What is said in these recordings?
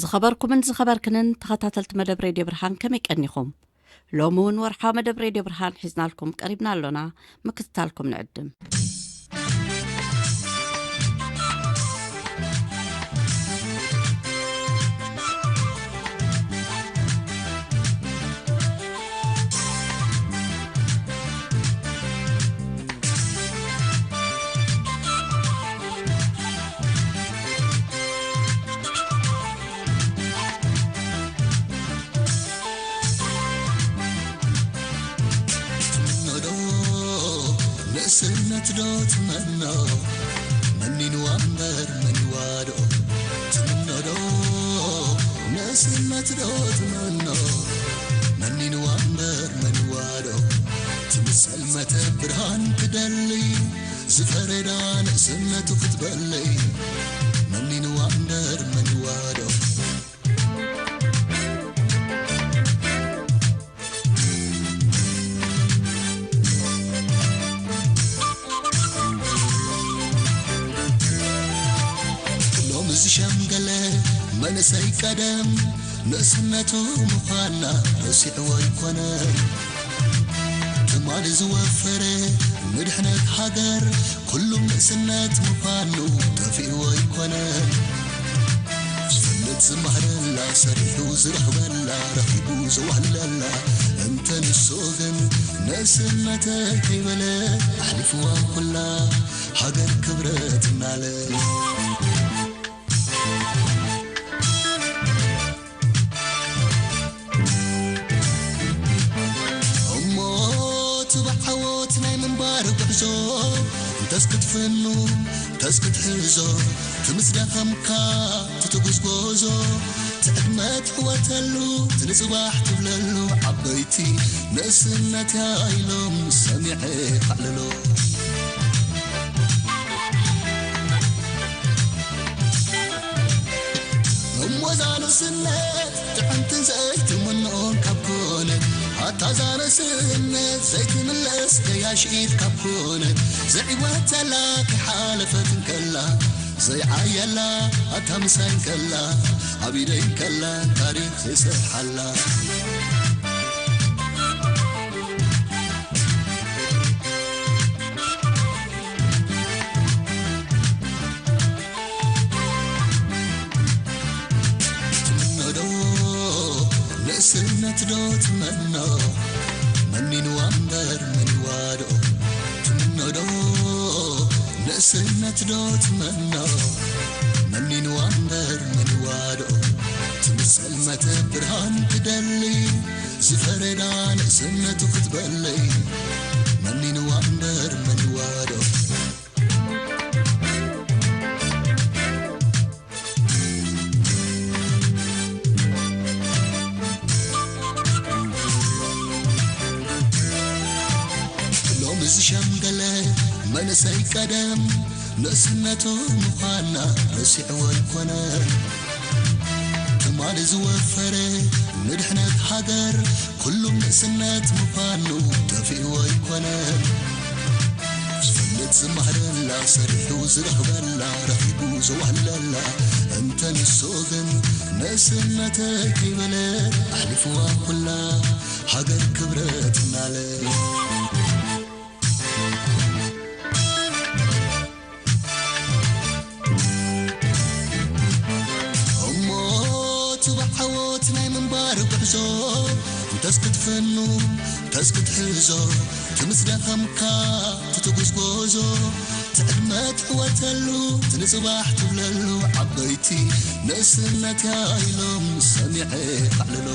ዝኸበርኩምን ዝኸበርክንን ተኸታተልቲ መደብ ሬድዮ ብርሃን ከመይ ቀኒኹም? ሎሚ እውን ወርሓዊ መደብ ሬድዮ ብርሃን ሒዝናልኩም ቀሪብና ኣሎና። ምክትታልኩም ንዕድም። ትምኖዶ ንእስነት ዶ ትመኖ? መኒንዋ እምበር መኒዋ ዶ ትምኖዶ? ንእስነት ዶ ትመኖ? መኒንዋ እምበር መኒዋ ዶ? ትምሰል መተ ብርሃን ትደሊ፣ ዝፈረዳ ንእስነቱ ክትበሊ። መኒንዋ እምበር መኒዋ ዶ? ሎሚ ዝሸምገለ መንእሰይ ቀደም ንእስነቱ ምዃና ረሲዕዎ ኣይኮነን። ትማሊ ዝወፈረ ንድሕነት ሃገር ኩሉ ንእስነት ምዃኑ ጠፊእዎ ኣይኮነን። ዝፈልጥ ዝማህረላ፣ ሰሪሑ ዝረኽበላ፣ ረኺቡ ዘዋህልለላ፣ እንተ ንሱ ግን ንእስነተይ ከይበለ ኣሕሊፍዋ ኩላ ሃገር ክብረት እናለ። እሞ እቲ ብዓወት ናይ ምንባር ጉዕዞ እንተስ ክትፍኑ እንተስ ክትሕዞ፣ እቲ ምስ ደኸምካ እቲ ትጉዝጎዞ፣ እቲ ዕድመ ትዕወተሉ እቲ ንጽባሕ ትብለሉ፣ ዓበይቲ ንእስነትያ ኢሎም ሰሚዐ ካዕልሎ። እሞ እዛ ንእስነት ጥዕምትን ዘይትምንኦን ካብ ኮነ፣ ኣታ እዛ ንእስነት ዘይትምለስ ገያሽ ኢድ ካብ ኮነ፣ ዘይዕወተላ ከይሓለፈት እንከላ፣ ዘይዓየላ ኣታ ምሳይ እንከላ፣ ኣብ ኢደይ እንከላ ታሪኽ ዘይሰርሓላ። ትምኖዶ ንእስነት ዶ ትመኖ? መኒንዋ እምበር መኒዋ ዶ ትምኖዶ? ንእስነት ዶ ትመኖ? መኒንዋ እምበር መኒዋ ዶ? ትምሰል መተ ብርሃን ትደሊ፣ ዝፈረዳ ንእስነቱ ክትበሊ። መኒንዋ እምበር መኒዋ ዶ? ሎሚ ዝሸምገለ መንእሰይ ቀደም ንእስነቱ ምዃና ረሲዕዎ ኣይኮነን። ትማሊ ዝወፈረ ንድሕነት ሃገር ኩሉ ንእስነት ምዃኑ ጠፊእዎ ኣይኮነን። ዝፈልጥ ዝማህረላ፣ ሰሪሑ ዝረኽበላ፣ ረኺቡ ዘዋህልለላ፣ እንተ ንሱ ግን ንእስነተይ ከይበለ ኣሕሊፍዋ ኩላ ሃገር ክብረት እናለ። እሞ እቲ ብዓወት ናይ ምንባር ጉዕዞ እንተስ ክትፍኑ እንተስ ክትሕዞ፣ እቲ ምስ ደኸምካ እቲ ትጉዝጎዞ፣ እቲ ዕድመ ትዕወተሉ፣ እቲ ንጽባሕ ትብለሉ፣ ዓበይቲ ንእስነትያ ኢሎም ሰሚዐ ኣዕልሎ።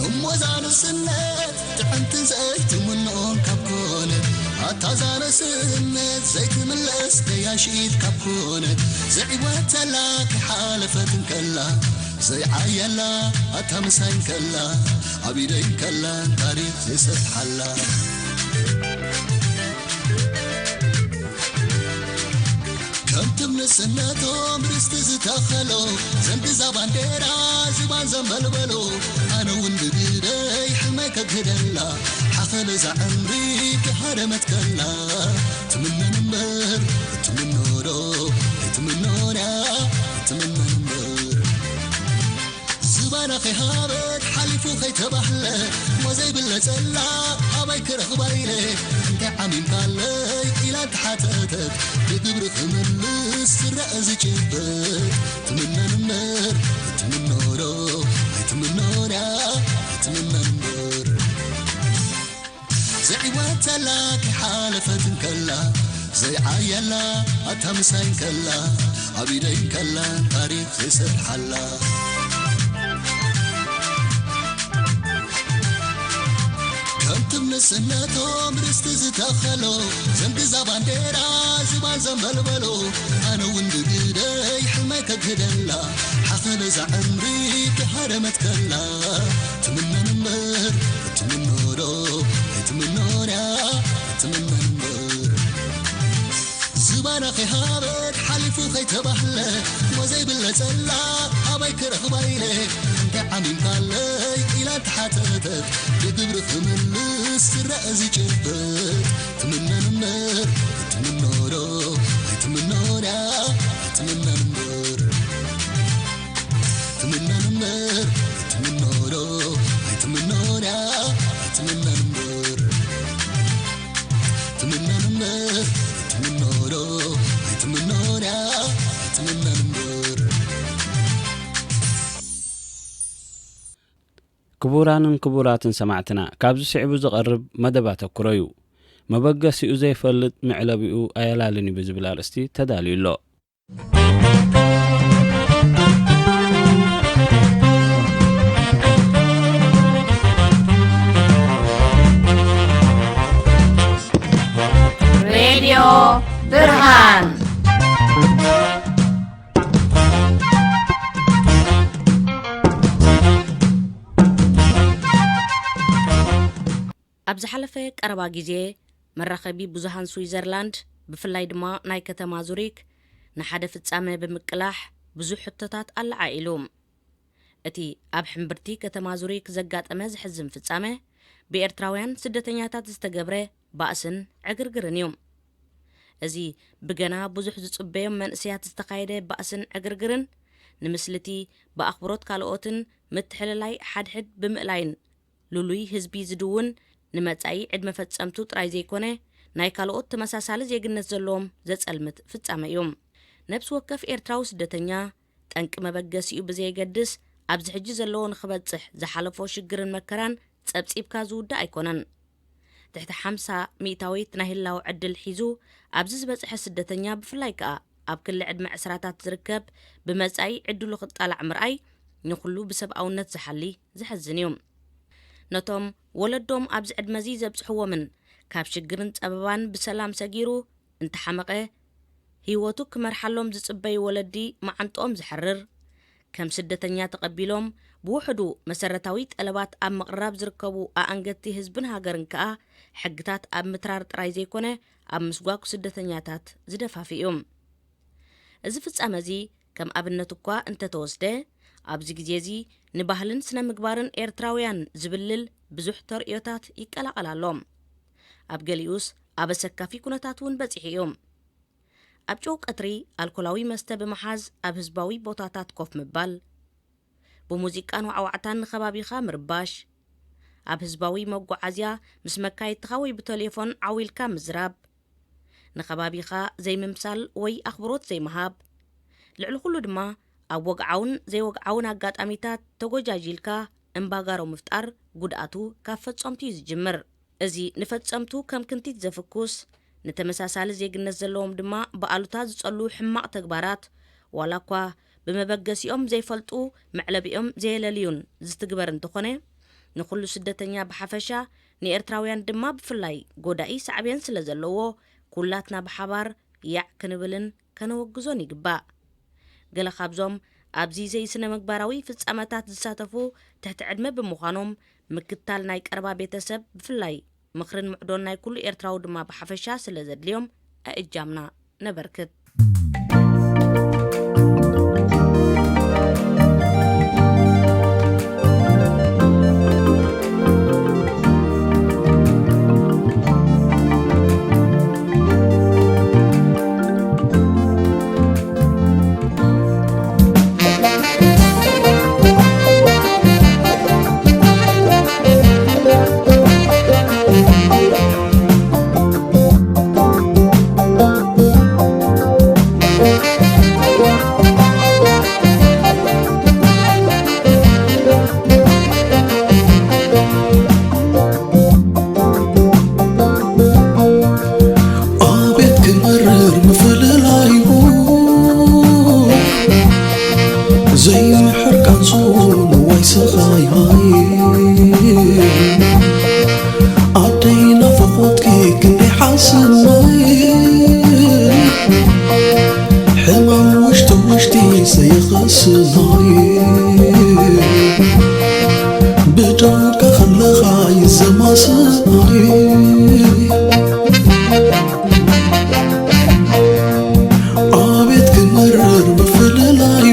እሞ እዛ ንእስነት ጥዕምትን ዘይትምንኦን ካብ ኮነ፣ ኣታ እዛ ንእስነት ዘይትምለስ ገያሽ ኢድ ካብ ኮነ፣ ዘይዕወተላ ከይሓለፈት እንከላ፣ ዘይዓየላ ኣታ ምሳይ እንከላ፣ ኣብ ኢደይ እንከላ ታሪኽ ዘይሰርሓላ። ከም ትምንስነቶም ርስቲ ዝተኸሎ ዘንግዛ ባንዴራ ዝባን ዘንበልበሎ ኣነ እውን ብግደይ ሕልመይ ከግህደላ ሓኸለ ዛዕምሪ ተሃደመት ከላ ትምነን እምበር ትምኖዶ ኣይትምኖንያ ትምነን እምበር ዝባና ከይሃበት ሓሊፉ ከይተባህለ ሞዘይ ብለጸላ ኣባይ ክረኽባ ኢለ እንታይ ዓሚምካለይ ኢላ እንተሓተተት ብግብሪ ክምልስ ዝረአ ዝጭበጥ ትምነን እምበር ኣይትምኖዶ ኣይትምኖዳ ኣይትምነን እምበር ዘይዕወተላ ከይሓለፈት እንከላ ዘይዓየላ ኣታ ምሳይ እንከላ ኣብ ኢደይ እንከላ ታሪኽ ዘይሰርሓላ ከምቲ ምስነቶም ርስቲ ዝተኸሎ ዘንግዛ ባንዴራ ዝባን ዘንበልበሎ ኣነ እውን ብግደይ ሕልመይ ከግህደላ ሓኸለ ዛዕምሪ ተሃደመት ከላ ትምነን እምበር ትምኖዶ ኣይትምኖንያ ኣይትምነን እምበር ዝባና ከይሃበት ሓሊፉ ከይተባህለ ሞዘይ ብለጸላ ኣባይ ክረኽባ ኢለ እንታይ ዓሚምካለይ ኢላ እንተሓተተት ብግብሪ ክምልስ ዝረአ ዝጭበጥ ትምነን እምበር ትምኖዶ ኣይትምኖዳ ኣይትምነን እምበር ትምነን እምበር ትምኖዶ ኣይትምኖዳ ኣይትምነን እምበር ትምነን እምበር ትምኖዶ ኣይትምኖዳ ኣይትምነን እምበር ክቡራንን ክቡራትን ሰማዕትና፣ ካብዚ ስዒቡ ዝቐርብ መደብ ኣተኩሮ እዩ። መበገሲኡ ዘይፈልጥ መዕለቢኡ ኣየላልን እዩ ብዝብል ኣርእስቲ ተዳልዩ ኣሎ። ሬድዮ ብርሃን። ኣብ ዝሓለፈ ቀረባ ግዜ፣ መራኸቢ ብዙሃን ስዊዘርላንድ፣ ብፍላይ ድማ ናይ ከተማ ዙሪክ፣ ንሓደ ፍጻመ ብምቅላሕ ብዙሕ ሕቶታት ኣለዓዒሉ። እቲ ኣብ ሕምብርቲ ከተማ ዙሪክ ዘጋጠመ ዘሕዝን ፍጻመ፣ ብኤርትራውያን ስደተኛታት ዝተገብረ ባእስን ዕግርግርን እዩ። እዚ ብገና ብዙሕ ዝጽበዮም መንእሰያት ዝተኻየደ ባእስን ዕግርግርን፣ ንምስልቲ ብኣኽብሮት ካልኦትን ምትሕልላይ ሓድሕድ ብምእላይን ልሉይ ህዝቢ ዝድውን፣ ንመጻኢ ዕድመ ፈጸምቱ ጥራይ ዘይኮነ፣ ናይ ካልኦት ተመሳሳሊ ዜግነት ዘለዎም ዘጸልምት ፍጻመ እዩ። ነብሲ ወከፍ ኤርትራዊ ስደተኛ፣ ጠንቂ መበገሲኡ ብዘየገድስ፣ ኣብዚ ሕጂ ዘለዎ ንኽበጽሕ ዝሓለፎ ሽግርን መከራን ጸብጺብካ ዝውዳእ ኣይኮነን። ትሕቲ ሓምሳ ሚእታዊት ናይ ህላወ ዕድል ሒዙ ኣብዚ ዝበጽሐ ስደተኛ፣ ብፍላይ ከኣ ኣብ ክሊ ዕድመ ዕስራታት ዝርከብ፣ ብመጻኢ ዕድሉ ክጣላዕ ምርኣይ፣ ንኹሉ ብሰብኣውነት ዝሓሊ ዘሕዝን እዩ። ነቶም ወለዶም ኣብዚ ዕድመዚ ዘብጽሕዎምን ካብ ሽግርን ጸበባን ብሰላም ሰጊሩ እንተሓመቐ፣ ህይወቱ ክመርሓሎም ዝጽበዩ ወለዲ መዓንጥኦም ዘሕርር፣ ከም ስደተኛ ተቐቢሎም ብውሕዱ መሰረታዊ ጠለባት ኣብ ምቕራብ ዝርከቡ ኣኣንገድቲ ህዝብን ሃገርን ከኣ፣ ሕግታት ኣብ ምትራር ጥራይ ዘይኮነ፣ ኣብ ምስጓግ ስደተኛታት ዝደፋፍእ እዩ። እዚ ፍጻመ እዚ ከም ኣብነት እኳ እንተተወስደ፣ ኣብዚ ግዜ እዚ ንባህልን ስነ ምግባርን ኤርትራውያን ዝብልል ብዙሕ ተርእዮታት ይቀላቐል ኣሎ። ኣብ ገሊኡስ ኣብ ኣሰካፊ ኩነታት እውን በጺሑ እዩ። ኣብ ጨው ቀትሪ ኣልኮላዊ መስተ ብምሓዝ ኣብ ህዝባዊ ቦታታት ኮፍ ምባል፣ ብሙዚቃን ዋዕዋዕታን ንኸባቢኻ ምርባሽ፣ ኣብ ህዝባዊ መጓዓዝያ ምስ መካይድትኻ ወይ ብተሌፎን ዓው ኢልካ ምዝራብ፣ ንኸባቢኻ ዘይምምሳል ወይ ኣኽብሮት ዘይምሃብ፣ ልዕሊ ኩሉ ድማ ኣብ ወግዓውን ዘይወግዓውን ኣጋጣሚታት ተጎጃጂልካ እምባጋሮ ምፍጣር ጉድኣቱ ካብ ፈጸምቱ እዩ ዝጅምር። እዚ ንፈጸምቱ ከም ክንቲት ዘፍኩስ፣ ንተመሳሳሊ ዜግነት ዘለዎም ድማ ብኣሉታ ዝጸሉ ሕማቕ ተግባራት፣ ዋላ እኳ ብመበገሲኦም ዘይፈልጡ መዕለቢኦም ዘየለልዩን ዝትግበር እንተኾነ፣ ንኹሉ ስደተኛ ብሓፈሻ፣ ንኤርትራውያን ድማ ብፍላይ ጎዳኢ ሳዕቤን ስለ ዘለዎ፣ ኩላትና ብሓባር ያዕ ክንብልን ከነወግዞን ይግባእ። ገለ ካብዞም ኣብዚ ዘይስነ ምግባራዊ ፍጻመታት ዝሳተፉ ትሕቲ ዕድመ ብምዃኖም፣ ምክታል ናይ ቀረባ ቤተሰብ ብፍላይ፣ ምኽርን ምዕዶን ናይ ኩሉ ኤርትራዊ ድማ ብሓፈሻ ስለ ዘድልዮም፣ ኣእጃምና ነበርክት። ምሕር ቃንሱ ንዋይ ሰኻይ ሃይ ኣደይ ናፍቖትኪ ክንደይ ሓስናይ ሕማም ውሽጢ ውሽጢ ሰየኸስናይ ብደውካ ከለኻ ይዘማስናይ ኣቤት ክመርር ምፍልላዩ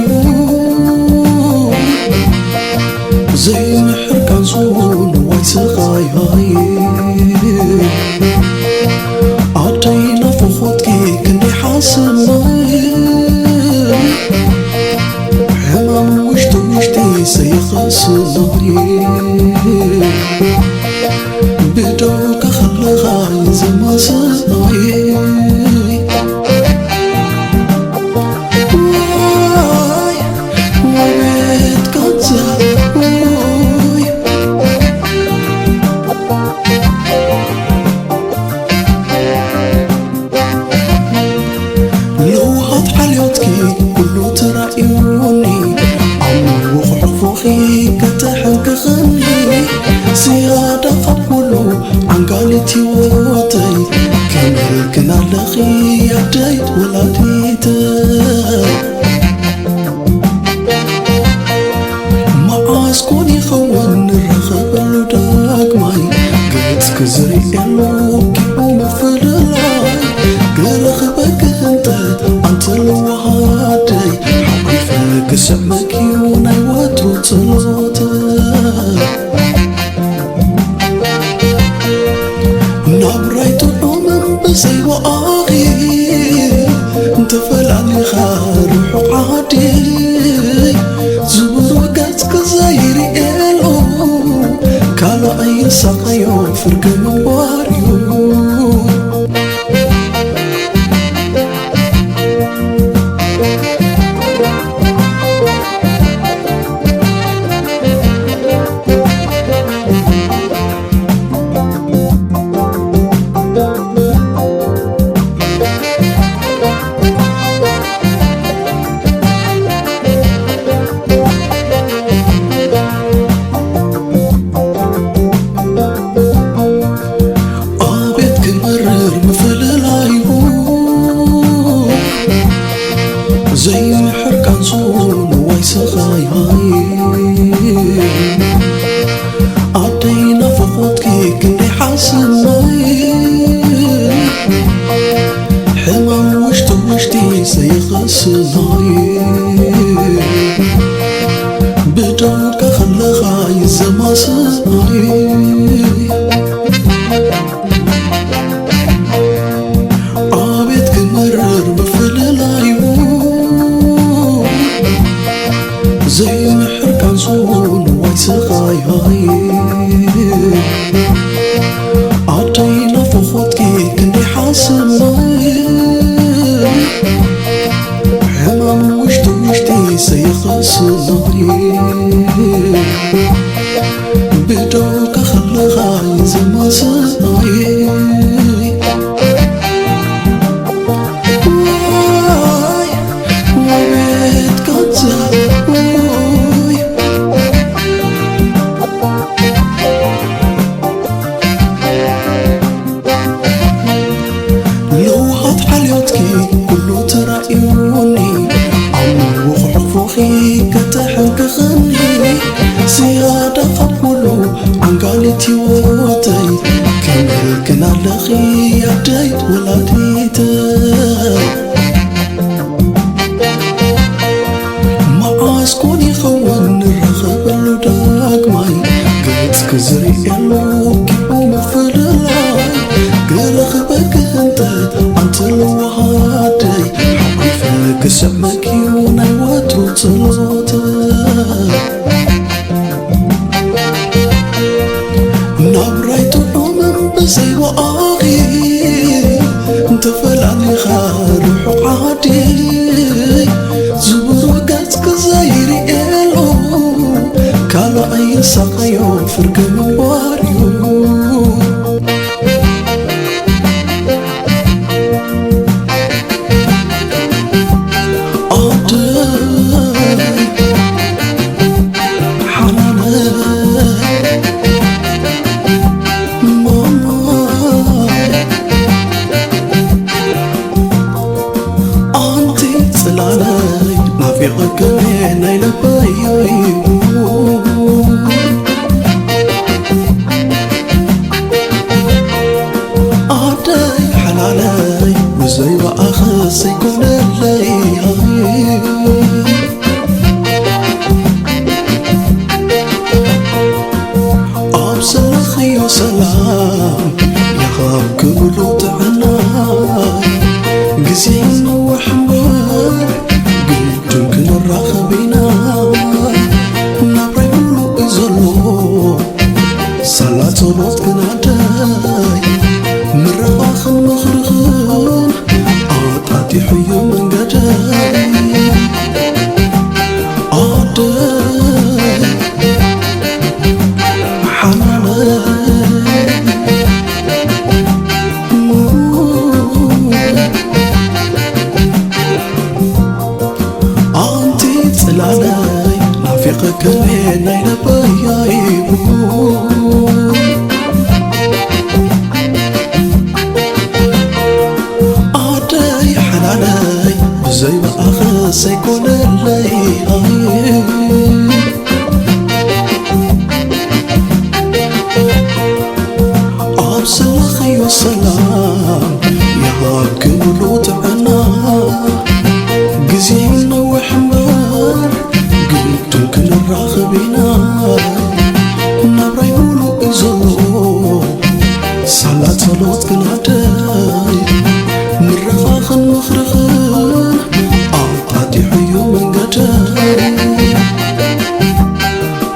ዘይምሕር ቃንሱ ንዋይ ሰኻይ ሃይ ኣደይ ናፍቖትኪ ክንደይ ሓስናይ ሕማም ውሽጢ ውሽጢ ሰየኸስናይ ብደውካ ከለኻ ይዘማስናይ ዋይ ወቤት ካንሳ ዋይ ለውሃት ሓልዮትኪ ኩሉ ተራእዩኒ ኣብ መንጎ ክሕፎኺ ከተሐንክኽኒ ዝያዳ ካብ ኩሉ ዓንጋሊት ህይወተይ ከመልክን ኣለኺ ኣደይ ወላዲተይ መዓስ ኮን ይኸውን ንራኸበሉ ዳግማይ ገጽኪ ዝርእየሉ ኪኡ ምፍልላይ ክረኽበኪ ህንጠት ኣንተ ለዋሃተይ ሓጒሰ ክስዕመኪ እዩ ናይ ወትሩ ጸሎተይ ናብራይ ጥዑምን ብዘይ ወኣኺ እንተፈላሊኻ ርሑቕ ዓዲ ዝብሩ ገጽኪ ዘይርእየሉ ካልኣይ ይሳቐዮ ፍርቂ ምንባር እዩ ኣቤት ክመርር ምፍልላዩ ዘይምሕር ቃንሱ ንዋይ ሰኻይ ሃይ ኣደይ ናፍቖትኪ ክንደይ ሓስናይ ሕማም ውሽጢ ውሽጢ ሰየኸስናይ ብደውካ ከለኻ ይዘማስናይ ኣቤት ክመርር ምፍልላዩ ዘይምሕር ቃንሱ ንዋይ ሰኻይ ሃይ ኣደይ ናፍቖትኪ ክንደይ ሓስናይ ሕማም ውሽጢ ውሽጢ ሰየኸስናይ ብደውካ ከለኻ ይዘማስናይ ዋይ ወቤት ካንሳ ዋይ ለውሃት ሓልዮትኪ ኩሉ ተራእዩኒ ኣብ መንጎ ክሕፎኺ ከተሐንክኽኒ ዝያዳ ካብ ኩሉ ዓንጋሊት ህይወተይ ከመልክን ኣለኺ ኣደይ ወላዲተይ መዓስ ኮን ይኸውን ንራኸበሉ ዳግማይ ገጽኪ ዝርእየሉ ኪኡ ምፍልላይ ክረኽበኪ ህንጠት ኣንቲ ለዋሃተይ ሓጒሰ ክስዕመኪ እዩ ናይ ወትሩ ጸሎተይ ናብራይ ጥዑምን ብዘይ ወኣኺ እንተፈላሊኻ ርሑቕ ዓዲ ዝብሩ ገጽኪ ዘይርእየሉ ካልኣይ ይሳቐዮ ፍርቂ ምንባር እዩ ዓደይ ልበይ ኣደይ ሓላለይ ብዘይ ብኣኸ ዘይኮነለይ ኣብ ዘለኽዮ ሰላም ይሃብኪ ሙሉ ጥዕና ግዜ ነውሕ እምበር ግድን ክንራኸብ ኢና ናብራይ ሙሉእ እዩ ዘሎ ሳላ ጸሎት ግናደይ ምርቓኽን ምኽርኽን ኣጣጢሑዮ መንገደይ ኣደይ ሓላለይ ኣንቲ ጽላለይ ናፊቐክን ናይ ልበይ ኣደይ ሓላለይ ብዘይ ብኣኸ ዘይኮነለይ ኣብ ዘለኽዮ ሰላም ይሃብኪ ሙሉ ጥዕና ግዜ ነውሕ እምበር ግድን ክንራኸብ ኢና ናብራይ ሙሉእ እዩ ዘሎ ሳላ ጸሎት ግናደይ ምርቓኽን ምኽርኽን ኣጣጢሑዮ መንገደይ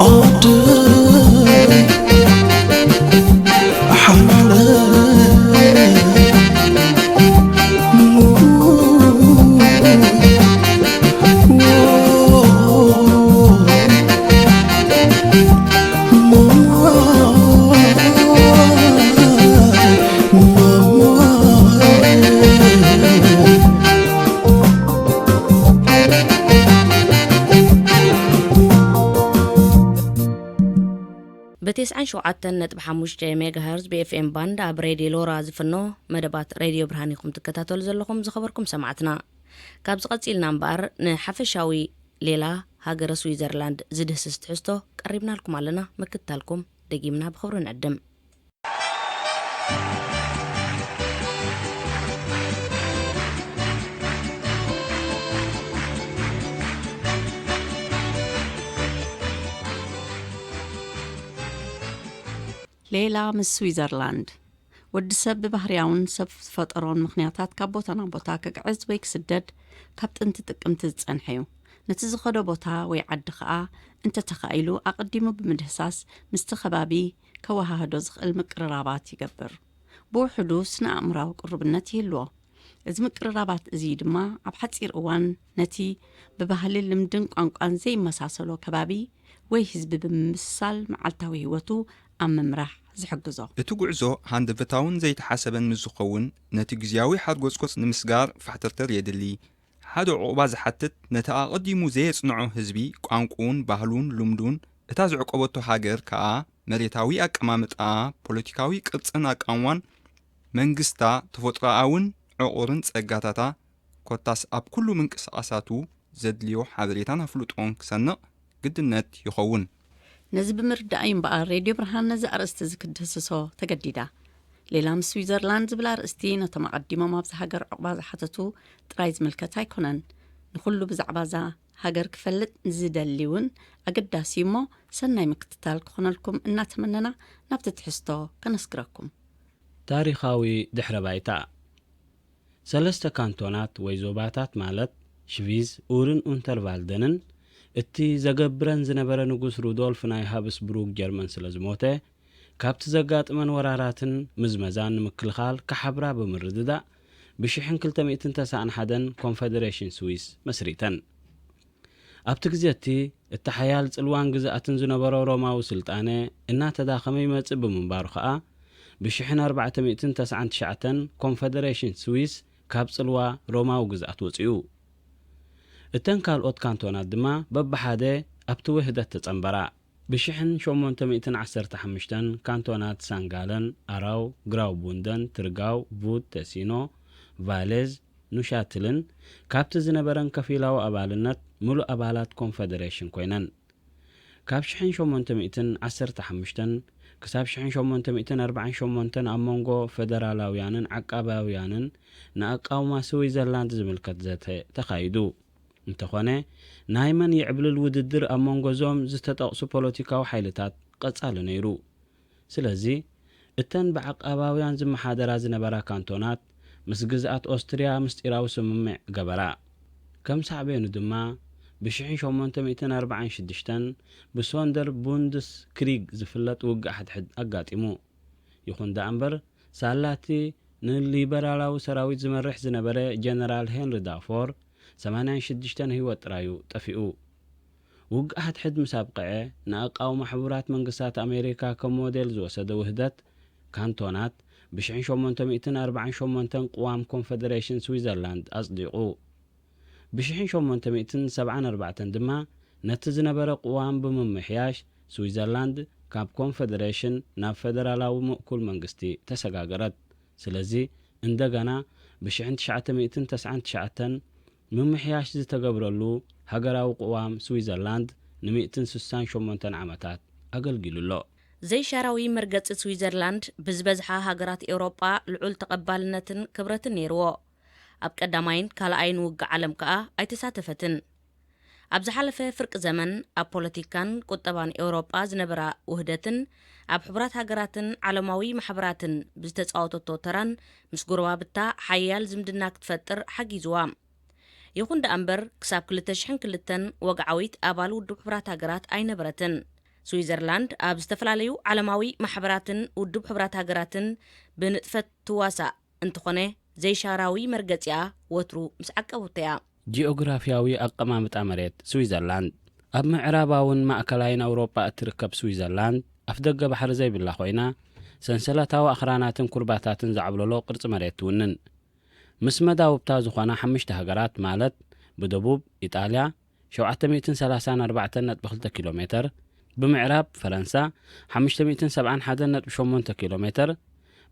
ኣደይ ሓላለይ ብቴስዓን ሸውዓተን ነጥቢ ሓሙሽተ ሜጋሄርዝ ብኤፍኤም ባንድ ኣብ ሬድዮ ሎራ ዝፍኖ መደባት ሬድዮ ብርሃን ኢኹም ትከታተሉ ዘለኹም ዝኸበርኩም ሰማዕትና። ካብዚ ቀጺልና እምበኣር ንሓፈሻዊ ሌላ ሃገረ ስዊዘርላንድ ዝድህስስ ትሕዝቶ ቀሪብናልኩም ኣለና። ምክትታልኩም ደጊምና ብኽብሪ ንዕድም። ሌላ ምስ ስዊዘርላንድ። ወዲ ሰብ ብባህርያውን ሰብ ዝፈጠሮን ምኽንያታት ካብ ቦታ ናብ ቦታ ክግዕዝ ወይ ክስደድ ካብ ጥንቲ ጥቅምቲ ዝጸንሐ እዩ። ነቲ ዝኸዶ ቦታ ወይ ዓዲ ኸኣ እንተተኻኢሉ ኣቐዲሙ ብምድህሳስ ምስቲ ከባቢ ከወሃህዶ ዝኽእል ምቅርራባት ይገብር። ብውሕዱ ስነ ኣእምራዊ ቅሩብነት ይህልዎ። እዚ ምቅርራባት እዚ ድማ ኣብ ሓጺር እዋን ነቲ ብባህሊ ልምድን ቋንቋን ዘይመሳሰሎ ከባቢ ወይ ህዝቢ ብምምስሳል መዓልታዊ ህይወቱ ኣብ ምምራሕ ዝሕግዞ። እቲ ጉዕዞ ሃንደበታውን ዘይተሓሰበን ምስ ዝኸውን ነቲ ግዝያዊ ሓርጎጽጎጽ ንምስጋር ፋሕተርተር የድሊ። ሓደ ዑቕባ ዝሓትት ነቲ ኣቐዲሙ ዘየጽንዖ ህዝቢ ቋንቁን ባህሉን ልምዱን እታ ዘዕቆበቶ ሃገር ከኣ መሬታዊ ኣቀማምጣኣ ፖለቲካዊ ቅርጽን ኣቃንዋን መንግስታ ተፈጥሮኣውን ዕቑርን ጸጋታታ ኮታስ ኣብ ኩሉ ምንቅስቓሳቱ ዘድልዮ ሓበሬታን ኣፍልጦን ክሰንቕ ግድነት ይኸውን። ነዚ ብምርዳእ እዩ እምበኣር ሬድዮ ብርሃን ነዚ ኣርእስቲ እዚ ክትድህስሶ ተገዲዳ። ሌላ ምስ ስዊዘርላንድ ዝብል ኣርእስቲ ነቶም ኣቐዲሞም ኣብዚ ሃገር ዕቑባ ዝሓተቱ ጥራይ ዝምልከት ኣይኮነን። ንኹሉ ብዛዕባ እዛ ሃገር ክፈልጥ ንዝደሊ እውን ኣገዳሲ እዩ እሞ ሰናይ ምክትታል ክኾነልኩም እናተመነና ናብቲ ትሕዝቶ ከነስግረኩም። ታሪኻዊ ድሕረ ባይታ። ሰለስተ ካንቶናት ወይ ዞባታት ማለት ሽቪዝ፣ ኡርን ኡንተርቫልደንን እቲ ዘገብረን ዝነበረ ንጉስ ሩዶልፍ ናይ ሃብስቡሩግ ጀርመን ስለ ዝሞተ፣ ካብቲ ዘጋጥመን ወራራትን ምዝመዛን ንምክልኻል ክሓብራ ብምርድዳእ፣ ብሽሕን ክልተ ሚእትን ተስዓን ሓደን ኮንፈደሬሽን ስዊስ መስሪተን። ኣብቲ ግዜ እቲ፣ እቲ ሓያል ጽልዋን ግዝኣትን ዝነበሮ ሮማዊ ስልጣነ እናተዳኸመ ይመጽእ ብምንባሩ ኸኣ፣ ብሽሕን ኣርባዕተ ሚእትን ተስዓን ትሽዓተን ኮንፈደሬሽን ስዊስ ካብ ጽልዋ ሮማዊ ግዝኣት ወጺኡ። እተን ካልኦት ካንቶናት ድማ በብሓደ ኣብቲ ውህደት ተጸንበራ። ብሽሕን ሸሞንተ ሚእትን ዓሰርተ ሓሙሽተን ካንቶናት ሳንጋለን፣ ኣራው፣ ግራውቡንደን፣ ትርጋው፣ ቡድ፣ ተሲኖ፣ ቫሌዝ፣ ኑሻትልን ካብቲ ዝነበረን ከፊላዊ ኣባልነት ምሉእ ኣባላት ኮንፈደሬሽን ኮይነን። ካብ ሽሕን ሸሞንተ ሚእትን ዓሰርተ ሓሙሽተን ክሳብ ሽሕን ሸሞንተ ሚእትን ኣርባዓን ሸሞንተን ኣብ መንጎ ፈደራላውያንን ዓቃባውያንን ንኣቃውማ ስዊዘርላንድ ዝምልከት ዘተ ተኻይዱ። እንተኾነ፣ ናይ መን ይዕብልል ውድድር ኣብ መንጎ እዞም ዝተጠቕሱ ፖለቲካዊ ሓይልታት ቀጻሊ ነይሩ። ስለዚ፣ እተን ብዓቃባውያን ዝመሓደራ ዝነበራ ካንቶናት ምስ ግዝኣት ኦስትርያ ምስጢራዊ ስምምዕ ገበራ። ከም ሳዕቤኑ ድማ፣ ብሽሕን ሸሞንተ ሚእትን ኣርባዓን ሽዱሽተን ብሶንደር ቡንድስ ክሪግ ዝፍለጥ ውግእ ሓድሕድ ኣጋጢሙ። ይኹን ደኣ እምበር፣ ሳላቲ ንሊበራላዊ ሰራዊት ዝመርሕ ዝነበረ ጀነራል ሄንሪ ዳፎር ሰማንያን ሽዱሽተን ህይወት ጥራዩ ጠፊኡ። ውግእ ሓድሕድ ምስ ኣብቅዐ፣ ንኣቃውማ ሕቡራት መንግስታት ኣሜሪካ ከም ሞዴል ዝወሰደ ውህደት ካንቶናት ብሽሕን ሸሞንተ ሚእትን ኣርባዓን ሸሞንተን ቅዋም ኮንፈደሬሽን ስዊዘርላንድ ኣጽዲቑ። ብሽሕን ሸሞንተ ሚእትን ሰብዓን ኣርባዕተን ድማ ነቲ ዝነበረ ቅዋም ብምምሕያሽ ስዊዘርላንድ ካብ ኮንፈደሬሽን ናብ ፈደራላዊ ምእኩል መንግስቲ ተሰጋገረት። ስለዚ እንደገና ብሽሕን ትሽዓተ ሚእትን ተስዓን ትሽዓተን ምምሕያሽ ዝተገብረሉ ሃገራዊ ቅዋም ስዊዘርላንድ ንሚእትን ስሳን ሸሞንተን ዓመታት ኣገልጊሉ ኣሎ። ዘይሻራዊ መርገጺ ስዊዘርላንድ ብዝበዝሓ ሃገራት ኤውሮጳ ልዑል ተቐባልነትን ክብረትን ነይርዎ። ኣብ ቀዳማይን ካልኣይን ውግእ ዓለም ከኣ ኣይተሳተፈትን። ኣብ ዝሓለፈ ፍርቂ ዘመን ኣብ ፖለቲካን ቁጠባን ኤውሮጳ ዝነበራ ውህደትን ኣብ ሕቡራት ሃገራትን ዓለማዊ ማሕበራትን ብዝተጻወተቶ ተራን ምስ ጎረባብታ ሓያል ዝምድና ክትፈጥር ሓጊዝዋ። ይኹን ደኣ እምበር፣ ክሳብ ክልተ ሽሕን ክልተን ወግዓዊት ኣባል ውድብ ሕቡራት ሃገራት ኣይነበረትን። ስዊዘርላንድ ኣብ ዝተፈላለዩ ዓለማዊ ማሕበራትን ውድብ ሕቡራት ሃገራትን ብንጥፈት ትዋሳእ እንተኾነ፣ ዘይሻራዊ መርገጺኣ ወትሩ ምስ ዓቀቡተያ። ጂኦግራፊያዊ ኣቀማምጣ መሬት ስዊዘርላንድ። ኣብ ምዕራባውን ማእከላይን ኣውሮጳ እትርከብ ስዊዘርላንድ፣ ኣፍደገ ባሕሪ ዘይብላ ኮይና፣ ሰንሰለታዊ ኣኽራናትን ኩርባታትን ዝዓብለሎ ቅርጺ መሬት ትውንን። ምስ መዳውብታ ዝኾና ሓሙሽተ ሃገራት፣ ማለት ብደቡብ ኢጣልያ ሸውዓተ ሚእትን ሰላሳን ኣርባዕተን ነጥቢ ክልተ ኪሎ ሜተር፣ ብምዕራብ ፈረንሳ ሓሙሽተ ሚእትን ሰብዓን ሓደን ነጥቢ ሸሞንተ ኪሎ ሜተር፣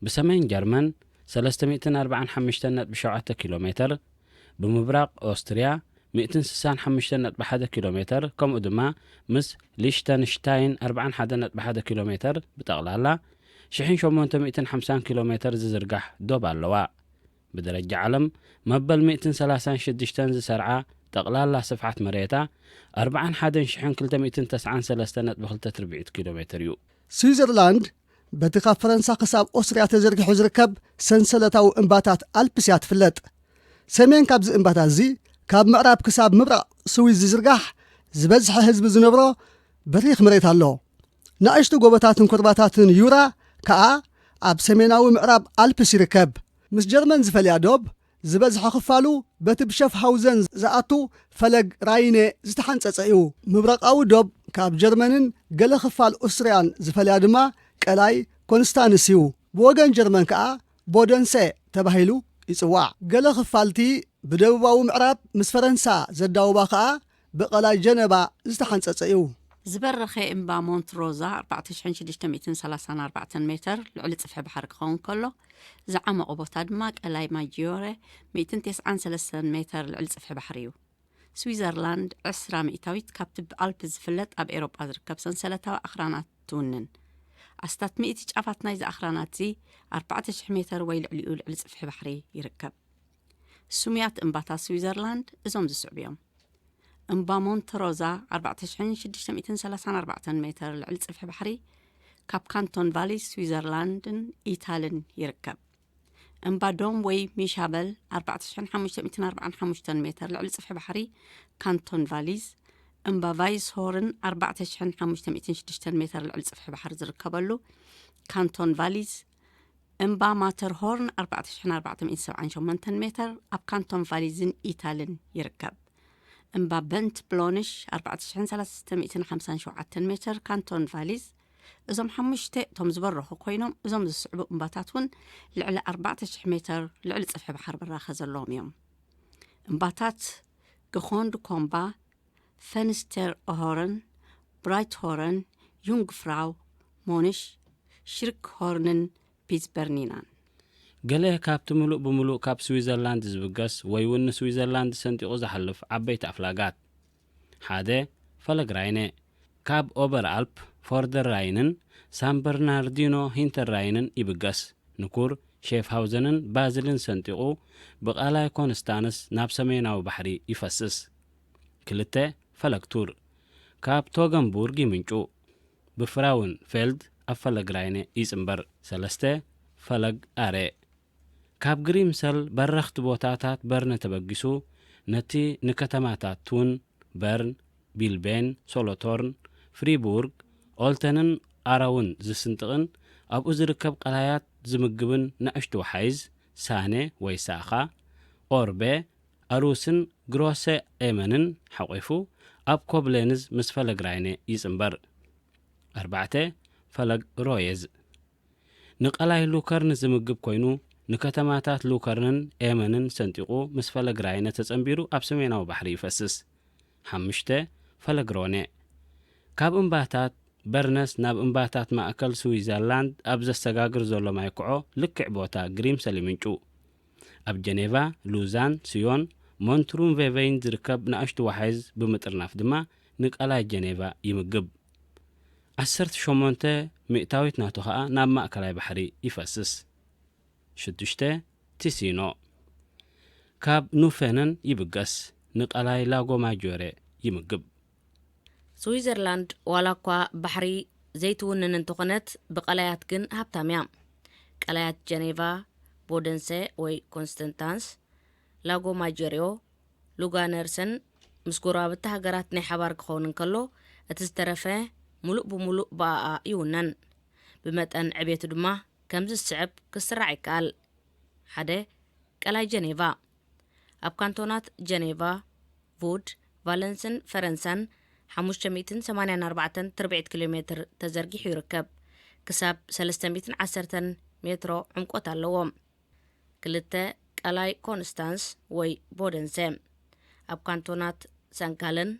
ብሰሜን ጀርመን ሰለስተ ሚእትን ኣርባዓን ሓሙሽተን ነጥቢ ሸውዓተ ኪሎ ሜተር፣ ብምብራቕ ኦስትርያ ሚእትን ስሳን ሓሙሽተን ነጥቢ ሓደ ኪሎ ሜተር፣ ከምኡ ድማ ምስ ሊሽተንሽታይን ኣርባዓን ሓደን ነጥቢ ሓደ ኪሎ ሜተር፣ ብጠቕላላ ሽሕን ሸሞንተ ሚእትን ሓምሳን ኪሎ ሜተር ዝዝርጋሕ ዶብ ኣለዋ። ብደረጃ ዓለም መበል ሚእትን ሰላሳን ሽዱሽተን ዝሰርዓ ጠቕላላ ስፍሓት መሬታ ኣርባዓን ሓደን ሽሕን ክልተ ሚእትን ተስዓን ሰለስተን ነጥቢ ክልተ ትርብዒት ኪሎ ሜተር እዩ። ስዊዘርላንድ በቲ ካብ ፈረንሳ ክሳብ ኦስትርያ ተዘርጊሑ ዝርከብ ሰንሰለታዊ እምባታት ኣልፕስ እያ ትፍለጥ። ሰሜን ካብዚ እምባታት እዚ ካብ ምዕራብ ክሳብ ምብራቕ ስዊዝ ዝዝርጋሕ ዝበዝሐ ህዝቢ ዝነብሮ በሪኽ መሬት ኣሎ። ንኣሽቱ ጎቦታትን ኩርባታትን ዩራ ከኣ ኣብ ሰሜናዊ ምዕራብ ኣልፕስ ይርከብ። ምስ ጀርመን ዝፈልያ ዶብ ዝበዝሐ ክፋሉ በቲ ብሸፍሃውዘን ዝኣቱ ፈለግ ራይነ ዝተሓንጸጸ እዩ። ምብራቓዊ ዶብ ካብ ጀርመንን ገለ ክፋል ኦስትርያን ዝፈልያ ድማ ቀላይ ኮንስታንስ እዩ። ብወገን ጀርመን ከኣ ቦደንሰ ተባሂሉ ይጽዋዕ። ገለ ክፋልቲ ብደቡባዊ ምዕራብ ምስ ፈረንሳ ዘዳውባ ከኣ ብቐላይ ጀነባ ዝተሓንጸጸ እዩ። ዝበረኸ እምባ ሞንት ሮዛ ኣርባዕተ ሽሕን ሽዱሽተ ሚእትን ሰላሳን ኣርባዕተን ሜተር ልዕሊ ጽፍሒ ባሕሪ ክኸውን ከሎ፣ ዝዓመቑ ቦታ ድማ ቀላይ ማጂዮረ ሚእትን ተስዓን ሰለስተን ሜተር ልዕሊ ጽፍሒ ባሕሪ እዩ። ስዊዘርላንድ ዕስራ ሚእታዊት ካብቲ ብኣልፕ ዝፍለጥ ኣብ ኤውሮጳ ዝርከብ ሰንሰለታዊ ኣኽራናት ትውንን። ኣስታት ሚእቲ ጫፋት ናይዚ ኣኽራናት እዚ ኣርባዕተ ሽሕ ሜተር ወይ ልዕሊኡ ልዕሊ ጽፍሒ ባሕሪ ይርከብ። ስሙያት እምባታት ስዊዘርላንድ እዞም ዝስዕቡ እዮም። እምባ ሞንተ ሮዛ ኣርባዕተ ሽሕን ሽዱሽተ ሚእትን ሰላሳን ኣርባዕተን ሜተር ልዕሊ ጽፍሒ ባሕሪ ካብ ካንቶን ቫሊስ ስዊዘርላንድን ኢታልን ይርከብ። እምባ ዶም ወይ ሚሻበል ኣርባዕተ ሽሕን ሓሙሽተ ሚእትን ኣርባዓን ሓሙሽተን ሜተር ልዕሊ ጽፍሒ ባሕሪ ካንቶን ቫሊዝ፣ እምባ ቫይስ ሆርን ኣርባዕተ ሽሕን ሓሙሽተ ሚእትን ሽዱሽተን ሜተር ልዕሊ ጽፍሒ ባሕሪ ዝርከበሉ ካንቶን ቫሊዝ፣ እምባ ማተርሆርን ኣርባዕተ ሽሕን ኣርባዕተ ሚእትን ሰብዓን ሸሞንተን ሜተር ኣብ ካንቶን ቫሊዝን ኢታልን ይርከብ። እምባ በንት ብሎንሽ ኣርባዕተ ሽሕን ሰለስተ ሚእትን ሓምሳን ሸውዓተን ሜተር ካንቶን ቫሊዝ። እዞም ሓሙሽተ እቶም ዝበረኹ ኮይኖም፣ እዞም ዝስዕቡ እምባታት እውን ልዕሊ ኣርባዕተ ሽሕ ሜተር ልዕሊ ጽፍሒ ባሕሪ ብራኸ ዘለዎም እዮም። እምባታት ግኾንድ ኮምባ፣ ፈንስተር ሆረን፣ ብራይት ሆረን፣ ዩንግፍራው፣ ሞንሽ፣ ሽርክ ሆርንን ፒትስበርኒናን። ገለ ካብቲ ምሉእ ብምሉእ ካብ ስዊዘርላንድ ዝብገስ ወይ እውን ንስዊዘርላንድ ሰንጢቑ ዝሓልፍ ዓበይቲ ኣፍላጋት። ሓደ፣ ፈለግ ራይነ ካብ ኦበር ኣልፕ ፎርደር ራይንን ሳን በርናርዲኖ ሂንተር ራይንን ይብገስ። ንኩር ሼፍሃውዘንን ባዝልን ሰንጢቑ ብቐላይ ኮንስታንስ ናብ ሰሜናዊ ባሕሪ ይፈስስ። ክልተ፣ ፈለግ ቱር ካብ ቶገንቡርግ ይምንጩ። ብፍራውንፌልድ ኣብ ፈለግ ራይነ ይጽንበር። ሰለስተ፣ ፈለግ ኣረ ካብ ግሪምሰል በረኽቲ ቦታታት በርነ ተበጊሱ ነቲ ንከተማታት ቱን፣ በርን፣ ቢልቤን፣ ሶሎቶርን፣ ፍሪቡርግ፣ ኦልተንን ኣራውን ዝስንጥቕን ኣብኡ ዝርከብ ቀላያት ዝምግብን ንኣሽቱ ወሓይዝ፣ ሳነ ወይ ሳኻ፣ ኦርቤ፣ ኣሩስን ግሮሰ ኤመንን ሓቒፉ ኣብ ኮብሌንዝ ምስ ፈለግ ራይነ ይጽንበር። ኣርባዕተ፣ ፈለግ ሮየዝ ንቐላይ ሉከርን ዝምግብ ኮይኑ፣ ንከተማታት ሉከርንን ኤመንን ሰንጢቑ ምስ ፈለግ ራይነ ተጸንቢሩ ኣብ ሰሜናዊ ባሕሪ ይፈስስ። ሓሙሽተ፣ ፈለግ ሮነ ካብ እምባታት በርነስ ናብ እምባታት ማእከል ስዊዘርላንድ ኣብ ዘሰጋግር ዘሎ ማይ ክዖ ልክዕ ቦታ ግሪምሰል ይምንጩ። ኣብ ጀኔቫ፣ ሉዛን፣ ስዮን፣ ሞንትሩን ቬቬይን ዝርከብ ንኣሽቱ ወሓይዝ ብምጥርናፍ ድማ ንቀላይ ጀኔቫ ይምግብ። ዓሰርተ ሸሞንተ ሚእታዊት ናቱ ኸኣ ናብ ማእከላይ ባሕሪ ይፈስስ። ሽዱሽተ፣ ቲሲኖ ካብ ኑፈነን ይብገስ፣ ንቀላይ ላጎ ማጆሬ ይምግብ። ስዊዘርላንድ ዋላ እኳ ባሕሪ ዘይትውንን እንተኾነት፣ ብቀላያት ግን ሃብታም እያ። ቀላያት ጀኔቫ፣ ቦደንሰ ወይ ኮንስተንታንስ፣ ላጎ ማጆሪዮ፣ ሉጋነርሰን ምስ ጎረባብቲ ሃገራት ናይ ሓባር ክኸውን እንከሎ፣ እቲ ዝተረፈ ሙሉእ ብሙሉእ ብኣኣ ይውነን። ብመጠን ዕቤቱ ድማ ከምዚ ዝስዕብ ክስራዕ ይከኣል። ሓደ፣ ቀላይ ጀኔቫ። ኣብ ካንቶናት ጀኔቫ፣ ቡድ፣ ቫለንስን ፈረንሳን ሓሙሽተ ሚእትን ሰማንያን ኣርባዕተን ትርብዒት ኪሎ ሜትር ተዘርጊሑ ይርከብ። ክሳብ ሰለስተ ሚእትን ዓሰርተን ሜትሮ ዕምቆት ኣለዎ። ክልተ፣ ቀላይ ኮንስታንስ ወይ ቦደንሰ። ኣብ ካንቶናት ሰንካለን፣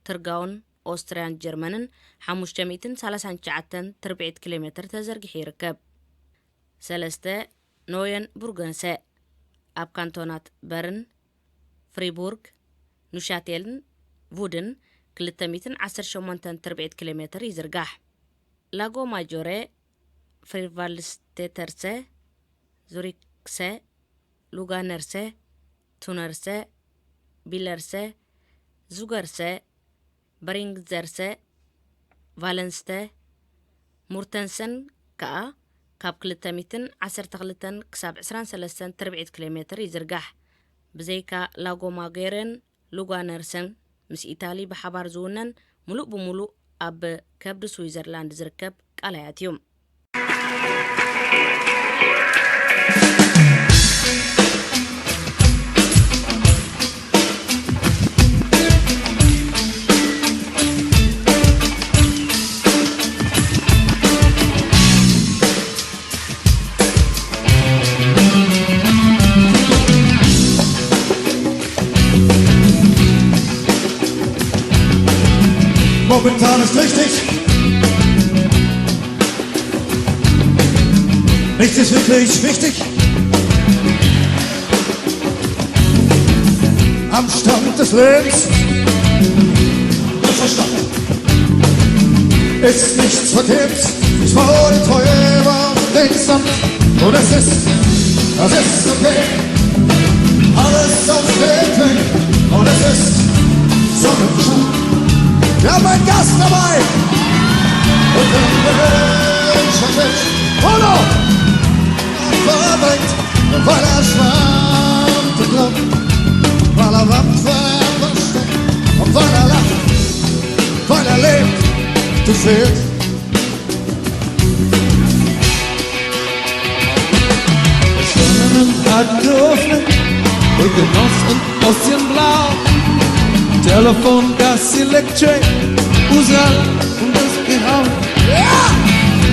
ትርጋውን፣ ኦስትርያን ጀርመንን ሓሙሽተ ሚእትን ሰላሳን ትሽዓተን ትርብዒት ኪሎ ሜትር ተዘርጊሑ ይርከብ። ሰለስተ፣ ኖየን ቡርገንሰ። ኣብ ካንቶናት በርን፣ ፍሪቡርግ፣ ኑሻቴልን ቡድን ክልተ ሚእትን ዓሰርተ ሸሞንተን ትርብዒት ኪሎ ሜትር ይዝርጋሕ። ላጎ ማጆሬ፣ ፍሪቫልስቴተርሰ፣ ዙሪክሰ፣ ሉጋነርሰ፣ ቱነርሰ፣ ቢለርሰ፣ ዙገርሰ፣ በሪንግዘርሰ፣ ቫለንስተ፣ ሙርተንሰን ከኣ ካብ ክልተ ሚእትን ዓሰርተ ክልተን ክሳብ ዕስራን ሰለስተን ትርብዒት ኪሎ ሜትር ይዝርጋሕ። ብዘይካ ላጎ ማጌረን ሉጋነርሰን፣ ምስ ኢታሊ ብሓባር ዝውነን፣ ምሉእ ብምሉእ ኣብ ከብዲ ስዊዘርላንድ ዝርከብ ቀላያት እዩ። Momentan ist richtig. Nichts ist wirklich wichtig. Am Stand des Lebens. Das Verstand ist nichts verkehrt. Ich war heute Träumer, Dings und es ist, das ist okay. Alles auf dem Weg und es ist Sonnenschein. Wir haben einen Gast dabei. Und der Mensch hat mich, oh no, verdrängt, weil er schwärmt und glaubt, weil er wand, weil er wascht und weil er lacht, weil er lebt, du fehlt. Sterne hat geöffnet und genoss und Ocean blau. Telefon, Gas, Elektrik, Usal und das Gehalt. Ja!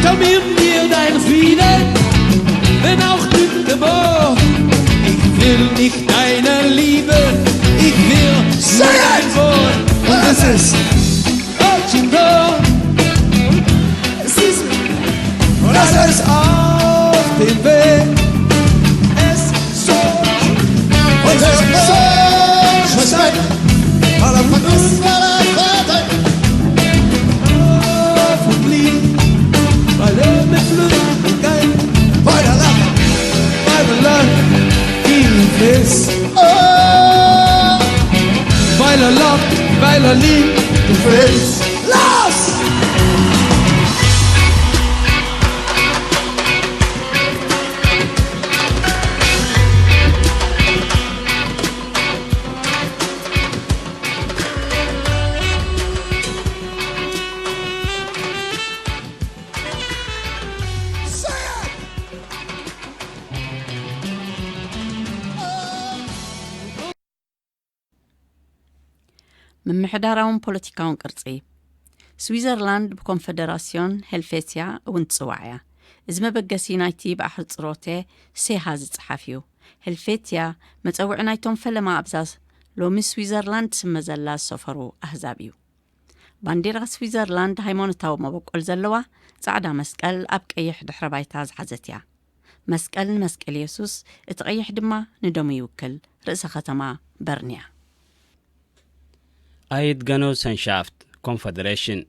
Tamim dir dein Friede, wenn auch nicht geboren. Ich will nicht deine Liebe, ich will nur dein Wort. Und es ist Ocean Door. Es ist Und das ist auf dem Weg. Es ist so. Und der Mensch ist weg. Weil er vergisst, weil er Defense. Last! ምምሕዳራውን ፖለቲካውን ቅርጺ። ስዊዘርላንድ ብኮንፈደራስዮን ሄልቬትያ እውን ትጽዋዕ እያ። እዚ መበገሲ ናይቲ ብኣሕጽሮተ ሴሃ ዝጸሓፍ እዩ። ሄልቬትያ መጸውዒ ናይቶም ፈለማ ኣብዛ ሎሚ ስዊዘርላንድ ትስመ ዘላ ዝሰፈሩ ኣህዛብ እዩ። ባንዴራ ስዊዘርላንድ ሃይማኖታዊ መበቆል ዘለዋ ጻዕዳ መስቀል ኣብ ቀይሕ ድሕረ ባይታ ዝሓዘት እያ። መስቀል ንመስቀል የሱስ፣ እቲ ቀይሕ ድማ ንደሙ ይውክል። ርእሰ ከተማ በርንያ። ኣይት ገኖሰንሻፍት ኮንፈደሬሽን።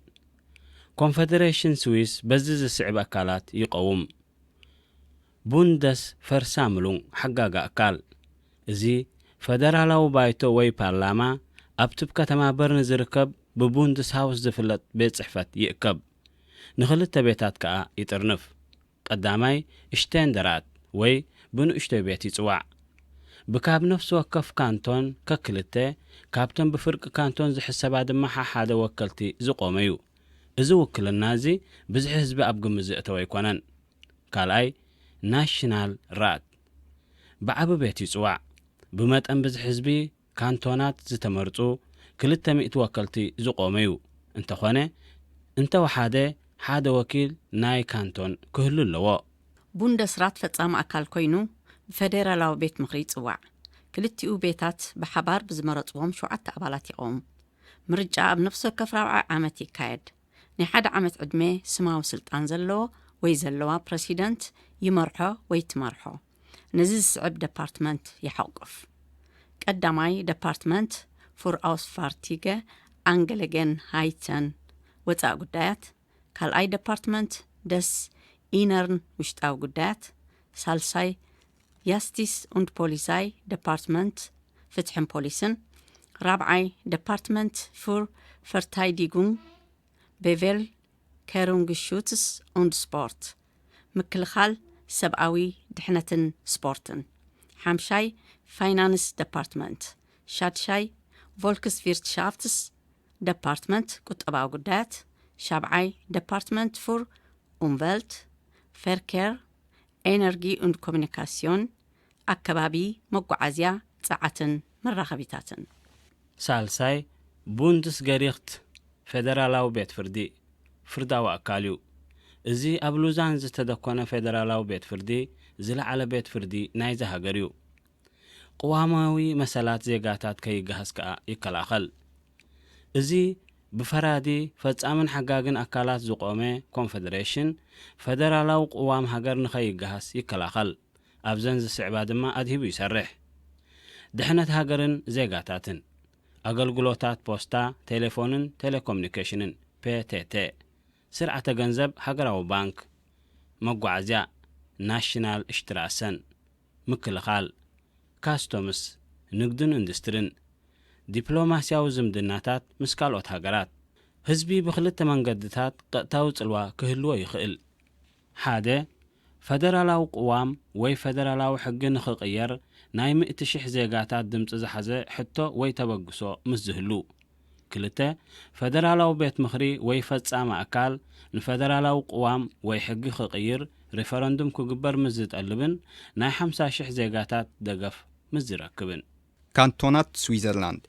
ኮንፈደሬሽን ስዊስ በዚ ዝስዕብ ኣካላት ይቐውም። ቡንደስ ፈርሳምሉንግ ሓጋጋ ኣካል። እዚ ፈደራላዊ ባይቶ ወይ ፓርላማ ኣብቲ ብ ከተማ በርን ዝርከብ ብቡንድስ ሃውስ ዝፍለጥ ቤት ጽሕፈት ይእከብ። ንኽልተ ቤታት ከኣ ይጥርንፍ። ቀዳማይ ሽቴንደራት ወይ ብንእሽቶይ ቤት ይጽዋዕ። ብካብ ነፍሲ ወከፍ ካንቶን ከክልተ ካብተን ብፍርቂ ካንቶን ዝሕሰባ ድማ ሓሓደ ወከልቲ ዝቖመ እዩ። እዚ ውክልና እዚ ብዝሒ ህዝቢ ኣብ ግምት ዘእተወ ኣይኮነን። ካልኣይ ናሽናል ራት ብዓቢ ቤት ይጽዋዕ። ብመጠን ብዝሒ ህዝቢ ካንቶናት ዝተመርጹ ክልተ ሚእቲ ወከልቲ ዝቖመ እዩ። እንተኾነ እንተወሓደ ሓደ ወኪል ናይ ካንቶን ክህሉ ኣለዎ። ቡንደስራት ፈጻሚ ኣካል ኮይኑ ብፈደራላዊ ቤት ምኽሪ ይጽዋዕ። ክልቲኡ ቤታት ብሓባር ብዝመረጽዎም ሸውዓተ ኣባላት ይቐውም። ምርጫ ኣብ ነፍሲ ወከፍ ራብዓይ ዓመት ይካየድ። ናይ ሓደ ዓመት ዕድመ ስማዊ ስልጣን ዘለዎ ወይ ዘለዋ ፕረሲደንት ይመርሖ ወይ ትመርሖ። ነዚ ዝስዕብ ደፓርትመንት ይሓቁፍ። ቀዳማይ ደፓርትመንት ፉር ኣውስፋርቲገ ኣንገለገን ሃይተን ወፃእ ጉዳያት፣ ካልኣይ ደፓርትመንት ደስ ኢነርን ውሽጣዊ ጉዳያት፣ ሳልሳይ ያስቲስ und Polizei Department ፍትሕን ፖሊስን፣ ራብዓይ ደፓርትመንት ፉር ፈርታይዲጉንግ ቤቬል ከሩንግሹትስ und Sport ምክልኻል ሰብኣዊ ድሕነትን ስፖርትን፣ ሓምሻይ ፋይናንስ ደፓርትመንት፣ ሻድሻይ ቮልክስቪርትሻፍትስ ደፓርትመንት ቁጠባዊ ጉዳያት፣ ሻብዓይ ደፓርትመንት ፉር ኡምቨልት ፌርኬር ኤነርጊ und ኮሚኒካስዮን ኣከባቢ፣ መጓዓዝያ፣ ጸዓትን መራኸቢታትን። ሳልሳይ ቡንድስገሪኽት ፌደራላዊ ቤት ፍርዲ ፍርዳዊ ኣካል እዩ። እዚ ኣብ ሉዛን ዝተደኮነ ፌደራላዊ ቤት ፍርዲ ዝለዓለ ቤት ፍርዲ ናይዚ ሃገር እዩ። ቅዋማዊ መሰላት ዜጋታት ከይገሃስ ከኣ ይከላኸል። እዚ ብፈራዲ ፈጻምን ሓጋግን ኣካላት ዝቖመ ኮንፈደሬሽን ፈደራላዊ ቅዋም ሃገር ንኸይገሃስ ይከላኸል። ኣብዘን ዝስዕባ ድማ ኣድሂቡ ይሰርሕ። ድሕነት ሃገርን ዜጋታትን፣ ኣገልግሎታት ፖስታ፣ ቴሌፎንን ቴሌኮሙኒኬሽንን፣ ፔቴቴ፣ ስርዓተ ገንዘብ ሃገራዊ ባንክ፣ መጓዓዝያ፣ ናሽናል ሽትራሰን፣ ምክልኻል፣ ካስቶምስ፣ ንግድን ኢንዱስትሪን፣ ዲፕሎማስያዊ ዝምድናታት ምስ ካልኦት ሃገራት። ህዝቢ ብኽልተ መንገድታት ቀጥታዊ ጽልዋ ክህልዎ ይኽእል። ሓደ፣ ፈደራላዊ ቅዋም ወይ ፈደራላዊ ሕጊ ንኽቕየር ናይ ሚእቲ ሽሕ ዜጋታት ድምጺ ዝሓዘ ሕቶ ወይ ተበግሶ ምስ ዝህሉ። ክልተ፣ ፈደራላዊ ቤት ምኽሪ ወይ ፈጻሚ ኣካል ንፈደራላዊ ቅዋም ወይ ሕጊ ክቕይር ሪፈረንዱም ክግበር ምስ ዝጠልብን ናይ ሓምሳ ሽሕ ዜጋታት ደገፍ ምስ ዝረክብን። ካንቶናት ስዊዘርላንድ።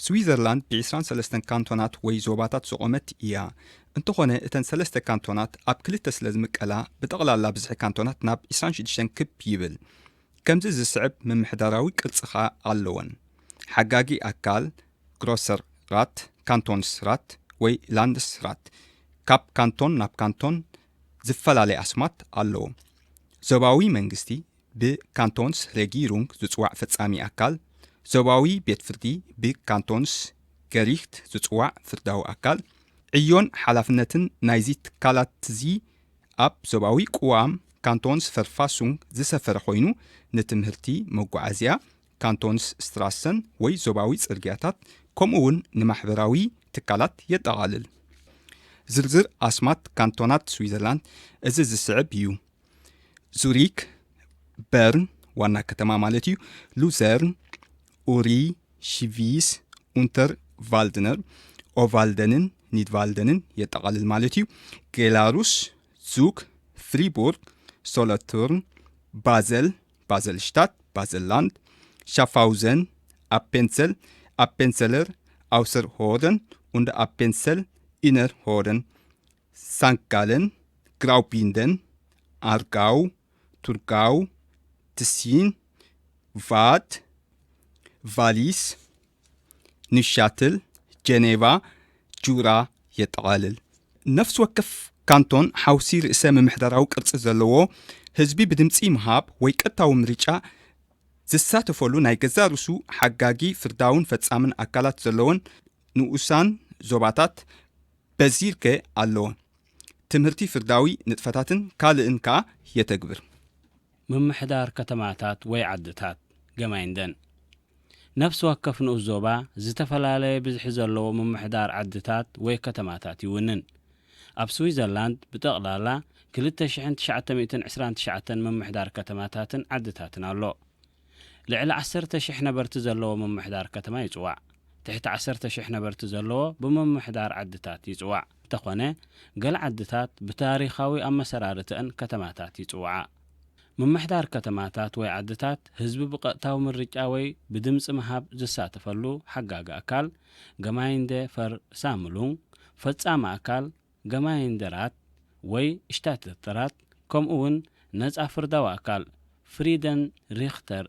ስዊዘርላንድ ብ ዕስራን ሰለስተን ካንቶናት ወይ ዞባታት ዝቖመት እያ። እንተኾነ እተን ሰለስተ ካንቶናት ኣብ ክልተ ስለ ዝምቀላ ብጠቕላላ ብዝሒ ካንቶናት ናብ ዕስራን ሽዱሽተን ክብ ይብል። ከምዚ ዝስዕብ ምምሕዳራዊ ቅርጺ ኸኣ ኣለወን። ሓጋጊ ኣካል ግሮሰር ራት፣ ካንቶንስ ራት ወይ ላንድስ ራት። ካብ ካንቶን ናብ ካንቶን ዝፈላለ ኣስማት ኣለዎ። ዞባዊ መንግስቲ ብካንቶንስ ሬጊሩንግ ዝጽዋዕ ፈጻሚ ኣካል፣ ዞባዊ ቤት ፍርዲ ብካንቶንስ ገሪክት ዝጽዋዕ ፍርዳዊ ኣካል፣ ዕዮን ሓላፍነትን ናይዚ ትካላትዚ ኣብ ዞባዊ ቅዋም ካንቶንስ ፈርፋሱንግ ዝሰፈረ ኮይኑ፣ ንትምህርቲ፣ መጓዓዝያ፣ ካንቶንስ ስትራሰን ወይ ዞባዊ ጽርግያታት፣ ከምኡ እውን ንማሕበራዊ ትካላት የጠቓልል። ዝርዝር ኣስማት ካንቶናት ስዊዘርላንድ እዚ ዝስዕብ እዩ። ዙሪክ፣ በርን ዋና ከተማ ማለት እዩ። ሉዘርን፣ ኡሪ፣ ሽቪስ፣ ኡንተር ቫልድነር፣ ኦቫልደንን ኒድቫልደንን የጠቓልል ማለት እዩ። ጌላሩስ፣ ዙግ፣ ፍሪቡርግ፣ ሶለቱርን፣ ባዘል፣ ባዘልሽታት፣ ባዘልላንድ፣ ሻፋውዘን፣ ኣፔንሰል፣ ኣፔንሰለር፣ ኣውሰር ሆደን፣ und ኣፔንሰል ኢነር ሆደን፣ ሳንክጋለን፣ ግራውቢንደን፣ ኣርጋው፣ ቱርጋው፣ ትሲን፣ ቫት፣ ቫሊስ፣ ንሻትል፣ ጀኔቫ፣ ጁራ የጠቓልል። ነፍሲ ወከፍ ካንቶን ሓውሲ ርእሰ ምምሕዳራዊ ቅርጺ ዘለዎ፣ ህዝቢ ብድምጺ ምሃብ ወይ ቀጥታዊ ምርጫ ዝሳተፈሉ ናይ ገዛእ ርእሱ ሓጋጊ ፍርዳውን ፈጻምን ኣካላት ዘለዎን ንኡሳን ዞባታት በዚርከ ኣለዎ። ትምህርቲ ፍርዳዊ ንጥፈታትን ካልእን ከኣ የተግብር። ምምሕዳር ከተማታት ወይ ዓድታት ገማይንደን። ነፍሲ ወከፍ ንኡስ ዞባ ዝተፈላለየ ብዝሒ ዘለዎ ምምሕዳር ዓድታት ወይ ከተማታት ይውንን። ኣብ ስዊዘርላንድ ብጠቕላላ ክልተ ሽሕን ትሽዓተ ሚእትን ዕስራን ትሽዓተን ምምሕዳር ከተማታትን ዓድታትን ኣሎ። ልዕሊ ዓሰርተ ሽሕ ነበርቲ ዘለዎ ምምሕዳር ከተማ ይጽዋዕ። ትሕቲ ዓሰርተ ሽሕ ነበርቲ ዘለዎ ብምምሕዳር ዓድታት ይጽዋዕ። እንተኾነ፣ ገለ ዓድታት ብታሪኻዊ ኣመሰራርተአን ከተማታት ይጽውዓ። ምምሕዳር ከተማታት ወይ ዓድታት ህዝቢ ብቐጥታዊ ምርጫ ወይ ብድምጺ ምሃብ ዝሳተፈሉ ሓጋጊ ኣካል፣ ገማይንደ ፈር ሳምሉንግ፣ ፈጻሚ ኣካል፣ ገማይንደራት ወይ ሽታትተራት፣ ከምኡ እውን ነጻ ፍርዳዊ ኣካል፣ ፍሪደን ሪኽተር፣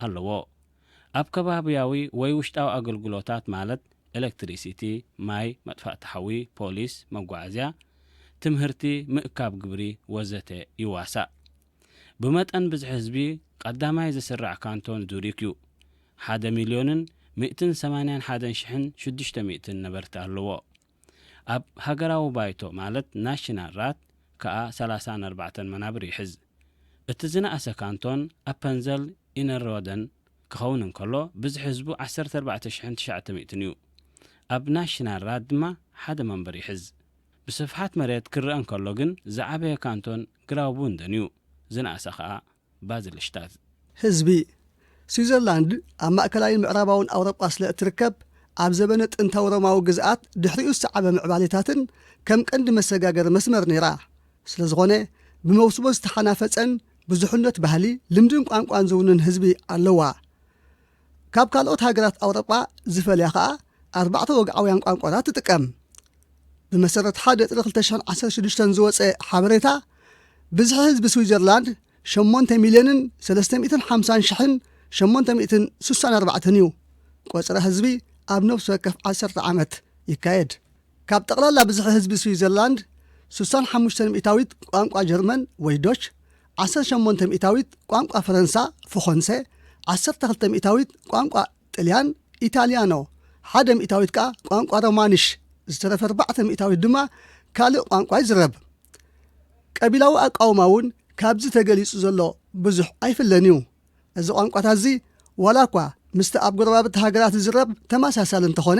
ኣለዎ። ኣብ ከባብያዊ ወይ ውሽጣዊ ኣገልግሎታት ማለት ኤሌክትሪሲቲ፣ ማይ፣ መጥፋእቲ ሓዊ፣ ፖሊስ፣ መጓዓዝያ፣ ትምህርቲ፣ ምእካብ ግብሪ ወዘተ ይዋሳእ። ብመጠን ብዝሒ ህዝቢ ቀዳማይ ዝስራዕ ካንቶን ዙሪክ እዩ። ሓደ ሚልዮንን ሚእትን ሰማንያን ሓደን ሽሕን ሽዱሽተ ሚእትን ነበርቲ ኣለዎ። ኣብ ሃገራዊ ባይቶ ማለት ናሽናል ራት ከኣ ሰላሳን ኣርባዕተን መናብር ይሕዝ። እቲ ዝነኣሰ ካንቶን ኣፐንዘል ኢነርሮደን ክኸውን እንከሎ፣ ብዝሒ ህዝቡ ዓሰርተ ኣርባዕተ ሽሕን ትሽዓተ ሚእትን እዩ። ኣብ ናሽናል ራት ድማ ሓደ መንበር ይሕዝ። ብስፍሓት መሬት ክረአ እንከሎ ግን፣ ዝዓበየ ካንቶን ግራውቡንደን እዩ፣ ዝነኣሰ ከኣ ባዝልሽታት። ህዝቢ ስዊዘርላንድ ኣብ ማእከላይን ምዕራባውን ኣውሮጳ ስለ እትርከብ፣ ኣብ ዘበነ ጥንታዊ ሮማዊ ግዝኣት ድሕሪኡ ዝሰዓበ ምዕባሌታትን ከም ቀንዲ መሰጋገሪ መስመር ነይራ። ስለ ዝኾነ፣ ብመውስቦ ዝተሓናፈጸን ብዙሕነት ባህሊ፣ ልምድን ቋንቋን ዝውንን ህዝቢ ኣለዋ። ካብ ካልኦት ሃገራት ኣውሮጳ ዝፈልያ ኸኣ ኣርባዕተ ወግዓውያን ቋንቋታት ትጥቀም። ብመሰረት ሓደ ጥሪ ክልተ ሽሕን ዓሰርተ ሽዱሽተን ዝወጸ ሓበሬታ፣ ብዝሒ ህዝቢ ስዊዘርላንድ ሸሞንተ ሚልዮንን ሰለስተ ሚእትን ሓምሳን ሽሕን ሸሞንተ ሚእትን ስሳን ኣርባዕተን እዩ። ቆጽሪ ህዝቢ ኣብ ነፍሲ ወከፍ ዓሰርተ ዓመት ይካየድ። ካብ ጠቕላላ ብዝሒ ህዝቢ ስዊዘርላንድ፣ ስሳን ሓሙሽተን ሚእታዊት ቋንቋ ጀርመን ወይ ዶች፣ ዓሰርተ ሸሞንተ ሚእታዊት ቋንቋ ፈረንሳ፣ ፍኾንሴ፣ ዓሰርተ ክልተ ሚእታዊት ቋንቋ ጥልያን፣ ኢታልያኖ፣ ሓደ ሚእታዊት ከኣ ቋንቋ ሮማንሽ፣ ዝተረፈ ኣርባዕተ ሚእታዊት ድማ ካልእ ቋንቋ ይዝረብ። ቀቢላዊ ኣቃውማ እውን ካብዚ ተገሊጹ ዘሎ ብዙሕ ኣይፍለን እዩ። እዚ ቋንቋታት እዚ ዋላ እኳ ምስቲ ኣብ ጎረባብቲ ሃገራት ዝዝረብ ተመሳሳሊ እንተኾነ፣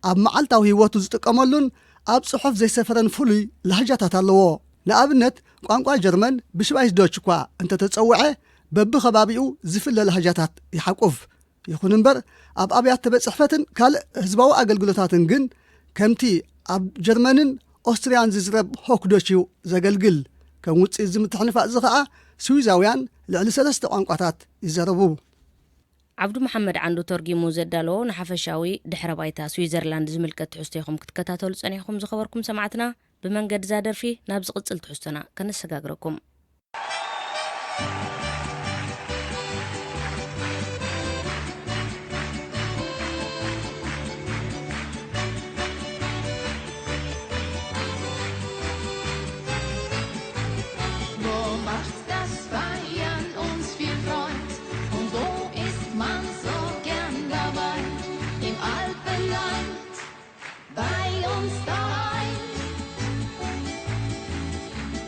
ኣብ መዓልታዊ ህይወቱ ዝጥቀመሉን ኣብ ጽሑፍ ዘይሰፈረን ፍሉይ ላህጃታት ኣለዎ። ንኣብነት፣ ቋንቋ ጀርመን ብሽቫይስ ዶች እኳ እንተተጸውዐ፣ በብኸባቢኡ ዝፍለ ላህጃታት ይሓቁፍ። ይኹን እምበር፣ ኣብ ኣብያተ ቤት ጽሕፈትን ካልእ ህዝባዊ ኣገልግሎታትን ግን፣ ከምቲ ኣብ ጀርመንን ኦስትርያን ዝዝረብ ሆክዶች እዩ ዘገልግል። ከም ውጽኢት እዚ ምትሕንፋጽ እዚ ኸኣ፣ ስዊዛውያን ልዕሊ ሰለስተ ቋንቋታት ይዛረቡ። ዓብዱ መሓመድ ዓንዱ ተርጊሙ ዘዳለዎ ንሓፈሻዊ ድሕረ ባይታ ስዊዘርላንድ ዝምልከት ትሕዝቶ ኢኹም ክትከታተሉ ጸኒሕኩም ዝኸበርኩም ሰማዕትና። ብመንገዲ እዛ ደርፊ ናብ ዝቕጽል ትሕዝቶና ከነሰጋግረኩም። Wo macht das Feiern uns viel Freud? Und wo ist man so gern dabei? Im Alpenland, bei uns daheim.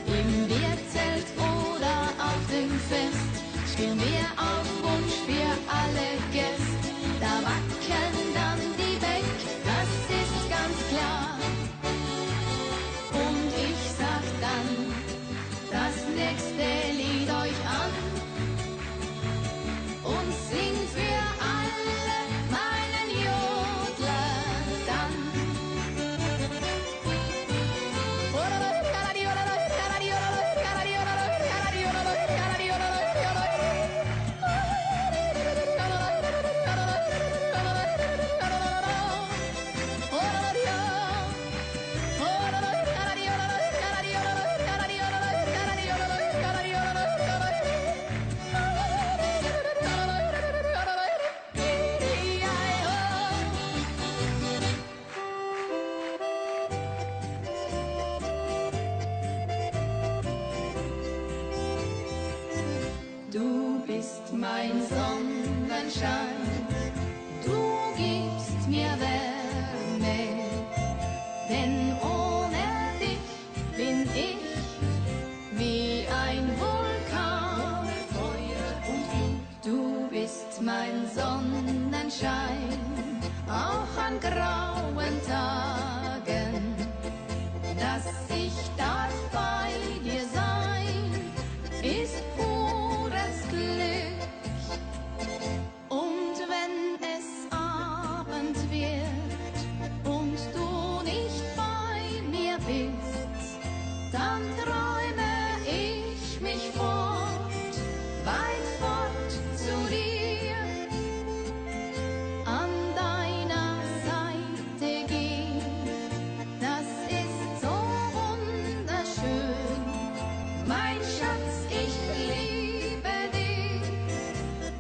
Im Wirtszelt Ich darf bei dir sein, ist pures Glück. Und wenn es Abend wird und du nicht bei mir bist, dann träume ich mich fort, weit fort zu dir. An deiner Seite gehen, das ist so wunderschön. Mein Schatz, ich liebe dich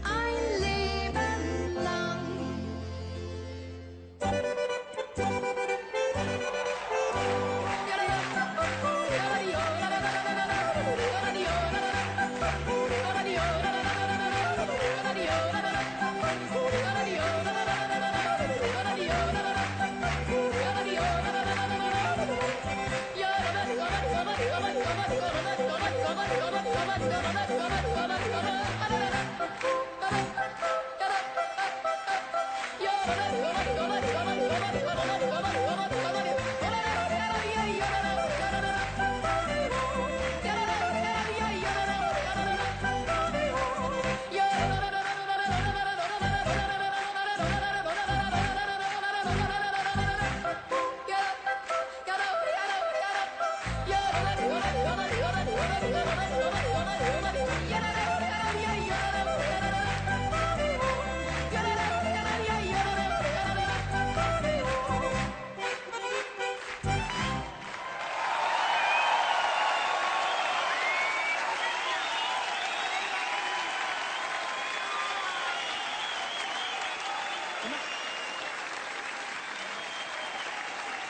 ein Leben lang.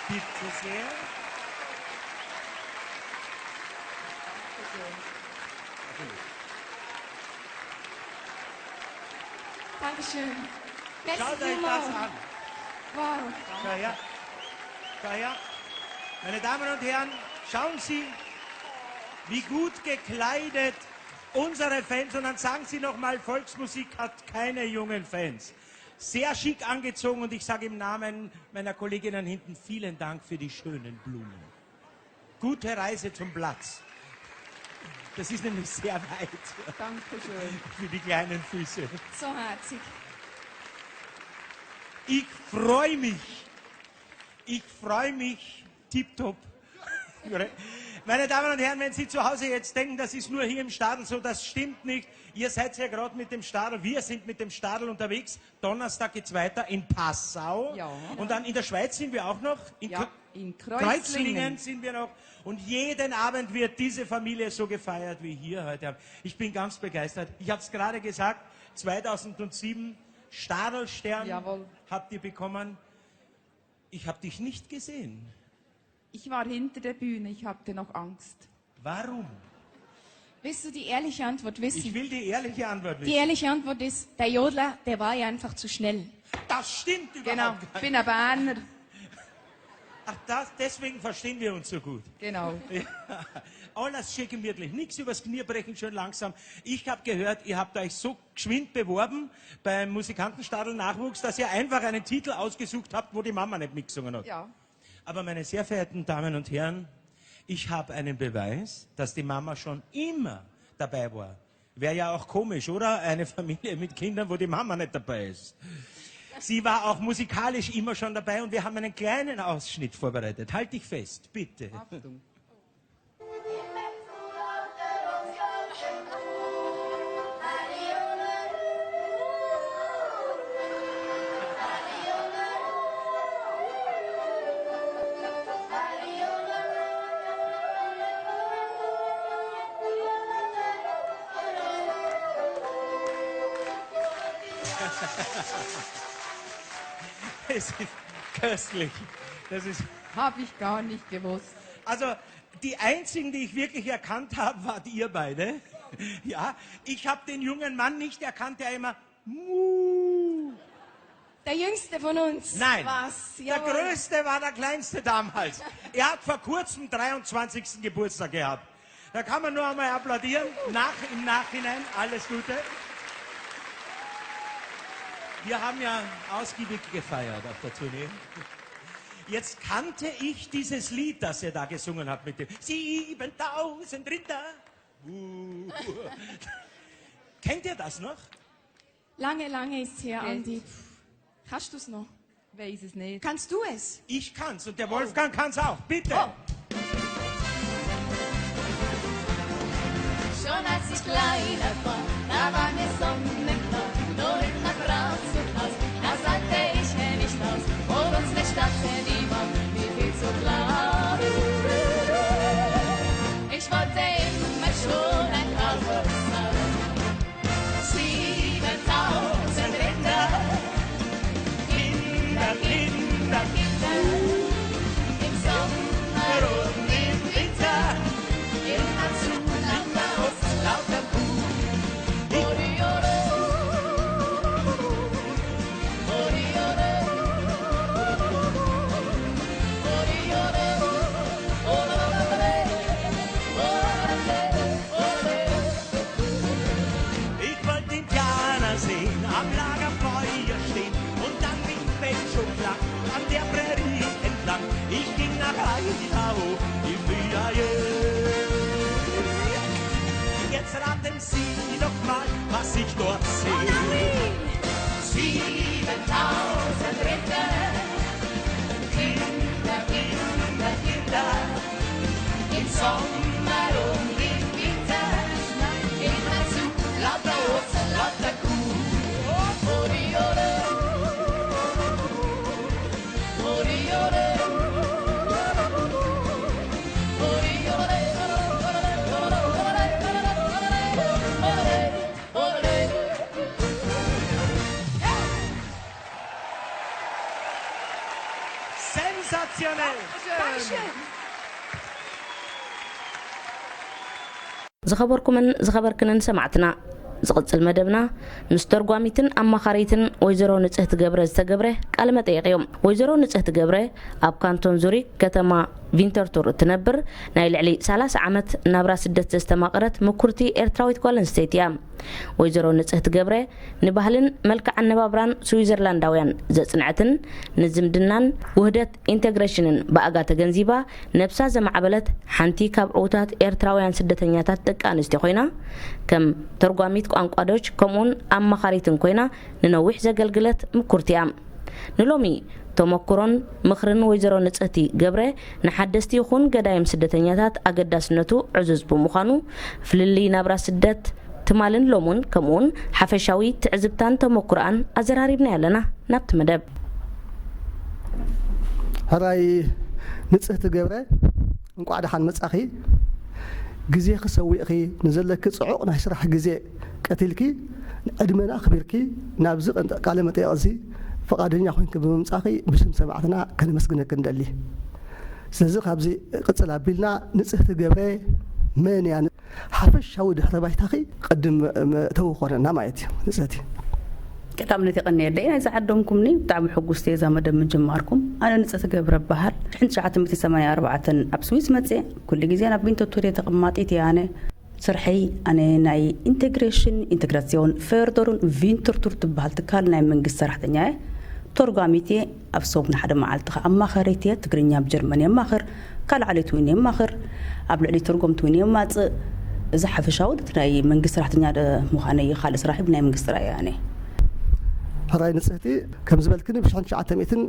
Bitte sehr. Dankeschön. Merci Schaut euch das vielmals. An. Wow. Schau her. Schau her. Meine Damen und Herren, schauen Sie, wie gut gekleidet unsere Fans, und dann sagen Sie nochmal, Volksmusik hat keine jungen Fans. Sehr schick angezogen und ich sage im Namen meiner Kolleginnen hinten vielen Dank für die schönen Blumen. Gute Reise zum Platz. Das ist nämlich sehr weit Dankeschön. für die kleinen Füße. So herzig. Ich freue mich. Ich freue mich. Tipptopp. Meine Damen und Herren, wenn Sie zu Hause jetzt denken, das ist nur hier im Stadl so, das stimmt nicht. Ihr seid ja gerade mit dem Stadl, wir sind mit dem Stadl unterwegs. Donnerstag geht's weiter in Passau. Ja. Und dann in der Schweiz sind wir auch noch. In Ja, Kö- in Kreuzlingen Kreuzlingen. Sind wir noch. Und jeden Abend wird diese Familie so gefeiert wie hier heute Abend. Ich bin ganz begeistert. Ich habe es gerade gesagt, zweitausendsieben Stadelstern Jawohl. Habt ihr bekommen. Ich habe dich nicht gesehen. Ich war hinter der Bühne, ich hatte noch Angst. Warum? Willst du die ehrliche Antwort Ich wissen? Will die ehrliche Antwort Die wissen. Ehrliche Antwort ist, der Jodler, der war ja einfach zu schnell. Das stimmt Genau, überhaupt ich bin ein Berner. Ach, das, deswegen verstehen wir uns so gut. Genau. Ja. Alles schön gemütlich, nichts übers Knie brechen, schön langsam. Ich habe gehört, ihr habt euch so geschwind beworben beim Musikantenstadl Nachwuchs, dass ihr einfach einen Titel ausgesucht habt, wo die Mama nicht mitgesungen hat. Ja. Aber meine sehr verehrten Damen und Herren, ich habe einen Beweis, dass die Mama schon immer dabei war. Wäre ja auch komisch, oder? Eine Familie mit Kindern, wo die Mama nicht dabei ist. Sie war auch musikalisch immer schon dabei und wir haben einen kleinen Ausschnitt vorbereitet. Halt dich fest, bitte. Achtung. Es ist köstlich. Das ist Habe ich gar nicht gewusst. Also, die einzigen, die ich wirklich erkannt habe, wart ihr beide. Ja, ich habe den jungen Mann nicht erkannt, der immer Mu. Der Jüngste von uns. Nein. Was? Der Jawohl. Größte war der Kleinste damals. Er hat vor kurzem dreiundzwanzigsten Geburtstag gehabt. Da kann man nur einmal applaudieren. Nach, im Nachhinein alles Gute. Wir haben ja ausgiebig gefeiert auf der Tournee. Jetzt kannte ich dieses Lied, das er da gesungen hat mit dem siebentausend Rinder. Uh. Kennt ihr das noch? Lange, lange ist her, Andi. Kannst du es noch? Weiß es nicht. Kannst du es? Ich kann's und der Wolfgang kann's auch. Bitte. Oh. Schon als ich kleiner war, da war mir sonnenklar, nur in der Praxis, das halte ich mir nicht aus. Obens eine Stadt, die war mir viel zu klar. Ich wollte immer schon ein Kaufhaus haben. Siebentausend Rinder, Kinder, Kinder, Kinder, im Sommer und im Winter, immer zu lauter Hosen, lauter Kuh. Ich wollte Indianer sehen, am Lagerfeuer stehen und dann mit Feld schon flach an der Prärie entlang. Ich ging nach Idaho, die Via. Jetzt raten Sie doch mal, was ich dort sehe. Siebentausend Ritter, Kinder, Kinder, Kinder, im Sommer und im Winter, immer zu lauter Hosen, lauter Kuh. Sensationell! Dankeschön. ዝኸበርኩምን ዝኸበርክንን ሰማዕትና፣ ዝቕጽል መደብና ምስ ተርጓሚትን ኣማኻሪትን ወይዘሮ ንጽህቲ ገብረ ዝተገብረ ቃለ መጠይቕ እዩ። ወይዘሮ ንጽህቲ ገብረ ኣብ ካንቶን ዙሪክ ከተማ ቪንተርቱር እትነብር፣ ናይ ልዕሊ ሰላሳ ዓመት ናብራ ስደት ዘስተማቐረት ምኩርቲ ኤርትራዊት ጓል ኣንስተይቲ እያ። ወይዘሮ ንጽህቲ ገብረ ንባህልን መልክዕ ኣነባብራን ስዊዘርላንዳውያን ዘጽንዐትን ንዝምድናን ውህደት ኢንተግሬሽንን ብኣጋ ተገንዚባ ነብሳ ዘማዕበለት ሓንቲ ካብ ዕዉታት ኤርትራውያን ስደተኛታት ደቂ ኣንስትዮ ኮይና፣ ከም ተርጓሚት ቋንቋ ዶች ከምኡውን ኣማኻሪትን ኮይና ንነዊሕ ዘገልግለት ምኩርቲ እያ። ንሎሚ ተመኩሮን ምኽርን ወይዘሮ ንጽህቲ ገብረ ንሓደስቲ ይኹን ገዳይም ስደተኛታት ኣገዳስነቱ ዕዙዝ ብምዃኑ፣ ፍልልይ ናብራ ስደት ትማልን ሎሙን ከምኡውን ሓፈሻዊ ትዕዝብታን ተመኩሮኣን ኣዘራሪብናያ ኣለና። ናብቲ መደብ። ሕራይ ንጽህቲ ገብረ፣ እንቋዕ ደሓን መጻኺ። ግዜኺ ሰዊእኺ፣ ንዘለኪ ጽዑቕ ናይ ስራሕ ግዜ ቀቲልኪ፣ ዕድመና ኣኽቢርኪ ናብዚ ቃለ መጠይቕ እዚ ፍቓደኛ ኮይንኪ ብምምጻኺ ብስም ሰማዕትና ከነመስግነኪ ንደሊ። ስለዚ ካብዚ ቅጽል ኣቢልና ንጽህቲ ገብረ መን እያ? ሓፈሻዊ ድሕረ ባይታኺ ቅድም መእተዊ ክኾነና ማለት እዩ። ንጽህቲ። ቀዳምነት የቐንየለይ ናይ ዝዓደምኩምኒ። ብጣዕሚ ሕጉስቲ እየ እዛ መደብ ምጅማርኩም። ኣነ ንጽህቲ ገብረ እበሃል። ሽሕን ትሽዓተ ሚእቲ ሰማንያ ኣርባዕተን ኣብ ስዊስ መጽየ። ኩሉ ግዜ ናብ ቪንተርቱር እየ ተቐማጢት እየ ኣነ። ስርሐይ ኣነ ናይ ኢንቴግሬሽን፣ ኢንቴግሬስዮን፣ ፌርደሩን ቪንተርቱር ትበሃል ትካል ናይ መንግስቲ ሰራሕተኛ እየ። ተርጓሚት እየ። ኣብ ሰሙን ሓደ መዓልቲ ከኣ ኣማኻሪት እየ። ትግርኛ ኣብ ጀርመን የማኽር፣ ካልእ ዓሌት እውን የማኽር፣ ኣብ ልዕሊ ተርጎምቲ እውን የማጽእ። እዚ ሓፈሻዊ ነቲ ናይ መንግስቲ ሰራሕተኛ ደ ምዃነይ እዩ። ካልእ ስራሐይ ብናይ መንግስቲ ጥራይ እየ ኣነ። ሕራይ ንጽህቲ፣ ከም ዝበልክኒ ብሽሕን ትሽዓተ ሚእትን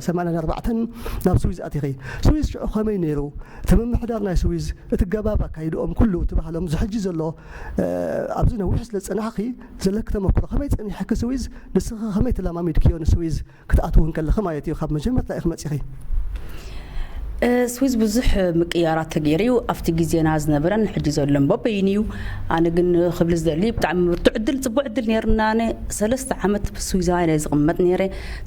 ሰማንያን ኣርባዕተን ናብ ስዊዝ ኣቲኺ። ስዊዝ ሽዑ ከመይ ነይሩ? እቲ ምምሕዳር ናይ ስዊዝ፣ እቲ ገባብ ኣካይድኦም ኩሉ፣ እቲ ባህሎም፣ እዚ ሕጂ ዘሎ፣ ኣብዚ ነዊሕ ስለ ዝጸናሕኺ ዘለኪ ተመክሮ ከመይ ጸኒሕኪ ስዊዝ? ንስኺ ከመይ ተለማሚድክዮ ንስዊዝ ክትኣትዊ እንከለኺ ማለት እዩ፣ ካብ መጀመርታ ኢኺ መጺኺ? እ፣ ስዊዝ ብዙሕ ምቅያራት ተገይሩ እዩ። ኣብቲ ግዜና ዝነበረን ሕጂ ዘሎን በበይኑ እዩ። ኣነ ግን ክብል ዝደሊ ብጣዕሚ ብርቱዕ ዕድል፣ ጽቡቕ ዕድል ነይሩና። ኣነ ሰለስተ ዓመት ስዊዛውያን እየ ዝቕመጥ ነይረ።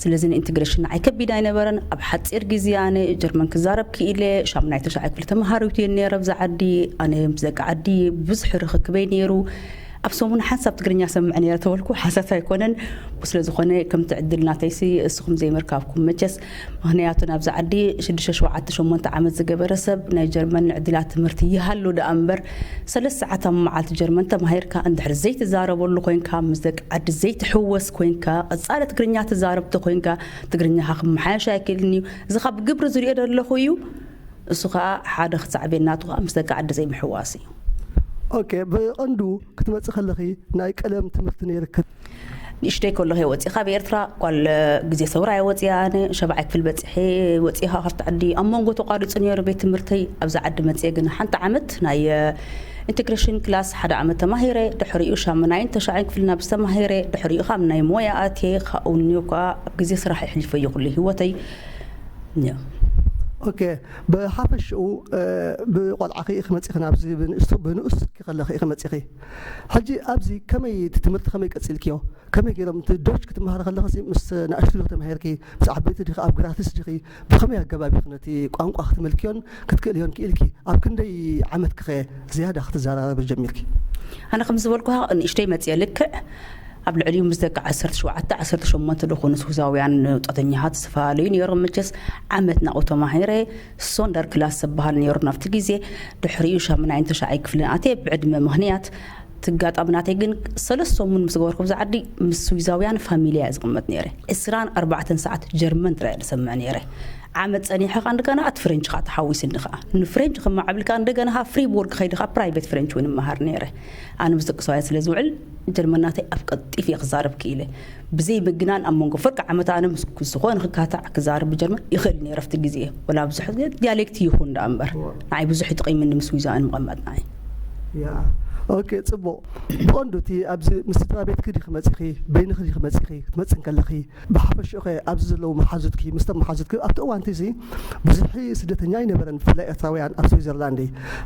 ስለዚ ንኢንቴግሬሽን ንዓይ ከቢድ ኣይነበረን። ኣብ ሓጺር ግዜ ኣነ ጀርመን ክዛረብ ክኢለ። ሻምናይ ተሻዓይ ክፍሊ ተመሃሪት እየ ነይረ ኣብዛ ዓዲ። ኣነ ምስ ደቂ ዓዲ ብዙሕ ርኽክበይ ነይሩ። ኣብ ሰሙን ሓንሳብ ትግርኛ ሰምዕ ነይረ ተበልኩ ሓሰት ኣይኮነን። ስለ ዝኾነ ከምቲ ዕድል ናተይሲ እስኹም ዘይምርካብኩም መቸስ፣ ምኽንያቱ ናብዚ ዓዲ ሽዱሽተ ሸውዓተ ሸሞንተ ዓመት ዝገበረ ሰብ ናይ ጀርመን ዕድላት ትምህርቲ ይሃሉ ደኣ እምበር፣ ሰለስተ ሰዓት ኣብ መዓልቲ ጀርመን ተማሂርካ እንድሕር ዘይትዛረበሉ ኮይንካ፣ ምስ ደቂ ዓዲ ዘይትሕወስ ኮይንካ፣ ቀጻሊ ትግርኛ ትዛረብ ተኮይንካ፣ ትግርኛኻ ክመሓየሽ ኣይክእልን እዩ። እዚ ካብ ግብሪ ዝሪኦ ዘለኹ እዩ። እሱ ከዓ ሓደ ክሳዕቤን ናቱ ከዓ ምስ ደቂ ዓዲ ዘይምሕዋስ እዩ። ኦኬ፣ ብቐንዱ ክትመጽእ ከለኺ ናይ ቀለም ትምህርቲ ነይርክ? ንእሽተይ ከለኹ እየ ወፂእ ካብ ኤርትራ። ጓል ግዜ ሰውራ እየ ወፂኣ። ኣነ ሸብዓይ ክፍል በፂሐ ወፂኻ ካብቲ ዓዲ ኣብ መንጎ ተቋሪፁ ነይሩ ቤት ትምህርተይ። ኣብዚ ዓዲ መፅየ ግን ሓንቲ ዓመት ናይ ኢንቴግሬሽን ክላስ ሓደ ዓመት ተማሂረ። ድሕሪኡ ሻምናይን ተሻዓይን ክፍል ናብ ዝተማሂረ፣ ድሕሪኡ ካብ ናይ ሞያ ኣትየ። ካብኡ እኒኦ ከዓ ኣብ ግዜ ስራሕ የሕሊፈዮ ኩሉ ህይወተይ። ኦኬ፣ ብሓፈሽኡ ብቆልዓኺ ኢኺ መፂኺ ናብዚ ብንእሽቱ ብንኡስ ከለኺ ኢኺ መፂኺ። ሕጂ ኣብዚ ከመይ እቲ ትምህርቲ ከመይ ቀፂልክዮ? ከመይ ገይሮም እቲ ዶች ክትመሃሪ ከለኺ ምስ ንኣሽቱ ዲኺ ተማሂርኪ፣ ምስ ዓበይቲ ዲኺ ኣብ ግራትስ ዲኺ? ብኸመይ ኣገባብ ኢኺ ነቲ ቋንቋ ክትመልክዮን ክትክእልዮን ክኢልኪ? ኣብ ክንደይ ዓመትኪኸ ዝያዳ ክትዘራረቢ ጀሚርኪ? ኣነ ከም ዝበልኩኻ ንእሽተይ መፅየ ልክዕ ኣብ ልዕሊኡ ምስ ደቂ ዓሰርተ ሸውዓተ ዓሰርተ ሸሞንተ ዝኾኑ ስዊዛውያን ወጣተኛታት ዝተፈላለዩ ነይሮም። መቸስ ዓመት ናብኡ ተማሂረ። ሶንደር ክላስ ዝበሃል ነይሩ ናብቲ ግዜ። ድሕሪኡ ሻምናይን ተሻዓይ ክፍልን ኣትየ። ብዕድመ ምኽንያት ትጋጣሚ ናተይ ግን ሰለስተ ሰሙን ምስ ገበርኩ ብዛ ዓዲ ምስ ስዊዛውያን ፋሚልያ እየ ዝቕመጥ ነይረ። ዕስራን ኣርባዕተን ሰዓት ጀርመን ጥራይ እየ ዝሰምዕ ነይረ። ዓመት ጸኒሐ ከኣ እንደገና እቲ ፍሬንች ከኣ ተሓዊስኒ ከኣ ንፍሬንች ከማዕብል ከኣ እንደገና ከኣ ፍሪቡርግ ከይደ ከኣ ፕራይቬት ፍሬንች እውን እመሃር ነይረ። ኣነ ምስ ደቂ ሰውያን ስለ ዝውዕል ጀርመን ናተይ ኣብ ቀልጢፍ እየ ክዛረብ ክኢለ። ብዘይ ምግናን ኣብ መንጎ ፍርቂ ዓመት ኣነ ምስ ዝኾነ ክካታዕ ክዛረብ ብጀርመን ይኽእል ነይረ ኣብቲ ግዜ። ወላ ብዙሕ ግዜ ዲያሌክት ይኹን ደኣ እምበር ንዓይ ብዙሕ ይጥቕምኒ ምስ ስዊዛውያን ምቕማጥ ንዓይ። ያ ኦኬ፣ ጽቡቕ። ብቐንዱ እቲ ኣብዚ ምስ ስድራ ቤትኪ ዲኺ መጺኺ፣ በይንኺ ዲኺ መጺኺ፣ ክትመጽእ እንከለኺ ብሓፈሽኡ ኸ ኣብዚ ዘለዉ መሓዙትኪ፣ ምስቶም መሓዙትኪ ኣብቲ እዋን እቲ እዚ ብዙሕ ስደተኛ ኣይነበረን፣ ብፍላይ ኤርትራውያን ኣብ ስዊዘርላንድ።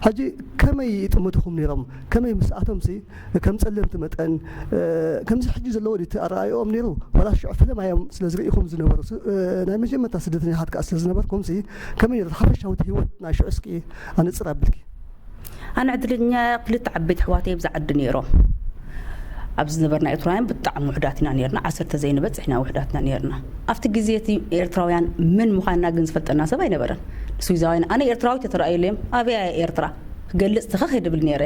ሕጂ ከመይ ይጥምትኹም ነይሮም? ከመይ ምስኣቶም ሲ ከም ጸለምቲ መጠን ከምዚ ሕጂ ዘለዎ ድዩ ኣረኣእያኦም ነይሩ? ዋላ ሽዑ ፈለማ እዮም ስለ ዝርእኹም ዝነበሩ፣ ናይ መጀመርታ ስደተኛታት ከኣ ስለ ዝነበርኩም ሲ ከመይ ነይሩ ሓፈሻዊ እቲ ህይወት ናይ ሽዑ እስኪ ኣነጽር ኣቢልኪ። ኣነ ዕድለኛ ክልተ ዓበይቲ ኣሕዋተይ ኣብዚ ዓዲ ነይሮም። ኣብዚ ዝነበርና ኤርትራውያን ብጣዕሚ ውሕዳት ኢና ነይርና። ዓሰርተ ዘይንበጽሕ ኢና ውሕዳት ኢና ነይርና። ኣብቲ ግዜ እቲ ኤርትራውያን መን ምዃንና ግን ዝፈልጠና ሰብ ኣይነበረን። ስዊዛውያን ኣነ ኤርትራዊት እየ ተራእየለዮም። ኣበይ እያ ኤርትራ? ክገልጽ ተኸኽ እየ ድብል ነይረ።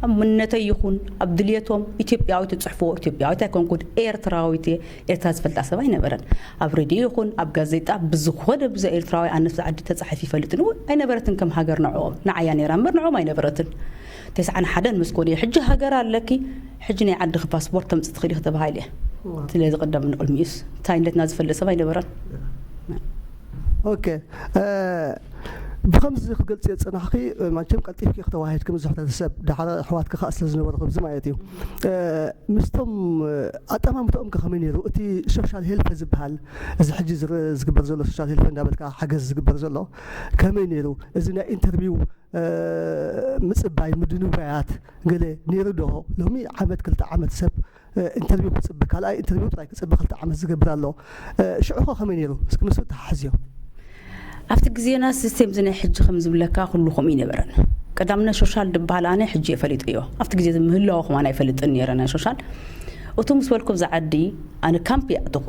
ኣብ መንነተይ ይኹን ኣብ ድልየቶም ኢትዮጵያዊት እጽሕፍዎ። ኢትዮጵያዊት ኣይኮንኩን፣ ኤርትራዊት እየ። ኤርትራ ዝፈልጣ ሰብ ኣይነበረን። ኣብ ሬድዮ ይኹን ኣብ ጋዜጣ ብዝኾነ ብዛ ኤርትራዊ ኣነስ ዓዲ ተጻሒፉ ይፈልጥን እውን ኣይነበረትን። ከም ሃገር ንዕኦም ንዓያ ነይራ እምበር ንዕኦም ኣይነበረትን። ተስዓን ሓደን ምስ ኮነ ሕጂ ሃገር ኣለኪ፣ ሕጂ ናይ ዓድኺ ፓስፖርት ተምጽእ ትኽእሊ ኢኺ ተባሂለ። ስለዚ ቀዳም ንቕድሚኡስ እንታይነትና ዝፈልጥ ሰብ ኣይነበረን። ኦኬ፣ ብኸምዚ ክትገልጽ ዝጸናሕኺ፣ ማቸም ቀልጢፍኪ ኢኺ ተዋሂድኪ ምስ ዝሕተተ ሰብ፣ ዳሕረ ኣሕዋትኪ ከኣ ስለ ዝነበሩ ከምዚ ማለት እዩ። ምስቶም ኣጠማምትኦም ከ ከመይ ነይሩ? እቲ ሶሻል ሄልፕ ዝበሃል፣ እዚ ሕጂ ዝር- ዝግበር ዘሎ ሶሻል ሄልፕ እንዳበልካ ሓገዝ ዝግበር ዘሎ ከመይ ነይሩ? እዚ ናይ ኢንተርቪው ምጽባይ፣ ምድንጓያት ገለ ነይሩ ዶ? ሎሚ ዓመት ክልተ ዓመት ሰብ ኢንተርቪው ክጽበ፣ ካልኣይ ኢንተርቪው ጥራይ ክጽበ ክልተ ዓመት ዝገብር ኣሎ። ሽዑ ኸ ከመይ ነይሩ? እስኪ ምስኡ ተሓሕዝዮ። ኣብቲ ግዜና ሲስቴም እዚ ናይ ሕጂ ከም ዝብለካ ኩሉ ከምኡ ይነበረን። ቀዳምነት ሶሻል ድበሃል ኣነ ሕጂ እየ ፈሊጠዮ። ኣብቲ ግዜ እዚ ምህላው ከማን ኣይፈልጥን ነይረ ናይ ሶሻል። እቱ ምስ በልኩ ብዛ ዓዲ ኣነ ካምፕ ይኣተኹ።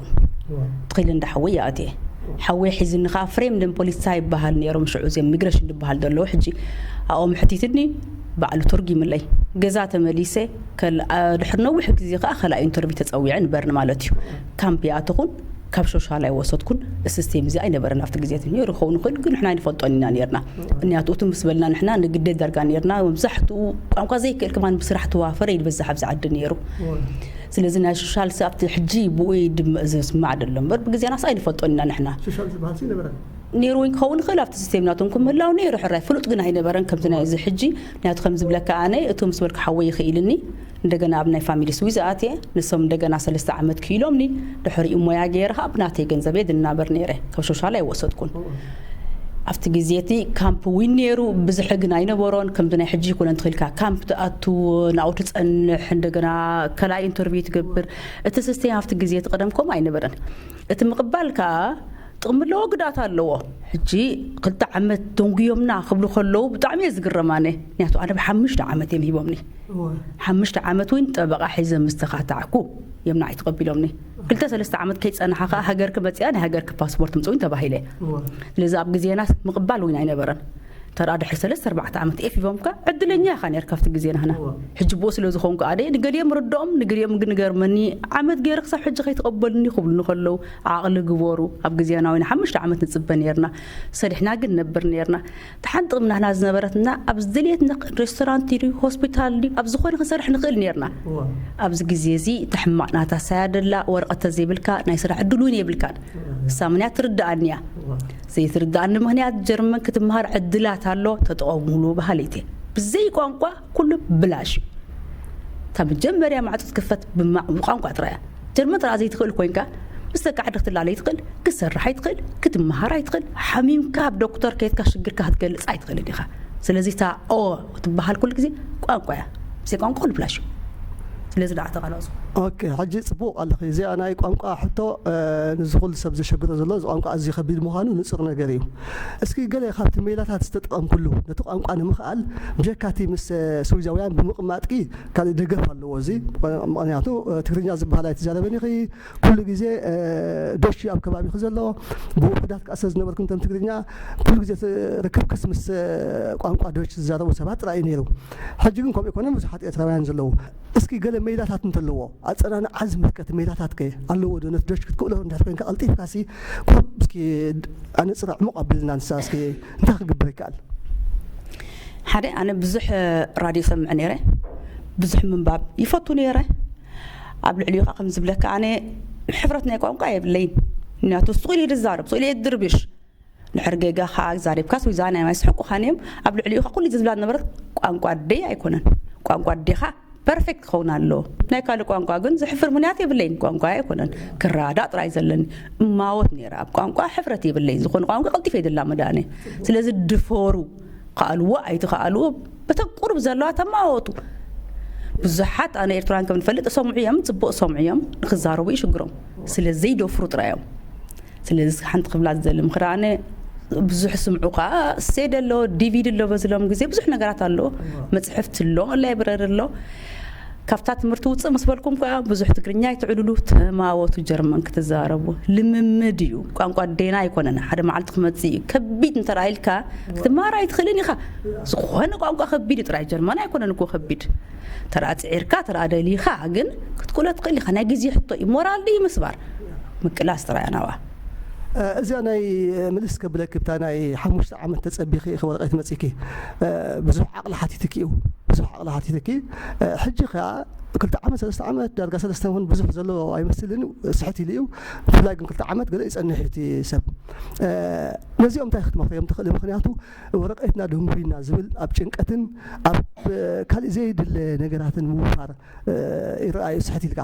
ትኺል እንዳ ሓወይ ይኣትየ። ሓወይ ሒዝኒ ኸዓ ፍሬም ደም ፖሊስ ይበሃል ነይሮም ሽዑ እዚኦም ሚግሬሽን ድበሃል ዘለዎ ሕጂ ኣብኦም ሕቲትኒ ባዕሉ ተርጉምለይ። ገዛ ተመሊሰ ከል- ድሕሪ ነዊሕ ግዜ ኸዓ ካልኣይ ኢንተርቪው ተጸዊዐ ንበርኒ ማለት እዩ። ካምፕ ይኣተኹን ካብ ሶሻል ኣይወሰድኩን። ሲስቴም እዚ ኣይነበረን ኣብቲ ግዜ እቲ ነይሩ ክኸውን ይኽእል፣ ግን ንሕና ኣይንፈልጦን ኢና ነይርና። ምኽንያቱ እቲ ምስ በልና ንሕና ንግደድ ዳርጋ ነይርና። መብዛሕትኡ ቋንቋ ዘይክእል ከማን ብስራሕ ተዋፈረ ይበዝሕ ኣብዚ ዓዲ ነይሩ። ስለዚ ናይ ሶሻል ሲ ኣብቲ ሕጂ ብኡ ድም- ዝስማዕ ደሎ እምበር ብግዜናስ ኣይንፈልጦን ኢና ንሕና። ሶሻል ዝበሃል ሲ ነበረ። ነይሩ እውን ክኸውን ይኽእል ኣብቲ ሲስቴም ናቶም ክምህላው ነይሩ ሕራይ ፍሉጥ ግን ኣይነበረን ከምቲ ናይ እዚ ሕጂ። ምኽንያቱ ከም ዝብለካ ኣነ እቱ ምስ በልካ ሓወይ ይኽኢልኒ እንደገና ኣብ ናይ ፋሚሊ ስዊዝ ኣትየ። ንሶም እንደገና ሰለስተ ዓመት ክኢሎምኒ ድሕሪኡ ሞያ ገይረ ከዓ ብናተይ ገንዘብ እየ ዝናበር ነይረ። ካብ ሶሻል ኣይወሰድኩን። ኣብቲ ግዜ እቲ ካምፕ እውን ነይሩ፣ ብዙሕ ግን ኣይነበሮን። ከምዚ ናይ ሕጂ ይኮነን ትኽልካ ካምፕ ትኣቱ፣ ናብኡ ትጸንሕ፣ እንደገና ካልኣይ ኢንተርቪው ትገብር። እቲ ሲስቴም ኣብቲ ግዜ እቲ ቀደም ከምኡ ኣይነበረን። እቲ ምቕባል ከዓ ጥቕሚ ኣለዎ፣ ጉድኣት ኣለዎ። ሕጂ ክልተ ዓመት ደንጉዮምና ክብሉ ከለዉ ብጣዕሚ እየ ዝግረም ኣነ። ምክንያቱ ኣነ ብሓሙሽተ ዓመት እዮም ሂቦምኒ። ሓሙሽተ ዓመት እውን ጠበቓ ሒዘ ምስ ተኻታዕኩ እዮም ንዓይ ተቐቢሎምኒ። ክልተ ሰለስተ ዓመት ከይጸናሓ ከኣ ሃገርኪ መጺኣ ናይ ሃገርኪ ፓስፖርት ምጽእ እውን ተባሂለ። ስለዚ ኣብ ግዜና ምቕባል እውን ኣይነበረን። ተራ ድሕሪ ሰለስተ ኣርባዕተ ዓመት ኤፍ ሂቦምካ ዕድለኛ ኢኻ ነርካ ኣብቲ ግዜ ናህና። ሕጂ ብኡ ስለ ዝኾንኩ ኣደ ንገሊኦም ርድኦም ንገሊኦም ግን ገርመኒ። ዓመት ገይረ ክሳብ ሕጂ ከይተቐበሉኒ ክብሉኒ ከለዉ ዓቕሊ ግበሩ። ኣብ ግዜና ወይና ሓሙሽተ ዓመት ንጽበ ነርና። ሰሪሕና ግን ነብር ነርና። ተሓንጥቕም ናህና ዝነበረትና ኣብ ዝደልየትና ሬስቶራንት ድዩ ሆስፒታል ድዩ ኣብ ዝኾነ ክንሰርሕ ንኽእል ነርና። ኣብዚ ግዜ እዚ ተሕማቕ ናታ ሳያ ደላ ወረቐት ተዘይብልካ ናይ ስራሕ ዕድል እውን የብልካን። ሳምንያ ትርድኣኒ እያ። ዘይትርድኣኒ ምኽንያት ጀርመን ክትመሃር ዕድላት ኣሎ ተጠቐሙሉ በሃሊት እየ። ብዘይ ቋንቋ ኩሉ ብላሽ እዩ። እታ መጀመርያ ማዕጾ ትክፈት ብማ- ብቋንቋ ጥራይ እያ። ጀርመን ጥራ ዘይትኽእል ኮይንካ ምስ ደቂ ዓዲ ክትላለ ይትኽእል፣ ክትሰርሕ ኣይትኽእል፣ ክትመሃር ኣይትኽእል፣ ሓሚምካ ኣብ ዶክተር ከይድካ ሽግርካ ክትገልጽ ኣይትኽእልን ኢኻ። ስለዚ እታ ኦ ትበሃል ኩሉ ግዜ ቋንቋ እያ። ብዘይ ቋንቋ ኩሉ ብላሽ እዩ። ስለዚ ደኣ ተቓላጹ። ኦኬ፣ ሕጂ ጽቡቕ ኣለኺ። እዚኣ ናይ ቋንቋ ሕቶ፣ እ፣ ንዚ ኩሉ ሰብ ዘሸግሮ ዘሎ እዚ ቋንቋ ኣዝዩ ከቢድ ምዃኑ ንጹር ነገር እዩ። እስኪ ገለ ካብቲ ሜላታት ዝተጠቐምኩሉ ነቲ ቋንቋ ንምኽኣል ብጀካቲ ምስ፣ እ፣ ስዊዛውያን ብምቕማጥኪ ካልእ ደገፍ ኣለዎ እዚ። ምኽንያቱ፣ እ፣ ትግርኛ ዝበሃል ኣይትዛረብን ኢኺ። ኩሉ ግዜ፣ እ፣ ዶች ኣብ ከባቢኺ ዘሎ ብውሑዳት ከኣ ስለ ዝነበርኩም እቶም ትግርኛ ኩሉ ግዜ ርክብክስ ምስ፣ እ፣ ቋንቋ ዶች ዝዛረቡ ሰባት ጥራይ እዩ ነይሩ። ሕጂ ግን ከምኡ ኣይኮነን፣ ብዙሓት ኤርትራውያን ዘለዉ። እስኪ ገለ ሜላታት እንተለዎ፣ ኣጸናንዓ ዝምልከት ሜላታት ከ ኣለዎ ዶ? ነቲ ዶች ክትክእሎ እንድሕር ኮይንካ ቀልጢፍካ ሲ ኮብ እስኪ ኣነጽር ዕሙቕ ኣቢልና ንሳ እስኪ እንታይ ክግበር ይከኣል? ሓደ ኣነ ብዙሕ ራድዮ ሰምዕ ነይረ፣ ብዙሕ ምንባብ ይፈቱ ነይረ። ኣብ ልዕሊኡ ከዓ ከም ዝብለካ ኣነ ሕፍረት ናይ ቋንቋ የብለይን። ምክንያቱ ስቕ ኢለ ዝዛረብ፣ ስቕ ኢለ ድርብሽ ንሕር ጌጋ ኸዓ ዛሪብካስ ወይ ዛና ማይ ስሕቁኻን እዮም። ኣብ ልዕሊኡ ኸዓ ኩሉ ዝብላ ዝነበረት ቋንቋ ኣደይ ኣይኮነን። ቋንቋ ኣዴኻ ፐርፌክት ክኸውን ኣለዎ። ናይ ካልእ ቋንቋ ግን ዝሕፍር ምኽንያት የብለይን። ቋንቋ ኣይኮነን ክረዳእ ጥራይ ዘለኒ። እማወት ነይረ ኣብ ቋንቋ ሕፍረት የብለይን። ዝኾነ ቋንቋ ቀልጢፈ ይደላ መዳነ። ስለዚ ድፈሩ። ከኣልዎ ኣይትኸኣልዎ በተን ቁሩብ ዘለዋ ተማወቱ። ብዙሓት ኣነ ኤርትራውያን ከም ንፈልጥ እሰምዑ እዮም፣ ጽቡቕ እሰምዑ እዮም፣ ንክዛረቡ ይሽግሮም። ስለ ዘይደፍሩ ጥራይ እዮም። ስለዚ ሓንቲ ክብላ ዝደሊ ምኽሪ ኣነ ብዙሕ ስምዑ ከኣ ሴድ ኣሎ፣ ዲቪዲ ኣሎ፣ በዝሎም ግዜ ብዙሕ ነገራት ኣሎ፣ መጽሕፍቲ ኣሎ፣ ላይብረሪ ኣሎ። ካብታ ትምህርቲ ውጽእ ምስ በልኩም ከኣ ብዙሕ ትግርኛ ኣይትዕልሉ፣ ተማወቱ ጀርመን ክትዛረቡ። ልምምድ እዩ። ቋንቋ ኣዴና ኣይኮነን። ሓደ መዓልቲ ክመጽእ እዩ። ከቢድ እንተ ደኣ ኢልካ ክትመሃር ኣይትኽእልን ኢኻ። ዝኾነ ቋንቋ ከቢድ እዩ ጥራይ። ጀርመን ኣይኮነን እኮ ከቢድ። ተራ ጽዒርካ፣ ተራ ደሊኻ ግን ክትክእሎ ትኽእል ኢኻ። ናይ ግዜ ሕቶ እዩ። ሞራል ድዩ ምስባር? ምቅላስ ጥራይ ኣናዋ። እ፣ እዚኣ ናይ፣ እ፣ ምልስ ከብለኪ ብታ ናይ ሓሙሽተ ዓመት ተጸቢኺ ኢኺ ወረቐት መጺኪ። እ፣ ብዙሕ ዓቕሊ ሓቲትኪ እዩ። ብዙሕ ዓቕሊ ሓቲትኪ። እ፣ ሕጂ ከኣ ክልተ ዓመት፣ ሰለስተ ዓመት፣ ዳርጋ ሰለስተ እውን ብዙሕ ዘሎ ኣይመስልን እዩ። ስሕት ኢሉ እዩ። ብፍላይ ግን ክልተ ዓመት ገለ ይጸንሕ እዩ እቲ ሰብ። እ፣ ነዚኦም እንታይ ክትመኽርዮም ትኽእሊ? ምኽንያቱ ወረቐትና ደንጉይና ዝብል ኣብ ጭንቀትን ኣብ፣ እ፣ ካልእ ዘይድለ ነገራትን ምውፋር፣ እ፣ ይረኣዩ ስሕት ኢልካ።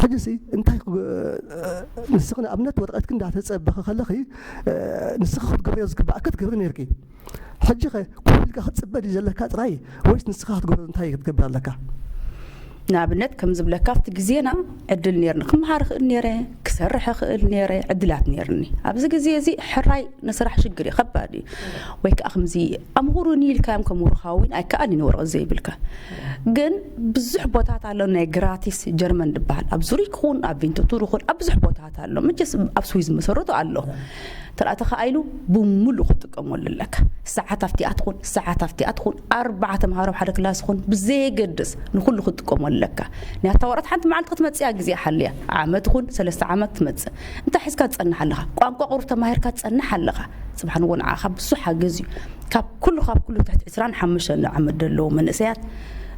ሕጂሲ እንታይ ክግ-፣ እ፣ ንስኺ ንኣብነት ወረቐትኪ እንዳተጸበኺ ከለኺ፣ እ፣ ንስኺ ክትገብርዮ ዝግባእኪ ትገብሪ ነይርኪ። ሕጂ ኸ ኮፍ ኢልካ ክትጽበ ድዩ ዘለካ ጥራይ ወይስ ንስኻ ክትገብሮ እንታይ ክትገብር ኣለካ? ንኣብነት ከም ዝብለካ ኣብቲ ግዜና ዕድል ነይርኒ። ክመሃር እኽእል ነይረ፣ ክሰርሕ እኽእል ነይረ፣ ዕድላት ነይርኒ። ኣብዚ ግዜ እዚ ሕራይ ንስራሕ ሽግር እዩ፣ ከባድ እዩ። ወይ ከዓ ከምዚ ኣምሁሩኒ ኢልካዮም ከምሁሩኻ እውን ኣይከኣልን እዩ ወረቐት ዘይብልካ። ግን ብዙሕ ቦታት ኣሎ ናይ ግራቲስ ጀርመን ዝበሃል። ኣብ ዙሪክ ይኹን፣ ኣብ ቪንትቱር ይኹን፣ ኣብ ብዙሕ ቦታት ኣሎ። መቸስ ኣብ ስዊዝ መሰረቱ ኣሎ። ተራ ተኻኢሉ ብምሉእ ክትጥቀመሉ ኣለካ። ሰዓት ኣብቲኣ ትኹን፣ ሰዓት ኣብቲኣ ትኹን፣ ኣርባዓ ተምሃሮ ኣብ ሓደ ክላስ ይኹን፣ ብዘየገድስ ንኹሉ ክትጥቀመሉ ኣለካ። ናይ ኣታ ወረቐት ሓንቲ መዓልቲ ክትመጽእ እያ፣ ግዜ ሓልያ። ዓመት ይኹን፣ ሰለስተ ዓመት ትመጽእ። እንታይ ሒዝካ ትጸንሕ ኣለኻ? ቋንቋ ቁሩብ ተማሂርካ ትጸንሕ ኣለኻ። ጽባሕ ንግሆ ንዓኻ ብዙሕ ሓገዝ እዩ። ካብ ኩሉ፣ ካብ ኩሉ ትሕቲ ዕስራን ሓሙሽተን ዓመት ዘለዉ መንእሰያት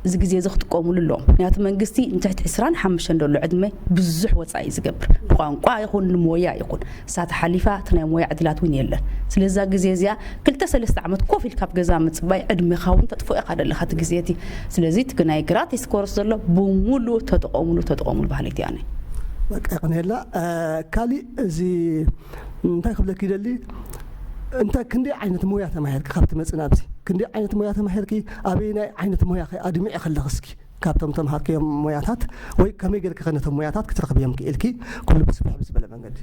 እዚ ግዜ እዚ ክጥቀሙሉ ኣለዎም። ምክንያቱ መንግስቲ ንትሕቲ ዕስራን ሓሙሽተን ዘሎ ዕድመ ብዙሕ ወጻኢ እዩ ዝገብር። ንቋንቋ ይኹን ንሞያ ይኹን። ንሳ ተሓሊፋ እቲ ናይ ሞያ ዕድላት እውን የለን። ስለዚ እዛ ግዜ እዚኣ ክልተ ሰለስተ ዓመት ኮፍ ኢልካ ኣብ ገዛ ምጽባይ ዕድመኻ እውን ተጥፍኦ ኢኻ ዘለኻ እቲ ግዜ እቲ። ስለዚ እቲ ናይ ግራቲስ ኮርስ ዘሎ ብምሉእ ተጠቐሙሉ፣ ተጠቐሙሉ በሃሊት እየ ኣነ። በቃ የቐንየልና። እ፣ ካሊእ እዚ እንታይ ክብለኪ ይደሊ? እንታይ ክንደይ ዓይነት ሞያ ተማሂርኪ ካብቲ መጽእ ናብዚ? ክንደይ ዓይነት ሞያ ተማሂርኪ? ኣበየናይ ዓይነት ሞያ ከ ኣድሚዒ ከለኺ እስኪ ካብቶም ተምሃርክዮም ሞያታት ወይ ከመይ ጌርኪ ከ ነቶም ሞያታት ክትረኽብዮም ክኢልኪ? ኩሉ ብስፍሕ ብዝበለ መንገዲ።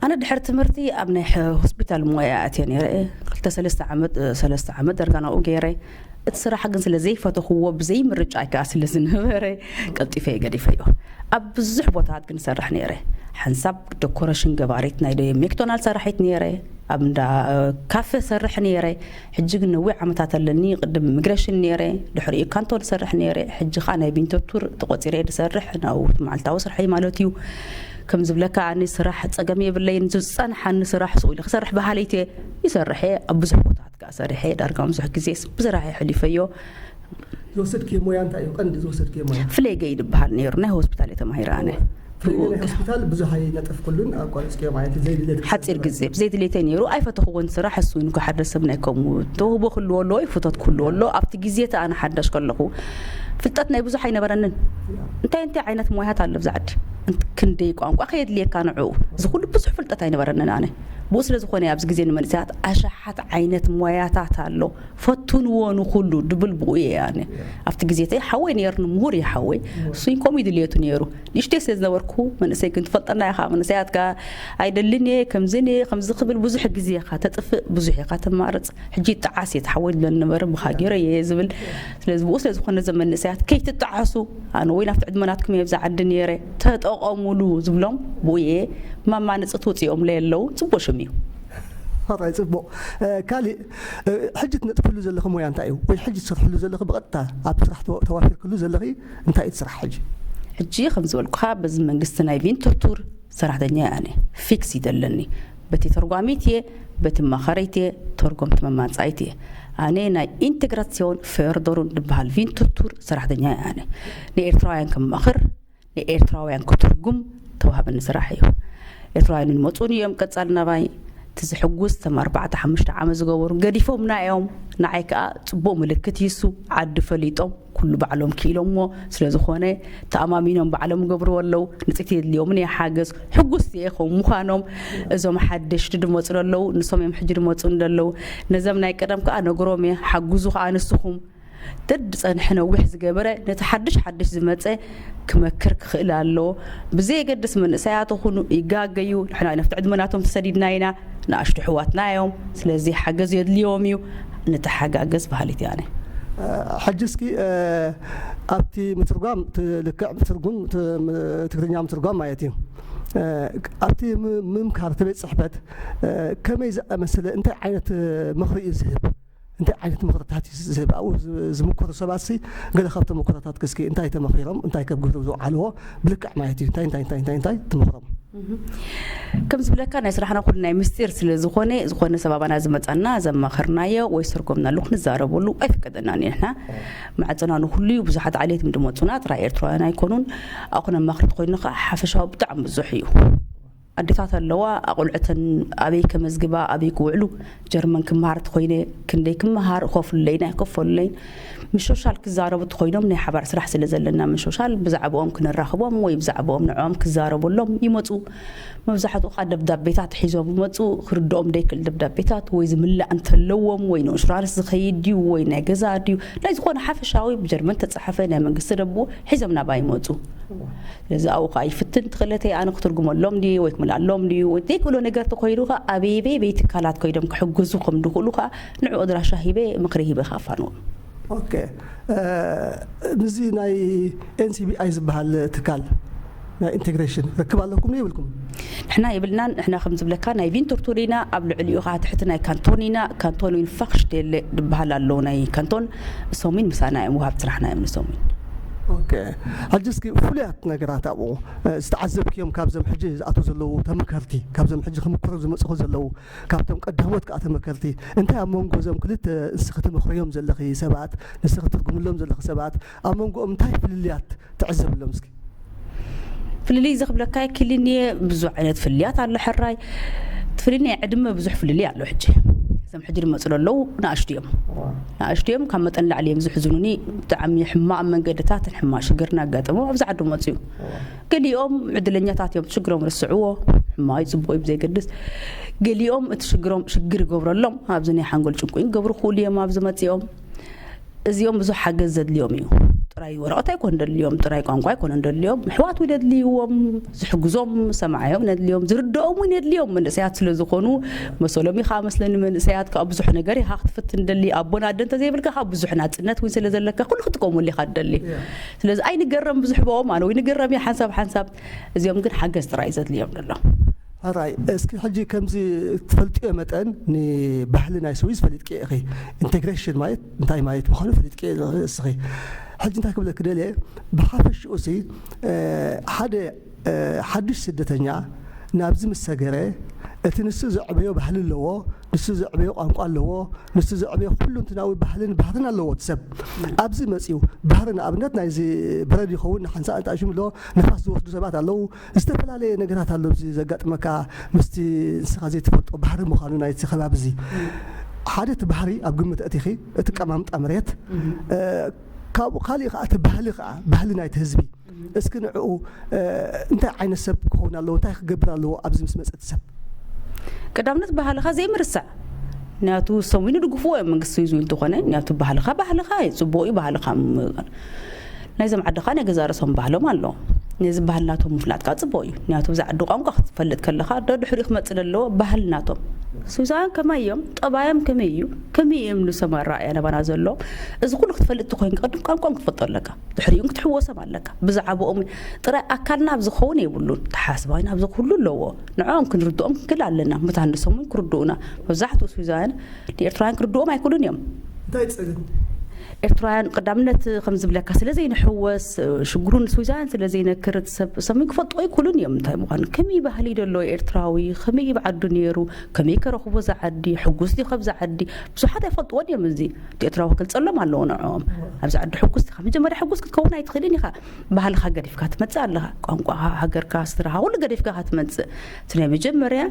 ኣነ ድሕሪ ትምህርቲ ኣብ ናይ ሕ- ሆስፒታል ሞያ ኣትየ ነይረ። ክልተ ሰለስተ ዓመት፣ ሰለስተ ዓመት ዳርጋ ናብኡ ገይረ። እቲ ስራሕ ግን ስለ ዘይፈተኽዎ፣ ብዘይ ምርጫ ኣይከኣ ስለ ዝነበረ፣ ቀልጢፈ ገዲፈዮ። ኣብ ብዙሕ ቦታት ግን ሰርሕ ነይረ። ሓንሳብ ደኮሬሽን ገባሪት ናይ ዶ- ሜክዶናልድ ሰራሒት ነይረ። ኣብ እንዳ ካፈ ሰርሕ ነይረ። ሕጂ ግን ነዊሕ ዓመታት ኣለኒ። ቅድም ኢሚግሬሽን ነይረ፣ ድሕሪኡ ካንቶን ሰርሕ ነይረ። ሕጂ ከዓ ናይ ቪንቶቱር ተቆፂረ ዝሰርሕ ናብኡ መዓልታዊ ስርሐይ ማለት እዩ። ከም ዝብለካ ኣነ ስራሕ ፀገም የብለይን። ዝፀንሓኒ ስራሕ ስቕ ኢለ ክሰርሕ በሃለይት እየ። ይሰርሐ ኣብ ብዙሕ ቦታት ከዓ ሰሪሐ ዳርጋ ብዙሕ ግዜ ብስራሕ የሕሊፈዮ። ዝወሰድክዮ ሞያ እንታይ እዩ? ቀንዲ ዝወሰድክዮ ሞያ? ፍሌገይ ዝበሃል ነይሩ። ናይ ሆስፒታል እየ ተማሂረ ኣነ። ፍሌገይ ናይ ሆስፒታል ብዙሕ ኣይነጠፍኩሉን፣ ኣቋሪፅክዮ ማለት እዩ። ዘይድሌት ሓፂር ግዜ ብዘይ ድሌተይ ነይሩ። ኣይፈተኽዎን ስራሕ። እሱ ይንኮ ሓደ ሰብ ናይ ከምኡ ተውህቦ ክህልዎ ኣለዎ፣ ይፍቶት ክህልዎ ኣለዎ። ኣብቲ ግዜ እቲ ኣነ ሓዳሽ ከለኹ ፍልጠት ናይ ብዙሕ ኣይነበረንን። እንታይ እንታይ ዓይነት ሞያት ኣሎ ብዛ ዓዲ? እንት- ክንደይ ቋንቋ ከየድልየካ ንዕኡ እዚ ኩሉ ብዙሕ ፍልጠት ኣይነበረንን ኣነ። ብኡ ስለ ዝኾነ ኣብዚ ግዜ ንመንእሰያት ኣሽሓት ዓይነት ሞያታት ኣሎ። ፈትንዎ ንኹሉ ድብል ብኡ እየ ኣነ። ኣብቲ ግዜ ተይ ሓወይ ነይርኒ ምሁር እየ ሓወይ። እሱን ከምኡ ድልየቱ ነይሩ። ንእሽተይ ስለ ዝነበርኩ መንእሰይ ግን ትፈልጠና ኢኻ። መንእሰያትካ ኣይደልን እየ ከምዝን እየ ከምዚ ክብል ብዙሕ ግዜ ኢኻ ተጥፍእ፣ ብዙሕ ኢኻ ተማርፅ። ሕጂ ይጠዓስ እየ፣ ተሓወይ ዝብለኒ ነበረ፣ ብኻ ገይረ እየ ዝብል። ስለዚ ብኡ ስለ ዝኾነ እዞም መንእሰያት ከይትጠዓሱ፣ ኣነ ወይ ናብቲ ዕድመ ናትኩም እየ ብዛ ዓዲ ነይረ፣ ተጠቐሙሉ ዝብሎም ብኡ እየ። ማማ ንፅት ውፅኦም ለየለዉ ፅቡቅ ሽም እዩ። ሕራይ ፅቡቅ። እ፣ ካሊእ እ፣ ሕጂ ትነጥፍሉ ዘለኺ ሞያ እንታይ እዩ? ወይ ሕጂ ትሰርሕሉ ዘለኺ ብቐጥታ ኣብ ስራሕ ተዋ- ተዋፊርክሉ ዘለኺ እንታይ እዩ እቲ ስራሕ ሕጂ? ሕጂ ከም ዝበልኩኻ በዚ መንግስቲ ናይ ቪንቶቱር ሰራሕተኛ እየ ኣነ። ፊክስ ይደለኒ። በቲ ተርጓሚት እየ፣ በቲ ማኸረይት እየ፣ ተርጎምቲ መማፃኢት እየ። ኣነ ናይ ኢንቴግራሲዮን ፌርደሩን ዝበሃል ቪንቶቱር ሰራሕተኛ እየ ኣነ። ንኤርትራውያን ከማኽር፣ ንኤርትራውያን ክትርጉም ተዋህበኒ ስራሕ እዩ። ኤርትራውያን ይመፁን እዮም ቀፃል ናባይ። እቲ ዝሕጉስ እቶም ኣርባዕተ ሓሙሽተ ዓመት ዝገበሩ ገዲፎምና እዮም። ንዓይ ከዓ ፅቡቅ ምልክት ይሱ ዓዲ ፈሊጦም ኩሉ ባዕሎም ክኢሎምዎ ስለ ዝኾነ ተኣማሚኖም ባዕሎም ይገብርዎ ኣለዉ። ንፅቲ የድልዮምን እየ ሓገዝ። ሕጉስቲ እየ ከም ምዃኖም። እዞም ሓደሽቲ ድመፁ ኣለዉ፣ ንሶም እዮም ሕጂ ድመፁ እንደለዉ። ነዞም ናይ ቀደም ከዓ ነግሮም እየ፣ ሓግዙ ከዓ ንስኹም። ደድ ዝፀንሐ ነዊሕ ዝገበረ ነቲ ሓድሽ ሓድሽ ዝመፀ ክመክር ክኽእል ኣለዎ። ብዘየገድስ መንእሰያት ይኹኑ ይጋገዩ። ንሕና ነፍቲ ዕድመ ናቶም ተሰዲድና ኢና። ንኣሽቱ ኣሕዋትና እዮም። ስለዚ ሓገዝ የድልዮም እዩ። ንተሓጋገዝ በሃሊት እየ ኣነ። ሕጂ እስኪ እ፣ ኣብቲ ምትርጓም ት- ልክዕ ትርጉም ት- ም- ትግርኛ ምትርጓም ማለት እዩ። እ፣ ኣብቲ ም- ምምካር እቲ ቤት ፅሕፈት እ፣ ከመይ ዝኣመሰለ እንታይ ዓይነት እ፣ ምኽሪ እዩ ዝህብ? እንታይ ዓይነት ምኽርታት እዩ ዝህብ? ኣብኡ ዝ- ዝምከሩ ሰባት ሲ ገለ ካብ ተመክሮታት እስኪ እንታይ ተመኺሮም እንታይ ከብ ግብሪ ዝውዓልዎ ብልክዕ ማለት እዩ እንታይ እንታይ እንታይ እንታይ እንታይ ትምኽሮም? ከም ዝብለካ ናይ ስራሕና ኩሉ ናይ ምስጢር ስለ ዝኾነ፣ ዝኾነ ሰብ ኣባና ዝመጻና ዘማኸርናዮ ወይ ዝተርጎምናሉ ክንዛረበሉ ኣይፍቀደናን እዩ። ንሕና ማዕጽና ንኹሉ እዩ። ብዙሓት ዓሌት ድመጹና ጥራይ ኤርትራውያን ኣይኮኑን። ኣብኡ ክነማኽር ተኾይኑ ከዓ ሓፈሻዊ ብጣዕሚ ብዙሕ እዩ። ኣዴታት ኣለዋ፣ ኣቑልዕተን ኣበይ ከመዝግባ፣ ኣበይ ክውዕሉ፣ ጀርመን ክመሃር ተኾይነ ክንደይ ክመሃር፣ እኸፍሉለይን ኣይከፈሉለይን። ምስ ሶሻል ክዛረቡ ተኾይኖም ናይ ሓባር ስራሕ ስለ ዘለና ምስ ሶሻል ብዛዕባኦም ክነራኽቦም ወይ ብዛዕባኦም ንዕኦም ክዛረበሎም ይመጹ። መብዛሕትኡ ከዓ ደብዳቤታት ሒዞም ይመጹ፣ ክርድኦም ደይክእል ደብዳቤታት ወይ ዝምላእ እንተለዎም ወይ ንኢንሹራንስ ዝኸይድ ድዩ ወይ ናይ ገዛ ድዩ ናይ ዝኾነ ሓፈሻዊ ብጀርመን ተጻሓፈ ናይ መንግስቲ ደብኡ ሒዞም ናባይ ይመጹ። ስለዚ ኣብኡ ከዓ ይፍትን ትኽእለተይ ኣነ ክትርጉመሎም ድዩ ወይ ክምልኣሎም ድዩ ወይ ዘይክእሎ ነገር ተኮይኑ ከዓ ኣበይ በይ በይ ትካላት ኮይዶም ክሕግዙ ከም ድኽእሉ ከዓ ንዕኡ ኣድራሻ ሂበ ምኽሪ ሂበ ከፋንዎም። ኦኬ። እ፣ ምስዚ ናይ ኤንሲቢኣይ ዝበሃል ትካል ናይ ኢንቴግሬሽን ርክብ ኣለኩም ዶ የብልኩም? ንሕና የብልናን። ንሕና ከም ዝብለካ ናይ ቪንቶርቱር ኢና፣ ኣብ ልዕሊኡ ከዓ ትሕቲ ናይ ካንቶን ኢና። ካንቶን ዊን ፋክሽቴለ ዝበሃል ኣለዉ ናይ ካንቶን፣ እሶም ዊን ምሳና እዮም፣ ወሃብቲ ስራሕና እዮም ንሶም ዊን። ኦኬ። ሕጂ እስኪ ፍሉያት ነገራት ኣብኡ እ፣ ዝተዓዘብክዮም ካብዞም ሕጂ ዝኣትዉ ዘለዉ ተመከርቲ፣ ካብዞም ሕጂ ክምክሩ ዝመፅኹ ዘለዉ ካብቶም ቀዳሞት ከዓ ተመከርቲ እንታይ ኣብ መንጎ እዞም ክልተ ንስኺ ትመኽርዮም ዘለኺ ሰባት፣ ንስኺ ትርጉምሎም ዘለኺ ሰባት ኣብ መንጎኦም እንታይ ፍልልያት ትዕዘብሎም እስኪ? ፍልልይ እዚ ክብለካ ክልንየ ብዙሕ ዓይነት ፍልልያት ኣሎ። ሕራይ እቲ ፍልልይ ናይ ዕድመ ብዙሕ ፍልልይ ኣሎ። ሕጂ እዞም ሕጂ ዝመፁ ዘለዉ ንኣሽቱ እዮም። ንኣሽቱ እዮም፣ ካብ መጠን ላዕሊ እዮም ዝሕዝኑኒ። ብጣዕሚ ሕማቕ መንገድታትን ሕማቕ ሽግርን ኣጋጠሞ ኣብዚ ዓዲ መፅኡ። ገሊኦም ዕድለኛታት እዮም፣ ሽግሮም ርስዕዎ። ሕማቕ እዩ ፅቡቕ እዩ ብዘይገድስ። ገሊኦም እቲ ሽግሮም ሽግር ይገብረሎም፣ ኣብዚ ናይ ሓንጎል ጭንቁ ይገብሩ ክእሉ እዮም ኣብዚ መፅኦም። እዚኦም ብዙሕ ሓገዝ ዘድልዮም እዩ። እቲ ጥራይ ወረቐት ኣይኮን ደድልዮም፣ ጥራይ ቋንቋ ኣይኮነን ደድልዮም፣ ኣሕዋት እውን የድልይዎም፣ ዝሕግዞም ሰማዓዮም ነድልዮም፣ ዝርድኦም እውን የድልዮም። መንእሰያት ስለ ዝኾኑ መሰሎም እዩ ከዓ መስለኒ። መንእሰያት ከዓ ብዙሕ ነገር ኢኻ ክትፍትን ደሊ፣ ኣቦን ኣደን እንተዘይብልካ ከዓ ብዙሕ ናፅነት እውን ስለ ዘለካ ኩሉ ክትጥቀመሉ ኢኻ ትደሊ። ስለዚ ኣይንገረም ብዙሕ ብኦም ኣነ ወይ ንገረም እየ ሓንሳብ ሓንሳብ። እዚኦም ግን ሓገዝ ጥራይ ዘድልዮም ዘሎ። ኣራይ እስኪ ሕጂ ከምዚ ትፈልጥዮ መጠን ንባህሊ ናይ ስዊዝ ፈሊጥቂ ኢኺ። ኢንቴግሬሽን ማለት እንታይ ማለት ምዃኑ ፈሊጥቂ እስኺ። ሕጂ እንታይ ክብለክ ደልየ፣ ብሓፈሽኡ ሲ ሓደ ሓዱሽ ስደተኛ ናብዚ ምስ ሰገረ እቲ ንሱ ዘዕበዮ ባህሊ ኣለዎ፣ ንሱ ዘዕበዮ ቋንቋ ኣለዎ፣ ንሱ ዘዕበዮ ኩሉ እንትናዊ ባህልን ባህርን ኣለዎ እቲ ሰብ። ኣብዚ መፅዩ ባህሪ ንኣብነት ናይዚ በረድ ይኸውን ንሓንሳእ እንታይ ሽም ኣለዎ፣ ነፋስ ዝወስዱ ሰባት ኣለዉ፣ ዝተፈላለየ ነገራት ኣሎ። እዚ ዘጋጥመካ ምስቲ ንስኻ ዘይትፈልጦ ባህሪ ምዃኑ ናይቲ ከባቢ እዚ ሓደ እቲ ባህሪ ኣብ ግምት ኣእቲኺ እቲ ቀማምጣ መሬት ካብኡ ካሊእ ከዓ እቲ ባህሊ ከዓ ባህሊ ናይቲ ህዝቢ እስኪ ንዕኡ እንታይ ዓይነት ሰብ ክኸውን ኣለዎ እንታይ ክገብር ኣለዎ ኣብዚ ምስ መፀ እቲ ሰብ ቀዳምነት ባህልኻ ዘይምርሳዕ ንያቱ ሰሙኑ ድግፍዎ እዮም መንግስቲ ስዊዝ እንተኾነ ንያቱ ባህልኻ ባህልኻ እዩ ፅቡቅ እዩ ባህልኻ ናይዞም ዓድኻ ናይ ገዛ ርእሶም ባህሎም ኣሎ ነዚ ባህልናቶም ምፍላጥካ ፅቡቅ እዩ ንያቱ ብዛ ዓዲ ቋንቋ ክትፈልጥ ከለኻ ደድሕሪኡ ክመፅእ ዘለዎ ባህልናቶም ስዊዛውያን ከመይ እዮም ጠባዮም ከመይ እዩ ከመይ እዮም ንሶም ኣረኣያ ናባና ዘሎ እዚ ኩሉ ክትፈልጥ ትኮይን ቅድም ቋንቋም ክትፈልጦ ኣለካ ድሕሪኡን ክትሕወሶም ኣለካ ብዛዕባኦም ጥራይ ኣካልና ኣብ ዝኸውን የብሉን ተሓስባይን ኣብዚ ኩሉ ኣለዎ ንዕኦም ክንርድኦም ክንክል ኣለና መታን ንሶም እውን ክርድኡና መብዛሕትኡ ስዊዛውያን ንኤርትራውያን ክርድኦም ኣይክእሉን እዮም እንታይ ፅግን ኤርትራውያን ቀዳምነት ከም ዝብለካ ስለ ዘይንሕወስ ሽግሩን ስዊዛውያን ስለ ዘይነክር ሰብ ሰሙን ክፈልጥዎ ኣይክእሉን እዮም እንታይ ምዃኑ ከመይ ባህሊ ደሎ ኤርትራዊ ከመይ ይብዓዱ ነይሩ ከመይ ከረኽቦ ዝዓዲ ሕጉስ ዲኸ ብዝዓዲ ብዙሓት ኣይፈልጥዎን እዮም እዚ እቲ ኤርትራዊ ክገልጸሎም ኣለዎ ንዕኦም ኣብዚ ዓዲ ሕጉስ ዲኻ መጀመርያ ሕጉስ ክትከውን ኣይትኽእልን ኢኻ ባህልኻ ገዲፍካ ትመጽእ ኣለኻ ቋንቋኻ ሃገርካ ስድራኻ ኩሉ ገዲፍካ ኢኻ ትመጽእ እቲ ናይ መጀመርያ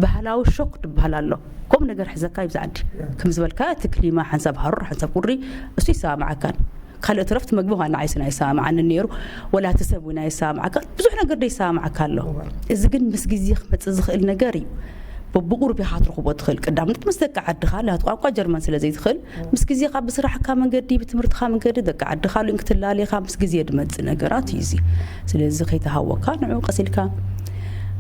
ባህላዊ ሾክ ዝበሃል ኣሎ ከምኡ ነገር ሕዘካ እዩ ብዝዓዲ ከም ዝበልካ እቲ ክሊማ ሓንሳብ ሃሩር ሓንሳብ ቁሪ እሱ ይሰማማዓካን ካልእ ትረፍቲ መግቢ ኳ ንዓይስን ኣይሰማማዓንን ነይሩ ወላ እቲ ሰብ እውን ኣይሰማማዓካ ብዙሕ ነገር ዶ ይሰማማዓካ ኣሎ እዚ ግን ምስ ግዜ ክመፅእ ዝኽእል ነገር እዩ በብቁሩብ ኢኻ ትረኽቦ ትኽእል ቀዳምነት ምስ ደቂ ዓድኻ ናት ቋንቋ ጀርመን ስለ ዘይትኽእል ምስ ግዜኻ ብስራሕካ መንገዲ ብትምህርትኻ መንገዲ ደቂ ዓድኻ ሉን ክትላሌኻ ምስ ግዜ ድመፅእ ነገራት እዩ እዚ ስለዚ ከይተሃወካ ንዑ ቀሲልካ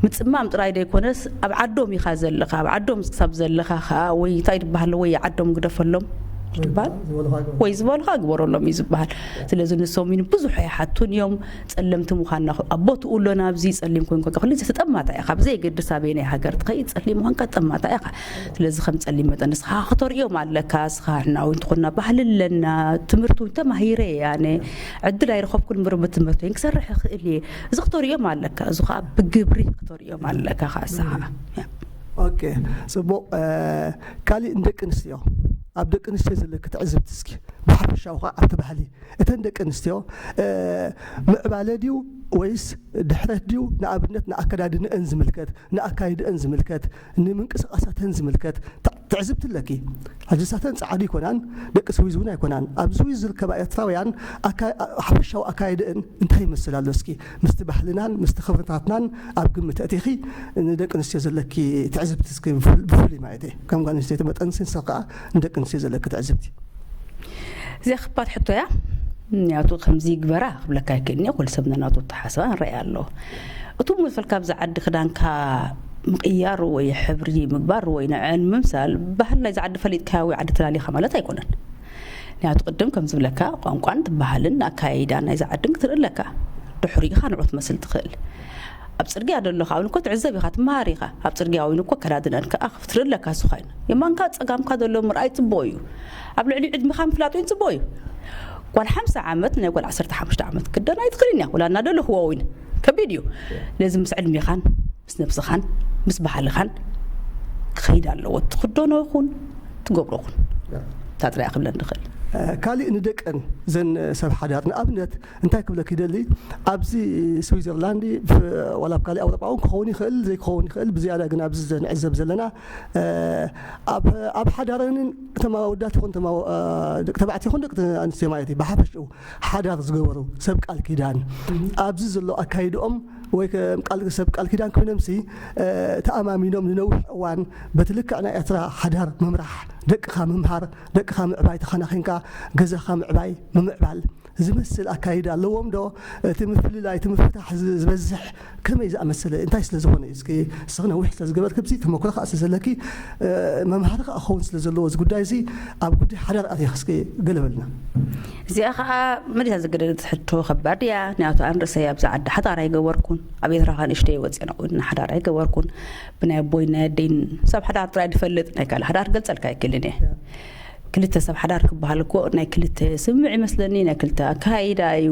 ምፅማም ጥራይ ዘይኮነስ ኣብ ዓዶም ኢኻ ዘለኻ ኣብ ዓዶም ክሳብ ዘለኻ ከዓ ወይ እንታይ ድበሃል ወይ ዓዶም ግደፈሎም ድበሃል ወይ ዝበልኻ ግበረሎም እዩ ዝበሃል ስለዚ ንሶም ብዙሕ ኣይሓቱን እዮም ጸለምቲ ምዃንና ኣብ ቦትኡ ኣሎና ኣብዚ ጸሊም ኮይንካ ኩሉ ግዜ ተጠማታ ኢኻ ብዘይ ገድስ ኣበየናይ ሃገር ትኸይድ ጸሊም ምዃንካ ተጠማታ ኢኻ ስለዚ ከም ጸሊም መጠን ንስኻ ክተርእዮም ኣለካ ስኻ ሕናዊ እንትኾና ባህሊ ኣለና ትምህርቲ እውን ተማሂረ ኣነ ዕድል ኣይረኸብኩን ምርብ ትምህርቲ ክሰርሕ ይኽእል እየ እዚ ክተርእዮም ኣለካ እዚ ከዓ ብግብሪ ክተርእዮም ኣለካ ከዓ ስኻ ኦኬ ጽቡቕ ካሊእ ንደቂ ኣንስትዮ ኣብ ደቂ ኣንስትዮ ዘለኪ ትዕዝብቲ እስኪ ብሓፈሻዊ ከዓ ኣብቲ ባህሊ እተን ደቂ ኣንስትዮ ምዕባለ ድዩ ወይስ ድሕረት ድዩ ንኣብነት ንኣከዳድንአን ዝምልከት ንኣካይድአን ዝምልከት ንምንቅስቃሳተን ዝምልከት ትዕዝብቲ ኣለኪ ሕጂ ሳተን ፃዓዱ ኣይኮናን ደቂ ስዊዝ እውን ኣይኮናን ኣብ ስዊዝ ዝርከባ ኤርትራውያን ሓፈሻዊ ኣካይድአን እንታይ ይመስል ኣሎ እስኪ ምስቲ ባህልናን ምስቲ ክብርታትናን ኣብ ግምት ኣእቲኺ ንደቂ ኣንስትዮ ዘለኪ ትዕዝብቲ እስኪ ብፍሉይ ማለት እየ ከም ጓል ኣንስተይቲ መጠን ስንስር ከዓ ንደቂ ኣንስትዮ ዘለኪ ትዕዝብቲ እዚኣ ክባድ ሕቶ እያ ምክንያቱ ከምዚ ይግበራ ክብለካ ይክእልኒ ኩሉ ሰብ ነናቱ ተሓስባ ንረኣያ ኣለዎ እቶም መፈልካ ኣብዚ ዓዲ ክዳንካ ምቕያር ወይ ሕብሪ ምግባር ወይ ንዐን ምምሳል ባህል ናይዚ ዓዲ ፈሊጥካያ ወይ ዓዲ ተላሊኻ ማለት ኣይኮነን ምክንያቱ ቅድም ከም ዝብለካ ቋንቋን ትበሃልን ኣካያይዳን ናይዚ ዓድን ክትርኢ ኣለካ ድሕሪኡ ኢኻ ንዑ ትመስል ትኽእል ኣብ ፅርግያ ደሎ ካብ እኮ ትዕዘብ ኢኻ ትመሃር ኢኻ ኣብ ፅርግያ ወይ እኮ ከዳድነን ከዓ ክትርኢ ኣለካ ዝኾይን የማንካ ፀጋምካ ዘሎ ምርኣይ ፅቡቅ እዩ ኣብ ልዕሊ ዕድሚኻ ምፍላጥ እውን ፅቡቅ እዩ ጓል ሓምሳ ዓመት ናይ ጓል ዓሰርተ ሓሙሽተ ዓመት ክደን ኣይትኽእልን እያ ወላ እናደለኽዎ እውን ከቢድ እዩ ነዚ ምስ ዕድሜኻን ምስ ነብስኻን ምስ ባህልኻን ክኸይድ ኣለዎ ትኽደኖ ይኹን ትገብሮ ይኹን እታ ጥራይ ክብለን ንኽእል ካሊእ ንደቀን ዘን ሰብ ሓዳር ንኣብነት እንታይ ክብለክ ይደሊ ኣብዚ ስዊዘርላንድ ዋላ ኣብ ካሊእ ኣውሮጳ እውን ክኸውን ይኽእል ዘይክኸውን ይኽእል ብዝያዳ ግን ኣብዚ ንዕዘብ ዘለና ኣብ ሓዳረንን እቶም ኣወዳት ይኹን ደቂ ተባዕት ይኹን ደቂ ኣንስትዮ ማለት እዩ ብሓፈሽኡ ሓዳር ዝገበሩ ሰብ ቃል ኪዳን ኣብዚ ዘሎ ኣካይድኦም ወይ ሰብ ቃል ኪዳን ኮይኖምሲ ተኣማሚኖም ንነዊሕ እዋን በቲ ልክዕ ናይ ኤርትራ ሓዳር ምምራሕ ደቅኻ ምምሃር ደቅኻ ምዕባይ ተኸናኺንካ ገዛኻ ምዕባይ ምምዕባል ዝመስል ኣካይዳ ኣለዎም ዶ? እቲ ምፍልላይ፣ እቲ ምፍታሕ ዝ-፣ ዝበዝሕ ከመይ ዝኣመሰለ፣ እንታይ ስለ ዝኾነ እዩ? እስኪ ንስኺ ነዊሕ ስለ ዝገበርኪ፣ ኣብዚ ተመክሮ ከኣ ስለ ዘለኪ፣ እ፣ መምሃሪ ከኣ ክኸውን ስለ ዘለዎ እዚ ጉዳይ እዚ፣ ኣብ ጉዳይ ሓዳር ኣቲኺ እስኪ ገለ በልና። እዚኣ ከኣ መሊሳ ዘገደደት ሕቶ ከባድ እያ። ምኽንያቱ ኣነ ርእሰይ ኣብዚ ዓዲ ሓዳር ኣይገበርኩን። ኣብ ኤርትራ ከኣ ንእሽተይ ወጺኤ ናብኡ ሓዳር ኣይገበርኩን። ብናይ ኣቦይ ናይ ኣደይን ሰብ ሓዳር ጥራይ ዝፈልጥ፣ ናይ ካልእ ሓዳር ክገልጸልካ ኣይክእልን እየ። ክልተ ሰብ ሓዳር ክበሃል እኮ ናይ ክልተ ስምምዕ ይመስለኒ፣ ናይ ክልተ ኣካይዳ እዩ።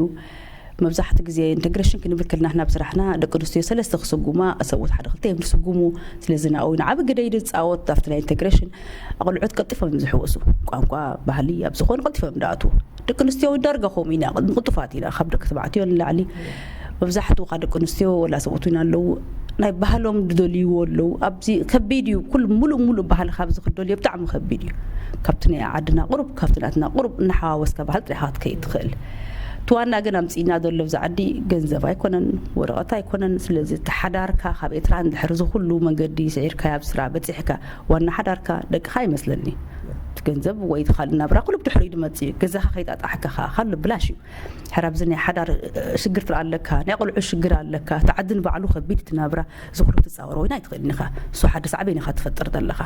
መብዛሕትኡ ግዜ ኢንተግሬሽን ክንብል ከለና ንሕና ኣብ ስራሕና ደቂ ኣንስትዮ ሰለስተ ክስጉማ፣ ሰብኡት ሓደ ክልተ እዮም ዝስጉሙ። ስለዚ ንዕኡ ንዓቢ ግደ እዩ ዝጻወት ኣብቲ ናይ ኢንተግሬሽን። ኣቕልዑት ቀልጢፎም እዮም ዝሕወሱ። ቋንቋ፣ ባህሊ ኣብ ዝኾነ ቀልጢፎም እዮም ዝኣትዉ። ደቂ ኣንስትዮ ዳርጋ ከምኡ ኢና፣ ንቕልጡፋት ኢና፣ ካብ ደቂ ተባዕትዮ ንላዕሊ። መብዛሕትኡ ካብ ደቂ ኣንስትዮ ወላ ሰብኡት እውን ኣለዉ፣ ናይ ባህሎም ዝደልይዎ ኣለዉ። ኣብዚ ከቢድ እዩ፣ ኩሉ ሙሉእ ሙሉእ ባህልኻ ኣብዚ ክትደልዮ ብጣዕሚ ከቢድ እዩ። ካብቲ ናይ ዓድና ቁሩብ፣ ካብቲ ናትና ቁሩብ እናሓዋወስካ ባህሊ ጥራሕ ኢኻ ክትከይድ ትኽእል። እቲ ዋና ግን ኣምጺእና ዘሎ ኣብዚ ዓዲ ገንዘብ ኣይኮነን፣ ወረቐት ኣይኮነን። ስለዚ እቲ ሓዳርካ ካብ ኤርትራ እንድሕር እዚ ኩሉ መንገዲ ስዒርካ ኣብ ስራ በጺሕካ፣ ዋና ሓዳርካ ደቅኻ ይመስለኒ። እቲ ገንዘብ ወይ እቲ ካልእ ናብራ ኩሉ ብድሕሪኡ ዝመጽእ እዩ። ገዛኻ ከይጣጣሕካ ከኣ ካሎ ብላሽ እዩ። ሕራብ እዚ ናይ ሓዳር፣ እ፣ ሽግር ትርኢ ኣለካ፣ ናይ ቆልዑ ሽግር ኣለካ፣ እቲ ዓዲ ንባዕሉ ከቢድ እቲ ናብራ፣ እዚ ኩሉ ክትጻወሮ ወይና ኣይትኽእልን ኢኻ። እሱ ሓደ ሳዕቤን ኢኻ ትፈጥር ዘለኻ።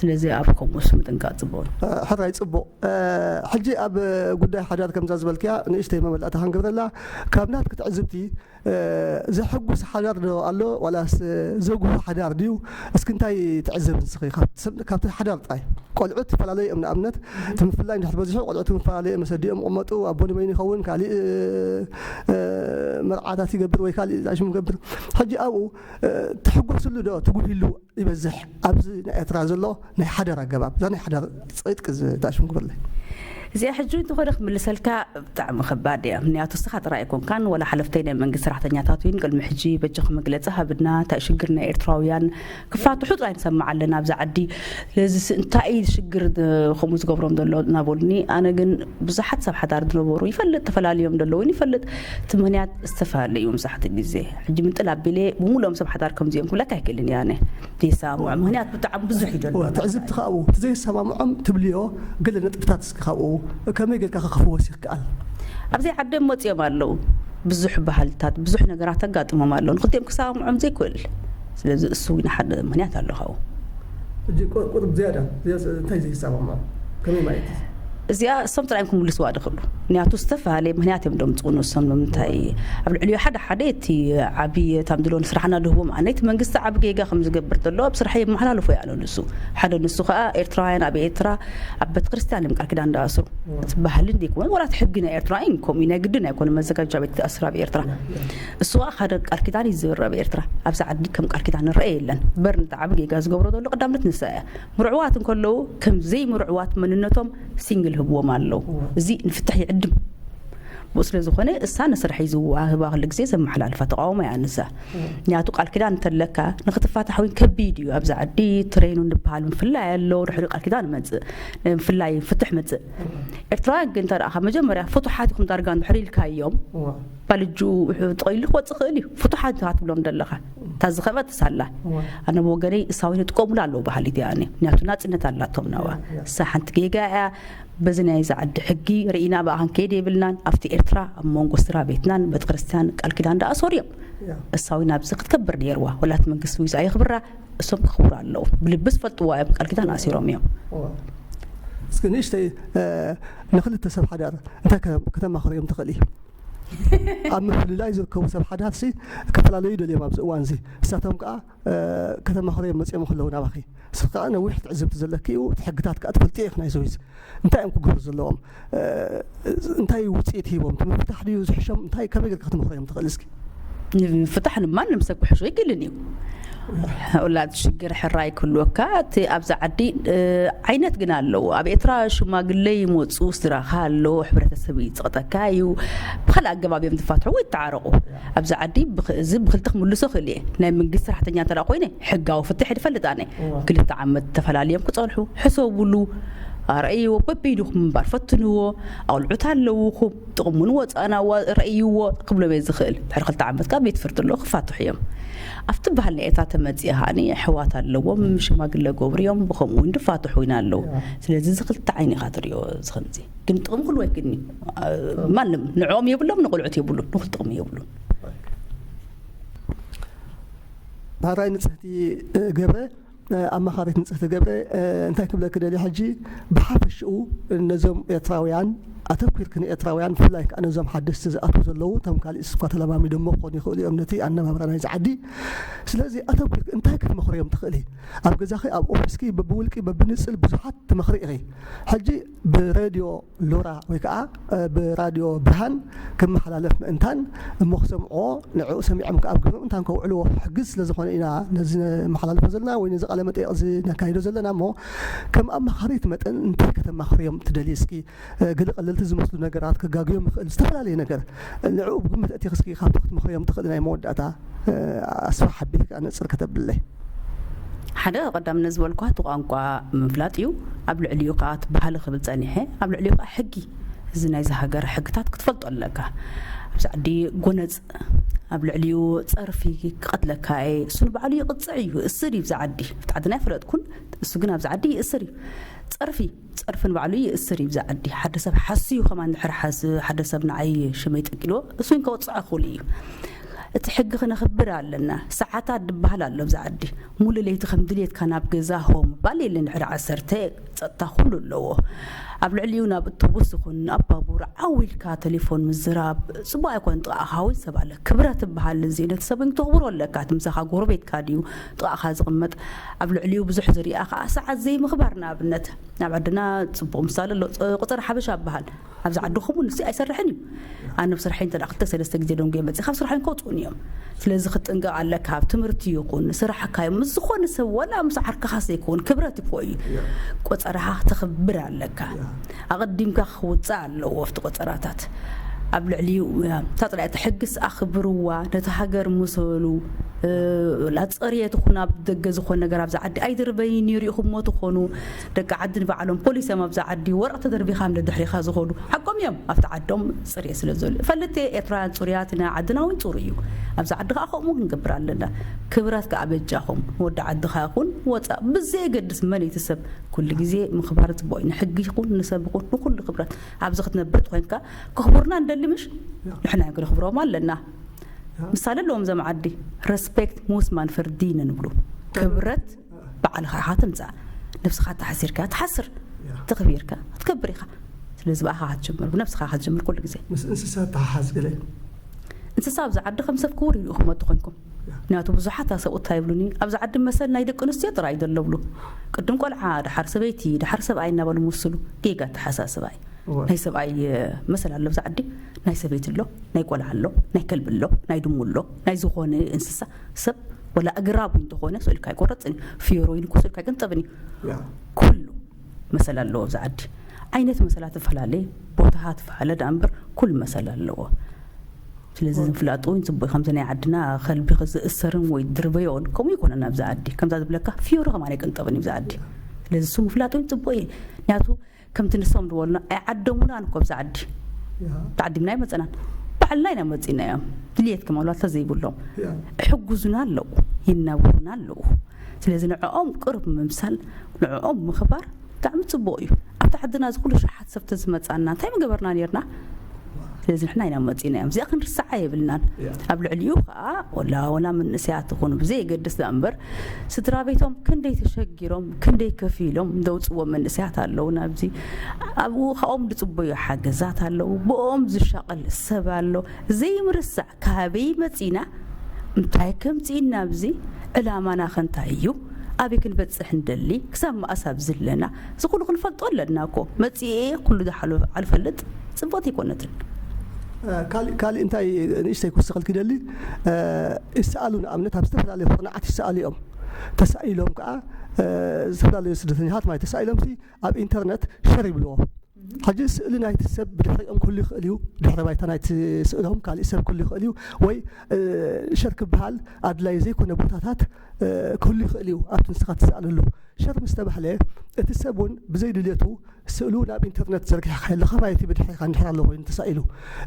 ስለዚ ኣብ ከምኡስ ምጥንቃቕ ጽቡቕ እዩ። እ፣ ሕራይ ጽቡቕ። እ፣ ሕጂ ኣብ ጉዳይ ሓዳር ከምዛ ዝበልክያ ንእሽተይ መመላእታ ክንገብረላ፣ ካብ ናትኪ ትዕዝብቲ፣ እ፣ ዘሐጉስ ሓዳር ዶ ኣሎ ዋላስ ዘጉህ ሓዳር ድዩ? እስኪ እንታይ ትዕዘብ ንስኺ ካብ ሰብ-፣ ካብቲ ሓዳር ጥራይ? ቆልዑት ይፈላለዩ እዮም። ንኣብነት እቲ ምፍላይ እንድሕር በዚሑ ቆልዑት ምፈላለዩ እዮም። መሰዲኦም ይቕመጡ፣ ኣቦ ንበይኑ ይኸውን፣ ካሊእ፣ እ፣ መርዓታት ይገብር ወይ ካሊእ ዛሽሙ ይገብር። ሕጂ ኣብኡ፣ እ፣ ትሕጎስሉ ዶ ትጉህሉ ይበዝሕ? ኣብዚ ናይ ኤርትራ ዘሎ ናይ ሓዳር ኣገባብ፣ እዛ ናይ ሓዳር ጽድቂ ዝ-፣ ዛሽሙ ግበርለይ። እዚኣ ሕጂ እንተኾነ ክምልሰልካ ብጣዕሚ ከባድ እያ። ምኽንያቱ እስኻ ጥራይ ኣይኮንካን፣ ወላ ሓለፍተይ ናይ መንግስቲ ሰራሕተኛታት እውን ቅድሚ ሕጂ በጃኹም መግለጺ ሃብና፣ እንታይ ሽግር ናይ ኤርትራውያን ክፋትሑ ጥራይ ንሰምዕ ኣለና ኣብዚ ዓዲ። ስለዚ ስ-፣ እንታይ እዩ ሽግር ድ-፣ ከምኡ ዝገብሮም ዘሎ እናበሉኒ፣ ኣነ ግን ብዙሓት ሰብ ሓዳር ዝነበሩ ይፈልጥ፣ ተፈላልዮም ዘለዉ እውን ይፈልጥ። እቲ ምኽንያት ዝተፈላለዩ እዩ መብዛሕትኡ ግዜ። ሕጂ ምንጥል ኣቢለ ብምሉኦም ሰብ ሓዳር ከምዚኦም ክብለካ ኣይክእልን እየ ኣነ። ዘይሰማምዖ ምኽንያት ብጣዕሚ ብዙሕ እዩ ዘሎ። እወ፣ ትዕዝብቲ ካብኡ፣ እቲ ዘይሰማምዖም ትብልዮ ገለ ነጥብታት እስኪ ካብኡ ከመይ ጌርካ ከ ክፍወስ ይከኣል? ኣብዘይ ዓዶም መጺኦም ኣለዉ። ብዙሕ ባህልታት፣ ብዙሕ ነገራት ኣጋጥሞም ኣለዉ። ንክልቲኦም ክሰማምዖም ዘይክእል። ስለዚ እሱ እውን ሓደ ምኽንያት ኣሎ ካብኡ። ሕጂ ቁ-፣ ቁሩብ ዝያዳ፣ ዝያዳ እንታይ ዘይሰማምዖም? ከመይ ማለት እዩ? እዚኣ እሶም ጥራይ እዮም ክምልስዋ ዝኽእሉ። ምኽንያቱ ዝተፈላለየ ምኽንያት እዮም ደምፅኡ ንሶም። ንምንታይ ኣብ ልዕሊኡ ሓደ ሓደ እቲ ዓብዪ እታም ድሎ ንስራሕና ድህቦም ኣነ እቲ መንግስቲ ዓቢ ጌጋ ከም ዝገብር ዘሎ ኣብ ስራሕ የመሓላልፎ እየ ኣነ ንሱ። ሓደ ንሱ ከዓ ኤርትራውያን ኣብ ኤርትራ ኣብ ቤተ ክርስቲያን እዮም ቃል ኪዳን እንዳኣስሩ። እቲ ባህሊ እንዲኮነ ወላ እቲ ሕጊ ናይ ኤርትራ እዩ፣ ከምኡ ናይ ግድን ኣይኮነ መዘጋጃ ቤት ተኣስር ኣብ ኤርትራ። እሱ ከዓ ሓደ ቃል ኪዳን እዩ ዝዝርር ኣብ ኤርትራ። ኣብዚ ዓዲ ከም ቃል ኪዳን ንረአ የለን። በር ነቲ ዓቢ ጌጋ ዝገብሮ ዘሎ ቀዳምነት ንሳ እያ። ምርዕዋት እንከለዉ ከም ዘይምርዕዋት መንነቶም ሲንግል ህብዎም ኣለዉ። እዚ ንፍትሕ ይዕድም። ብኡ ስለ ዝኾነ እሳ ንስራሕ እዩ ዝዋህባ፣ ኩሉ ግዜ ዘመሓላልፋ ተቃውሞ እያ ንሳ። ምክንያቱ ቃል ኪዳን እንተለካ ንክትፋታሕ እውን ከቢድ እዩ። ኣብዚ ዓዲ ትሬኑ ንበሃል ምፍላይ ኣሎ፣ ድሕሪ ቃል ኪዳን መጽእ፣ ምፍላይ ፍትሕ መጽእ። ኤርትራውያን ግን እንተ ደኣ ካብ መጀመርያ ፍቱሓት ኢኹም ዳርጋ እንድሕር ኢልካዮም፣ እዋ። ባልጁ ተቐይሉ ክወጽእ ይኽእል እዩ። ፍቱሓት ኢኻ ትብሎም ዘለኻ። እታ ዝኸበት ሳላ። እዋ። ኣነ ብወገነይ እሳዊነ ጥቀሙላ ኣለዉ በሃሊት እያ ኣነ። ምክንያቱ ናጽነት ኣላቶም ናዋ። እያ፣ እያ። እሳ ሓንቲ ጌጋ እያ። በዚ ናይ ዝዓዲ ሕጊ ርኢና ብኣ ክንከይድ የብልናን። ኣብቲ ኤርትራ ኣብ መንጎ ስድራ ቤትናን ቤተ ክርስቲያን ቃል ኪዳን ደኣ ኣሰሩ እዮም። እያ። እሳዊን ኣብዚ ክትከብር ነይርዋ። ወላት መንግስቲ ዊዛ የኽብራ፣ እሶም ክኽብሩ ኣለዉ። ብልቢ ዝፈልጥዋ እዮም፣ ቃል ኪዳን ኣሲሮም እዮም። እዋ። እስኪ ንእሽተይ፣ እ፣ ንክልተ ሰብ ሓዳር እንታይ ከ-፣ ከተማኽርዮም ትኽእሊ? ኣብ ምፍልላይ ዝርከቡ ሰብ ሓዳርሲ ክፈላለዩ ደልዮም ኣብዚ እዋንዚ። ንሳቶም ከኣ፣ እ፣ ከተማኽርዮም መጺኦም ከለዉ ናባኺ። ንስኺ ከኣ ነዊሕ ትዕዝብቲ ዘለኪ እዩ፣ እቲ ሕግታት ከኣ ትፈልጥዮ ኢኺ ናይ ስዊዝ። እንታይ እዮም ክገብሩ ዘለዎም? እ፣ እንታይ ውጽኢት ሂቦም? እቲ ምፍታሕ ድዩ ዝሕሾም? እንታይ ከመይ ጌርካ ክትመኽርዮም ትኽእል እስኪ? ንምፍታሕ ንማንም ሰብ ክሕሾ ኣይክእልን እዩ። ውላድ ሽግር ሕራይ ክህልወካ፣ እቲ ኣብዛ ዓዲ፣ እ፣ ዓይነት ግን ኣለዎ። ኣብ ኤርትራ ሽማግለ ይመጹ፣ ስድራኻ ኣሎ፣ ሕብረተሰብ ይጽቕጠካ እዩ። ብኻልእ ኣገባብ እዮም ዝፋትሑ ወይ ይተዓረቑ። ኣብዛ ዓዲ ብኽ-፣ እዚ ብኽልተ ክምልሶ ክእል እየ። ናይ መንግስቲ ሰራሕተኛ እንተ ደኣ ኮይነ፣ ሕጋዊ ፍትሕ ይፈልጥ ኣነ። እዋ። ክልተ ዓመት ተፈላልዮም ክጸንሑ፣ ሕሰቡሉ። ኣርእይዎ፣ በበይንኹም ምንባር ፈትንዎ፣ ኣቑልዑት ኣለውኹም፣ ጥቕሙን ወፃእን ኣዋ ረእይዎ ክብሎም እየ ዝኽእል። ድሕሪ ክልተ ዓመት ካብ ቤት ፍርዲ ኣለዉ ክፋትሑ እዮም። ኣብቲ ባህል ናይ ኤርትራ ተመፅእ ከዓኒ ኣሕዋት ኣለዎም፣ ሽማግለ ገብሩ እዮም፣ ብኸምኡ እውን ድፋትሑ ኢና ኣለዉ። ስለዚ እዚ ክልተ ዓይኒ ኢኻ ትርእዮ። እዚ ከምዚ ግን ጥቕሚ ኩሉ ኣይክድን እዩ። ማንም ንዕኦም የብሎም፣ ንቆልዑት የብሉን፣ ንኹሉ ጥቕሚ የብሉን። ባህራይ ንፅህቲ ገብረ ኣማኻሪት ንፅህቲ ገብረ እንታይ ክብለኪ ደልየ ሕጂ፣ ብሓፈሽኡ ነዞም ኤርትራውያን ኣተኲርኪ ንኤርትራውያን ብፍላይ ከዓ ነዞም ሓደስቲ ዝኣትዉ ዘለዉ፣ እቶም ካሊእ እኳ ተለማሚዶሞ ክኾኑ ይኽእሉ እዮም ነቲ ኣነባብራ ናይዚ ዓዲ። ስለዚ ኣተኲርኪ እንታይ ክትመኽርዮም ትኽእሊ? ኣብ ገዛኺ ኣብ ኦፊስኪ በብውልቂ በብንፅል ብዙሓት ትመኽሪ ኢኺ። ሕጂ ብሬድዮ ሎራ ወይ ከዓ ብራድዮ ብርሃን ክመሓላለፍ ምእንታን እሞ ክሰምዕዎ ንዕኡ ሰሚዖም ከዓ ኣብ ግብሮም እንታን ከውዕልዎ ክሕግዝ ስለ ዝኾነ ኢና ነዚ ነመሓላልፎ ዘለና ወይ ነዚ ቃለ መጠየቕ እዚ ነካይዶ ዘለና እሞ ከም ኣማኻሪት መጠን እንታይ ከተማኽርዮም ትደልይ እስኪ ገለ ቀለልቲ ዝመስሉ ነገራት ከጋግዮም ይኽእል ዝተፈላለየ ነገር ንዕኡ ብግምት እቲ እስኪ ካብቲ ክትመኽርዮም ትኽእል ናይ መወዳእታ ኣስፋሕ ኣቢልካ ነፅር ከተብለይ ሓደ ቀዳምነት ዝበልኳ እቲ ቋንቋ ምፍላጥ እዩ። ኣብ ልዕሊኡ ከዓ እቲ ባህሊ ክብል ፀኒሐ ኣብ ልዕሊኡ ከዓ ሕጊ እዚ ናይዚ ሃገር ሕግታት ክትፈልጦ ኣለካ። ኣብዚ ዓዲ ጎነፅ ኣብ ልዕሊኡ ፀርፊ ክቐትለካ እየ እሱ ንባዕሉ ይቕፅዕ እዩ እስር እዩ ኣብዚ ዓዲ ኣብቲ ዓድና ይፈለጥኩን እሱ ግን ኣብዚ ዓዲ ይእስር እዩ። ፀርፊ ፀርፊ ንባዕሉ ይእስር እዩ ኣብዚ ዓዲ ሓደ ሰብ ሓስዩ ከማን ድሕሪ ሓስ ሓደ ሰብ ንዓይ ሽመይ ጠቂልዎ እሱ እውን ከወፅዖ ክኽእሉ እዩ። እቲ ሕጊ ክነኽብር ኣለና። ሰዓታት ድበሃል ኣሎ ኣብዚ ዓዲ። ሙሉ ለይቲ ከም ድልየትካ ናብ ገዛ ሆ ምባል የለን ድሕሪ ዓሰርተ ጸጥታ ኩሉ ኣለዎ። ኣብ ልዕሊኡ ናብ እቶቡስ ይኹን ኣብ ባቡር ዓው ኢልካ ተሌፎን ምዝራብ ጽቡቕ ኣይኮን ጥቓኻ እውን ሰብ ኣለ ክብረት ትበሃል እዚ ነቲ ሰብ እውን ክተኽብሮ ኣለካ እቲ ምሳኻ ጎረቤትካ ድዩ ጥቓኻ ዝቕመጥ ኣብ ልዕሊኡ ብዙሕ ዝሪኣ ኸዓ ሰዓት ዘይምኽባር ንኣብነት ኣብ ዓድና ጽቡቕ ምሳሌ ኣሎ ቁጽሪ ሓበሻ ይበሃል ኣብዚ ዓድኹም እውን ንሱ ኣይሰርሕን እዩ። ኣነ ብስርሐይ እንተ ክልተ ሰለስተ ግዜ ደንጉየ መፅእ ካብ ስርሖም ከውፅኡን እዮም። ስለዚ ክትጥንቀቕ ኣለካ ኣብ ትምህርቲ ይኹን ስራሕካ እዮም ምስ ዝኾነ ሰብ ዋላ ምስ ዓርክኻ ዘይኮን ክብረት እኮ እዩ። ቆፀራኻ ክተኽብር ኣለካ። ኣቐዲምካ ክውፃእ ኣለዎ ኣብቲ ቆፀራታት ኣብ ልዕሊኡ እታ ጥራይ እቲ ሕግስ ኣኽብርዋ ነቲ ሃገር ምሰሉ ላፀርየት ይኹን ኣብ ደገ ዝኾነ ነገር ኣብዚ ዓዲ ኣይድርበይን እዩ ሪኢኹሞ ትኾኑ ደቂ ዓዲ ንባዕሎም ፖሊስ እዮም ኣብዚ ዓዲ ወረቕ ተደርቢኻ ምደ ድሕሪኻ ዝኾኑ ሓቆም እዮም ኣብቲ ዓዶም ፅርየ ስለ ዘሎ ፈልጥ ኤርትራውያን ፅሩያት ኢና ዓድና እውን ፅሩ እዩ ኣብዚ ዓዲ ከዓ ከምኡ ክንገብር ኣለና ክብራት ከዓ በጃኹም ወዲ ዓድኻ ይኹን ወፃ ብዘየገድስ መን እቲ ሰብ ኩሉ ግዜ ምኽባር ፅቡቅ እዩ ንሕጊ ይኹን ንሰብ ይኹን ንኩሉ ክብራት ኣብዚ ክትነብር ኮይንካ ከኽቡርና እንደሊ ምሽ ንሕና ክንኽብሮም ኣለና ምሳሌ ኣለዎም ዘም ዓዲ respect muss man verdienen ንብሉ ክብረት ባዕልኻ ኢኻ ትምፃእ ነብስኻ ተሓሲርካ ትሓስር ተኽቢርካ ክትከብር ኢኻ ስለዚ ብኣኻ ክትጀምር ብነብስኻ ክትጀምር ኩሉ ግዜ ምስ እንስሳ ተሓሓዝ ገለ እንስሳ ኣብዚ ዓዲ ከም ሰብ ክቡር ይልኡ ክመጡ ኮይንኩም ምክንያቱ ብዙሓት ኣሰብኡት እንታይ ይብሉኒ ኣብዚ ዓዲ መሰል ናይ ደቂ ኣንስትዮ ጥራይ ዘለብሉ ቅድም ቆልዓ ድሓር ሰበይቲ ድሓር ሰብኣይ እናበሉ ምስሉ ጌጋ ኣተሓሳስባ እዩ ናይ ሰብኣይ መሰል ኣሎ ኣብዚ ዓዲ ናይ ሰበይቲ ኣሎ ናይ ቆልዓ ኣሎ ናይ ከልቢ ኣሎ ናይ ድሙ ኣሎ ናይ ዝኾነ እንስሳ ሰብ ወላ ኣግራቡ እንተኾነ ስእልካ ኣይቆረፅን እዩ ፍዮሮ ኢሉ እኮ ስእልካ ኣይቅንጠብን እዩ ኩሉ መሰል ኣለዎ ኣብዚ ዓዲ ዓይነት መሰላት ትፈላለየ ቦታኻ ትፈላለ ደኣ እምበር ኩሉ መሰል ኣለዎ ስለዚ ዝፍላጡ እውን ፅቡቅ ከምዚ ናይ ዓድና ከልቢ ዝእሰርን ወይ ድርበዮን ከምኡ ይኮነን ኣብዚ ዓዲ ከምዛ ዝብለካ ፍዮሮ ከማን ኣይቅንጠብን እዩ ኣብዚ ዓዲ ስለዚ እሱ ምፍላጥ እውን ፅቡቅ እዩ ምክንያቱ ከምቲ ንሶም ዝበሉና ኣይዓደሙናን እኮ ኣብዚ ዓዲ ተዓዲምና ኣይመፀናን ባዕልና ኢና መፂና እዮም ድልየት ከማልባት ተዘይብሎም ይሕጉዙና ኣለዉ ይናብሩና ኣለዉ ስለዚ ንዕኦም ቅርብ ምምሳል ንዕኦም ምኽባር ብጣዕሚ ፅቡቅ እዩ ኣብቲ ዓድና እዚ ኩሉ ሸሓት ሰብ ተዝመፃና እንታይ ምገበርና ነርና ስለዚ ንሕና ኢና መፂና እዮም እዚኣ ክንርስዓ የብልናን ኣብ ልዕሊኡ ከዓ ወላ ወላ መንእሰያት ትኹኑ ብዘየገድስ ዳ እምበር ስድራ ቤቶም ክንደይ ተሸጊሮም ክንደይ ከፊሎም ዘውፅዎ መንእሰያት ኣለዉ ናብዚ ኣብኡ ካብኦም ዝፅበዩ ሓገዛት ኣለዉ ብኦም ዝሻቀል ሰብ ኣሎ ዘይምርሳዕ ካበይ መፂና እንታይ ከምፅእና ኣብዚ ዕላማና ከ እንታይ እዩ ኣበይ ክንበፅሕ ንደሊ ክሳብ መኣስ ኣብዚ ኣለና እዚ ኩሉ ክንፈልጦ ኣለና እኮ መፂኤ ኩሉ ዝሓልፈልጥ ፅብቕቲ ኣይኮነትን ካሊእ እንታይ ንእሽተይ ክውስኸልክ ይደሊ ይሰኣሉ ንኣብነት ኣብ ዝተፈላለዩ ኩርናዓት ይሰኣሉ እዮም ተሳኢሎም ከዓ ዝተፈላለዩ ስደተኛታት ማለት ተሳኢሎም ሲ ኣብ ኢንተርነት ሸር ይብልዎ ሕጂ ስእሊ ናይቲ ሰብ ብድሕሪኦም ክህሉ ይኽእል እዩ። ድሕረ ባይታ ናይቲ ስእሎም ካልእ ሰብ ክህሉ ይኽእል እዩ። ወይ ሸር ክበሃል ኣድላይ ዘይኮነ ቦታታት ክህሉ ይኽእል እዩ። ኣብቲ ንስኻ ትሰኣለሉ ሸር ምስ ተባህለ እቲ ሰብ እውን ብዘይ ድልየቱ ስእሉ ናብ ኢንተርነት ዘርጊሕካ ኣለኻ ማለት እዩ። ብድሕሪኻ እንድሕር ኣሎ ኮይኑ ተሳኢሉ፣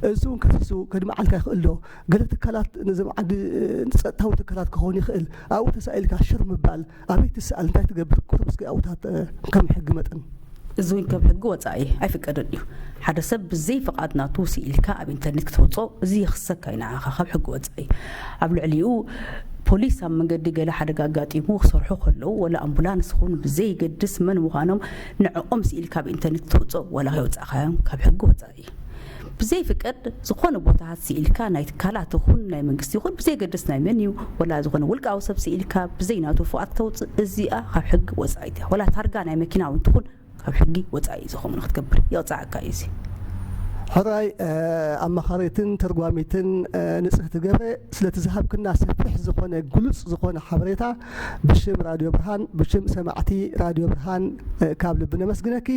እዚ እውን ከሲሱ ከድምዓልካ ይኽእል ዶ? ገለ ትካላት፣ ነዞም ዓዲ ጸጥታዊ ትካላት ክኸውን ይኽእል። ኣብኡ ተሳኢልካ ሽር ምባል፣ ኣበይ ትስኣል፣ እንታይ ትገብር? ኩሉ ምስኪ ኣብታት ከም ሕጊ መጠን። እዚ እውን ከም ሕጊ ወጻኢ ኣይፍቀድን እዩ። ሓደ ሰብ ብዘይ ፍቓድ ናቱ ስኢልካ ኣብ ኢንተርኔት ክተውጾ፣ እዚ የኽሰካ እዩ ንዓኻ ካብ ሕጊ ወጻኢ። ኣብ ልዕሊኡ ፖሊስ ኣብ መንገዲ ገለ ሓደጋ ኣጋጢሙ ክሰርሑ ከለዉ፣ ወላ ኣምቡላንስ ይኹን ብዘይገድስ መን ምዃኖም ንዕኦም ስኢልካ ኣብ ኢንተርኔት ክተውጾ፣ ወላ ከየውጻእካዮም ካብ ሕጊ ወጻኢ እዩ። ብዘይፍቀድ ዝኾነ ቦታታት ስኢልካ ናይ ትካላት ይኹን ናይ መንግስቲ ይኹን ብዘይገድስ ናይ መን እዩ፣ ወላ ዝኾነ ውልቃዊ ሰብ ስኢልካ ብዘይ ናቱ ፍቓድ ክተውጽእ፣ እዚኣ ካብ ሕጊ ወጻኢት እያ። ወላ ታርጋ ናይ መኪና እውን ትኹን ካብ ሕጊ ወጻኢ ዝኾነ ክትገብር ይቕጻዓካ እዩ። እዚ ሕራይ ኣማኻሪትን ተርጓሚትን ንጽህቲ ገብረ፣ ስለቲ ዝሃብክና ሰፊሕ ዝኾነ ግሉጽ ዝኾነ ሓበሬታ ብሽም ራድዮ ብርሃን፣ ብሽም ሰማዕቲ ራድዮ ብርሃን ካብ ልቢ ነመስግነኪ።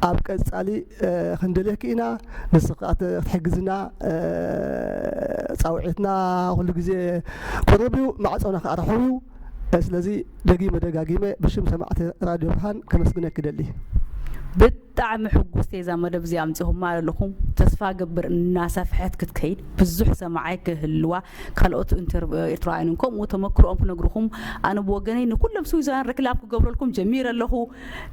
ኣብ ቀጻሊ ክንደልየኪ ኢና። ንስኺ ከኣ ክትሕግዝና ጻውዒትና ኩሉ ግዜ ቅሩብ እዩ፣ ማዕጾና ከኣ ርሑው እዩ። ስለዚ ደጊመ ደጋጊመ ብሽም ሰማዕቲ ራድዮ ብርሃን ከመስግነኪ ይደሊ። ብጣዕሚ ሕጉስቲ እዛ መደብ እዚኣ ኣምጺኹማ ኣለኹም። ተስፋ ገብር እናሰፍሐት ክትከይድ ብዙሕ ሰማዓይ ክህልዋ፣ ካልኦት ኢንተር-፣ ኤርትራውያን እውን ከምኡ ተመክሮኦም ክነግርኹም። ኣነ ብወገነይ ንኩሎም ስዊዛውያን ሪክላም ክገብረልኩም ጀሚረ ኣለኹ።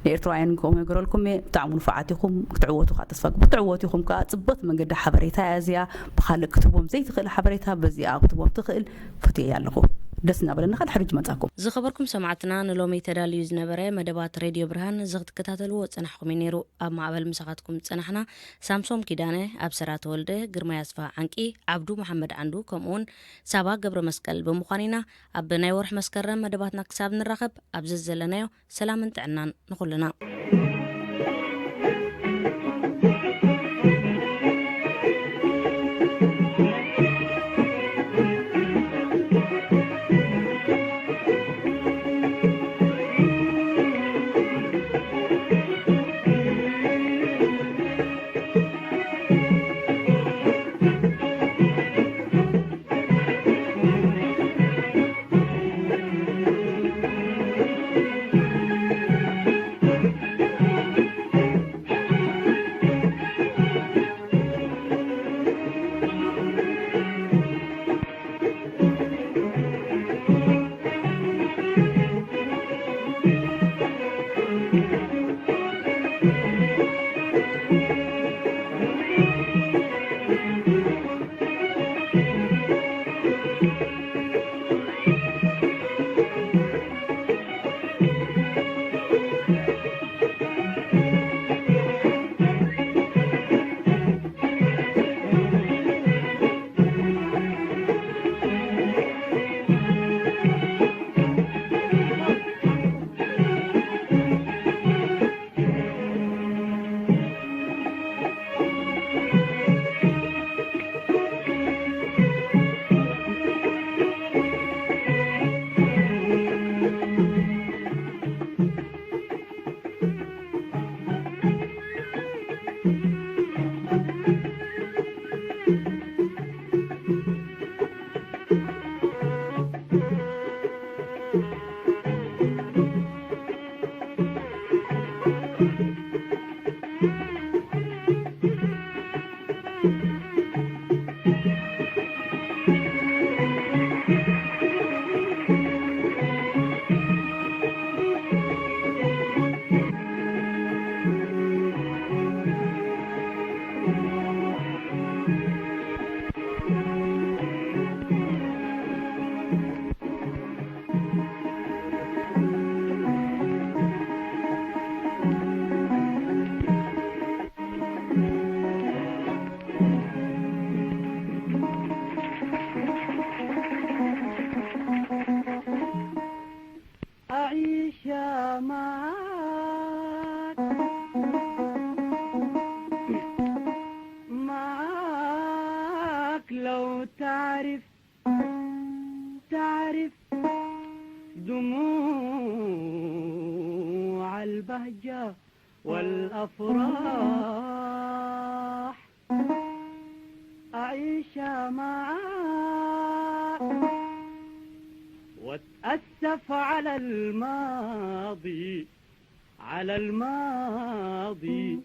ንኤርትራውያን ክነግረልኩም እየ። ብጣዕሚ ንፉዓት ኢኹም። ክትዕወቱ ከዓ ተስፋ ገብር። ክትዕወቱ ኢኹም ከዓ። ጽብቕቲ መንገዲ ሓበሬታ እያ እዚኣ። ብኻልእ ክትቦም ዘይትኽእል ሓበሬታ በዚኣ ክትቦም ትኽእል። ፈትየያ ኣለኹ። ደስ እናበለና ካብ ድሕሪ መጻኩም። ዝኸበርኩም ሰማዕትና፣ ንሎሚ ተዳልዩ ዝነበረ መደባት ሬድዮ ብርሃን እዚ ክትከታተልዎ ዝጸናሕኩም እዩ ነይሩ። ኣብ ማዕበል ምሳኻትኩም ዝጸናሕና ሳምሶም ኪዳነ፣ ኣብሰራ ተወልደ፣ ግርማይ ኣስፋ ዓንቂ፣ ዓብዱ መሓመድ ዓንዱ፣ ከምኡውን ሳባ ገብረ መስቀል ብምዃን ኢና። ኣብ ናይ ወርሒ መስከረም መደባትና ክሳብ ንራኸብ፣ ኣብዚ ዘለናዮ ሰላምን ጥዕናን ንኹልና። أعيش معك، معك لو تعرف، تعرف دموع البهجة والأفراح. على الماضي، على الماضي،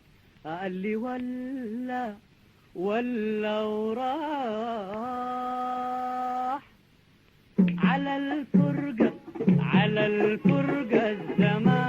أقلي ولا، ولا وراح. على الفرقة، على الفرقة الزمان.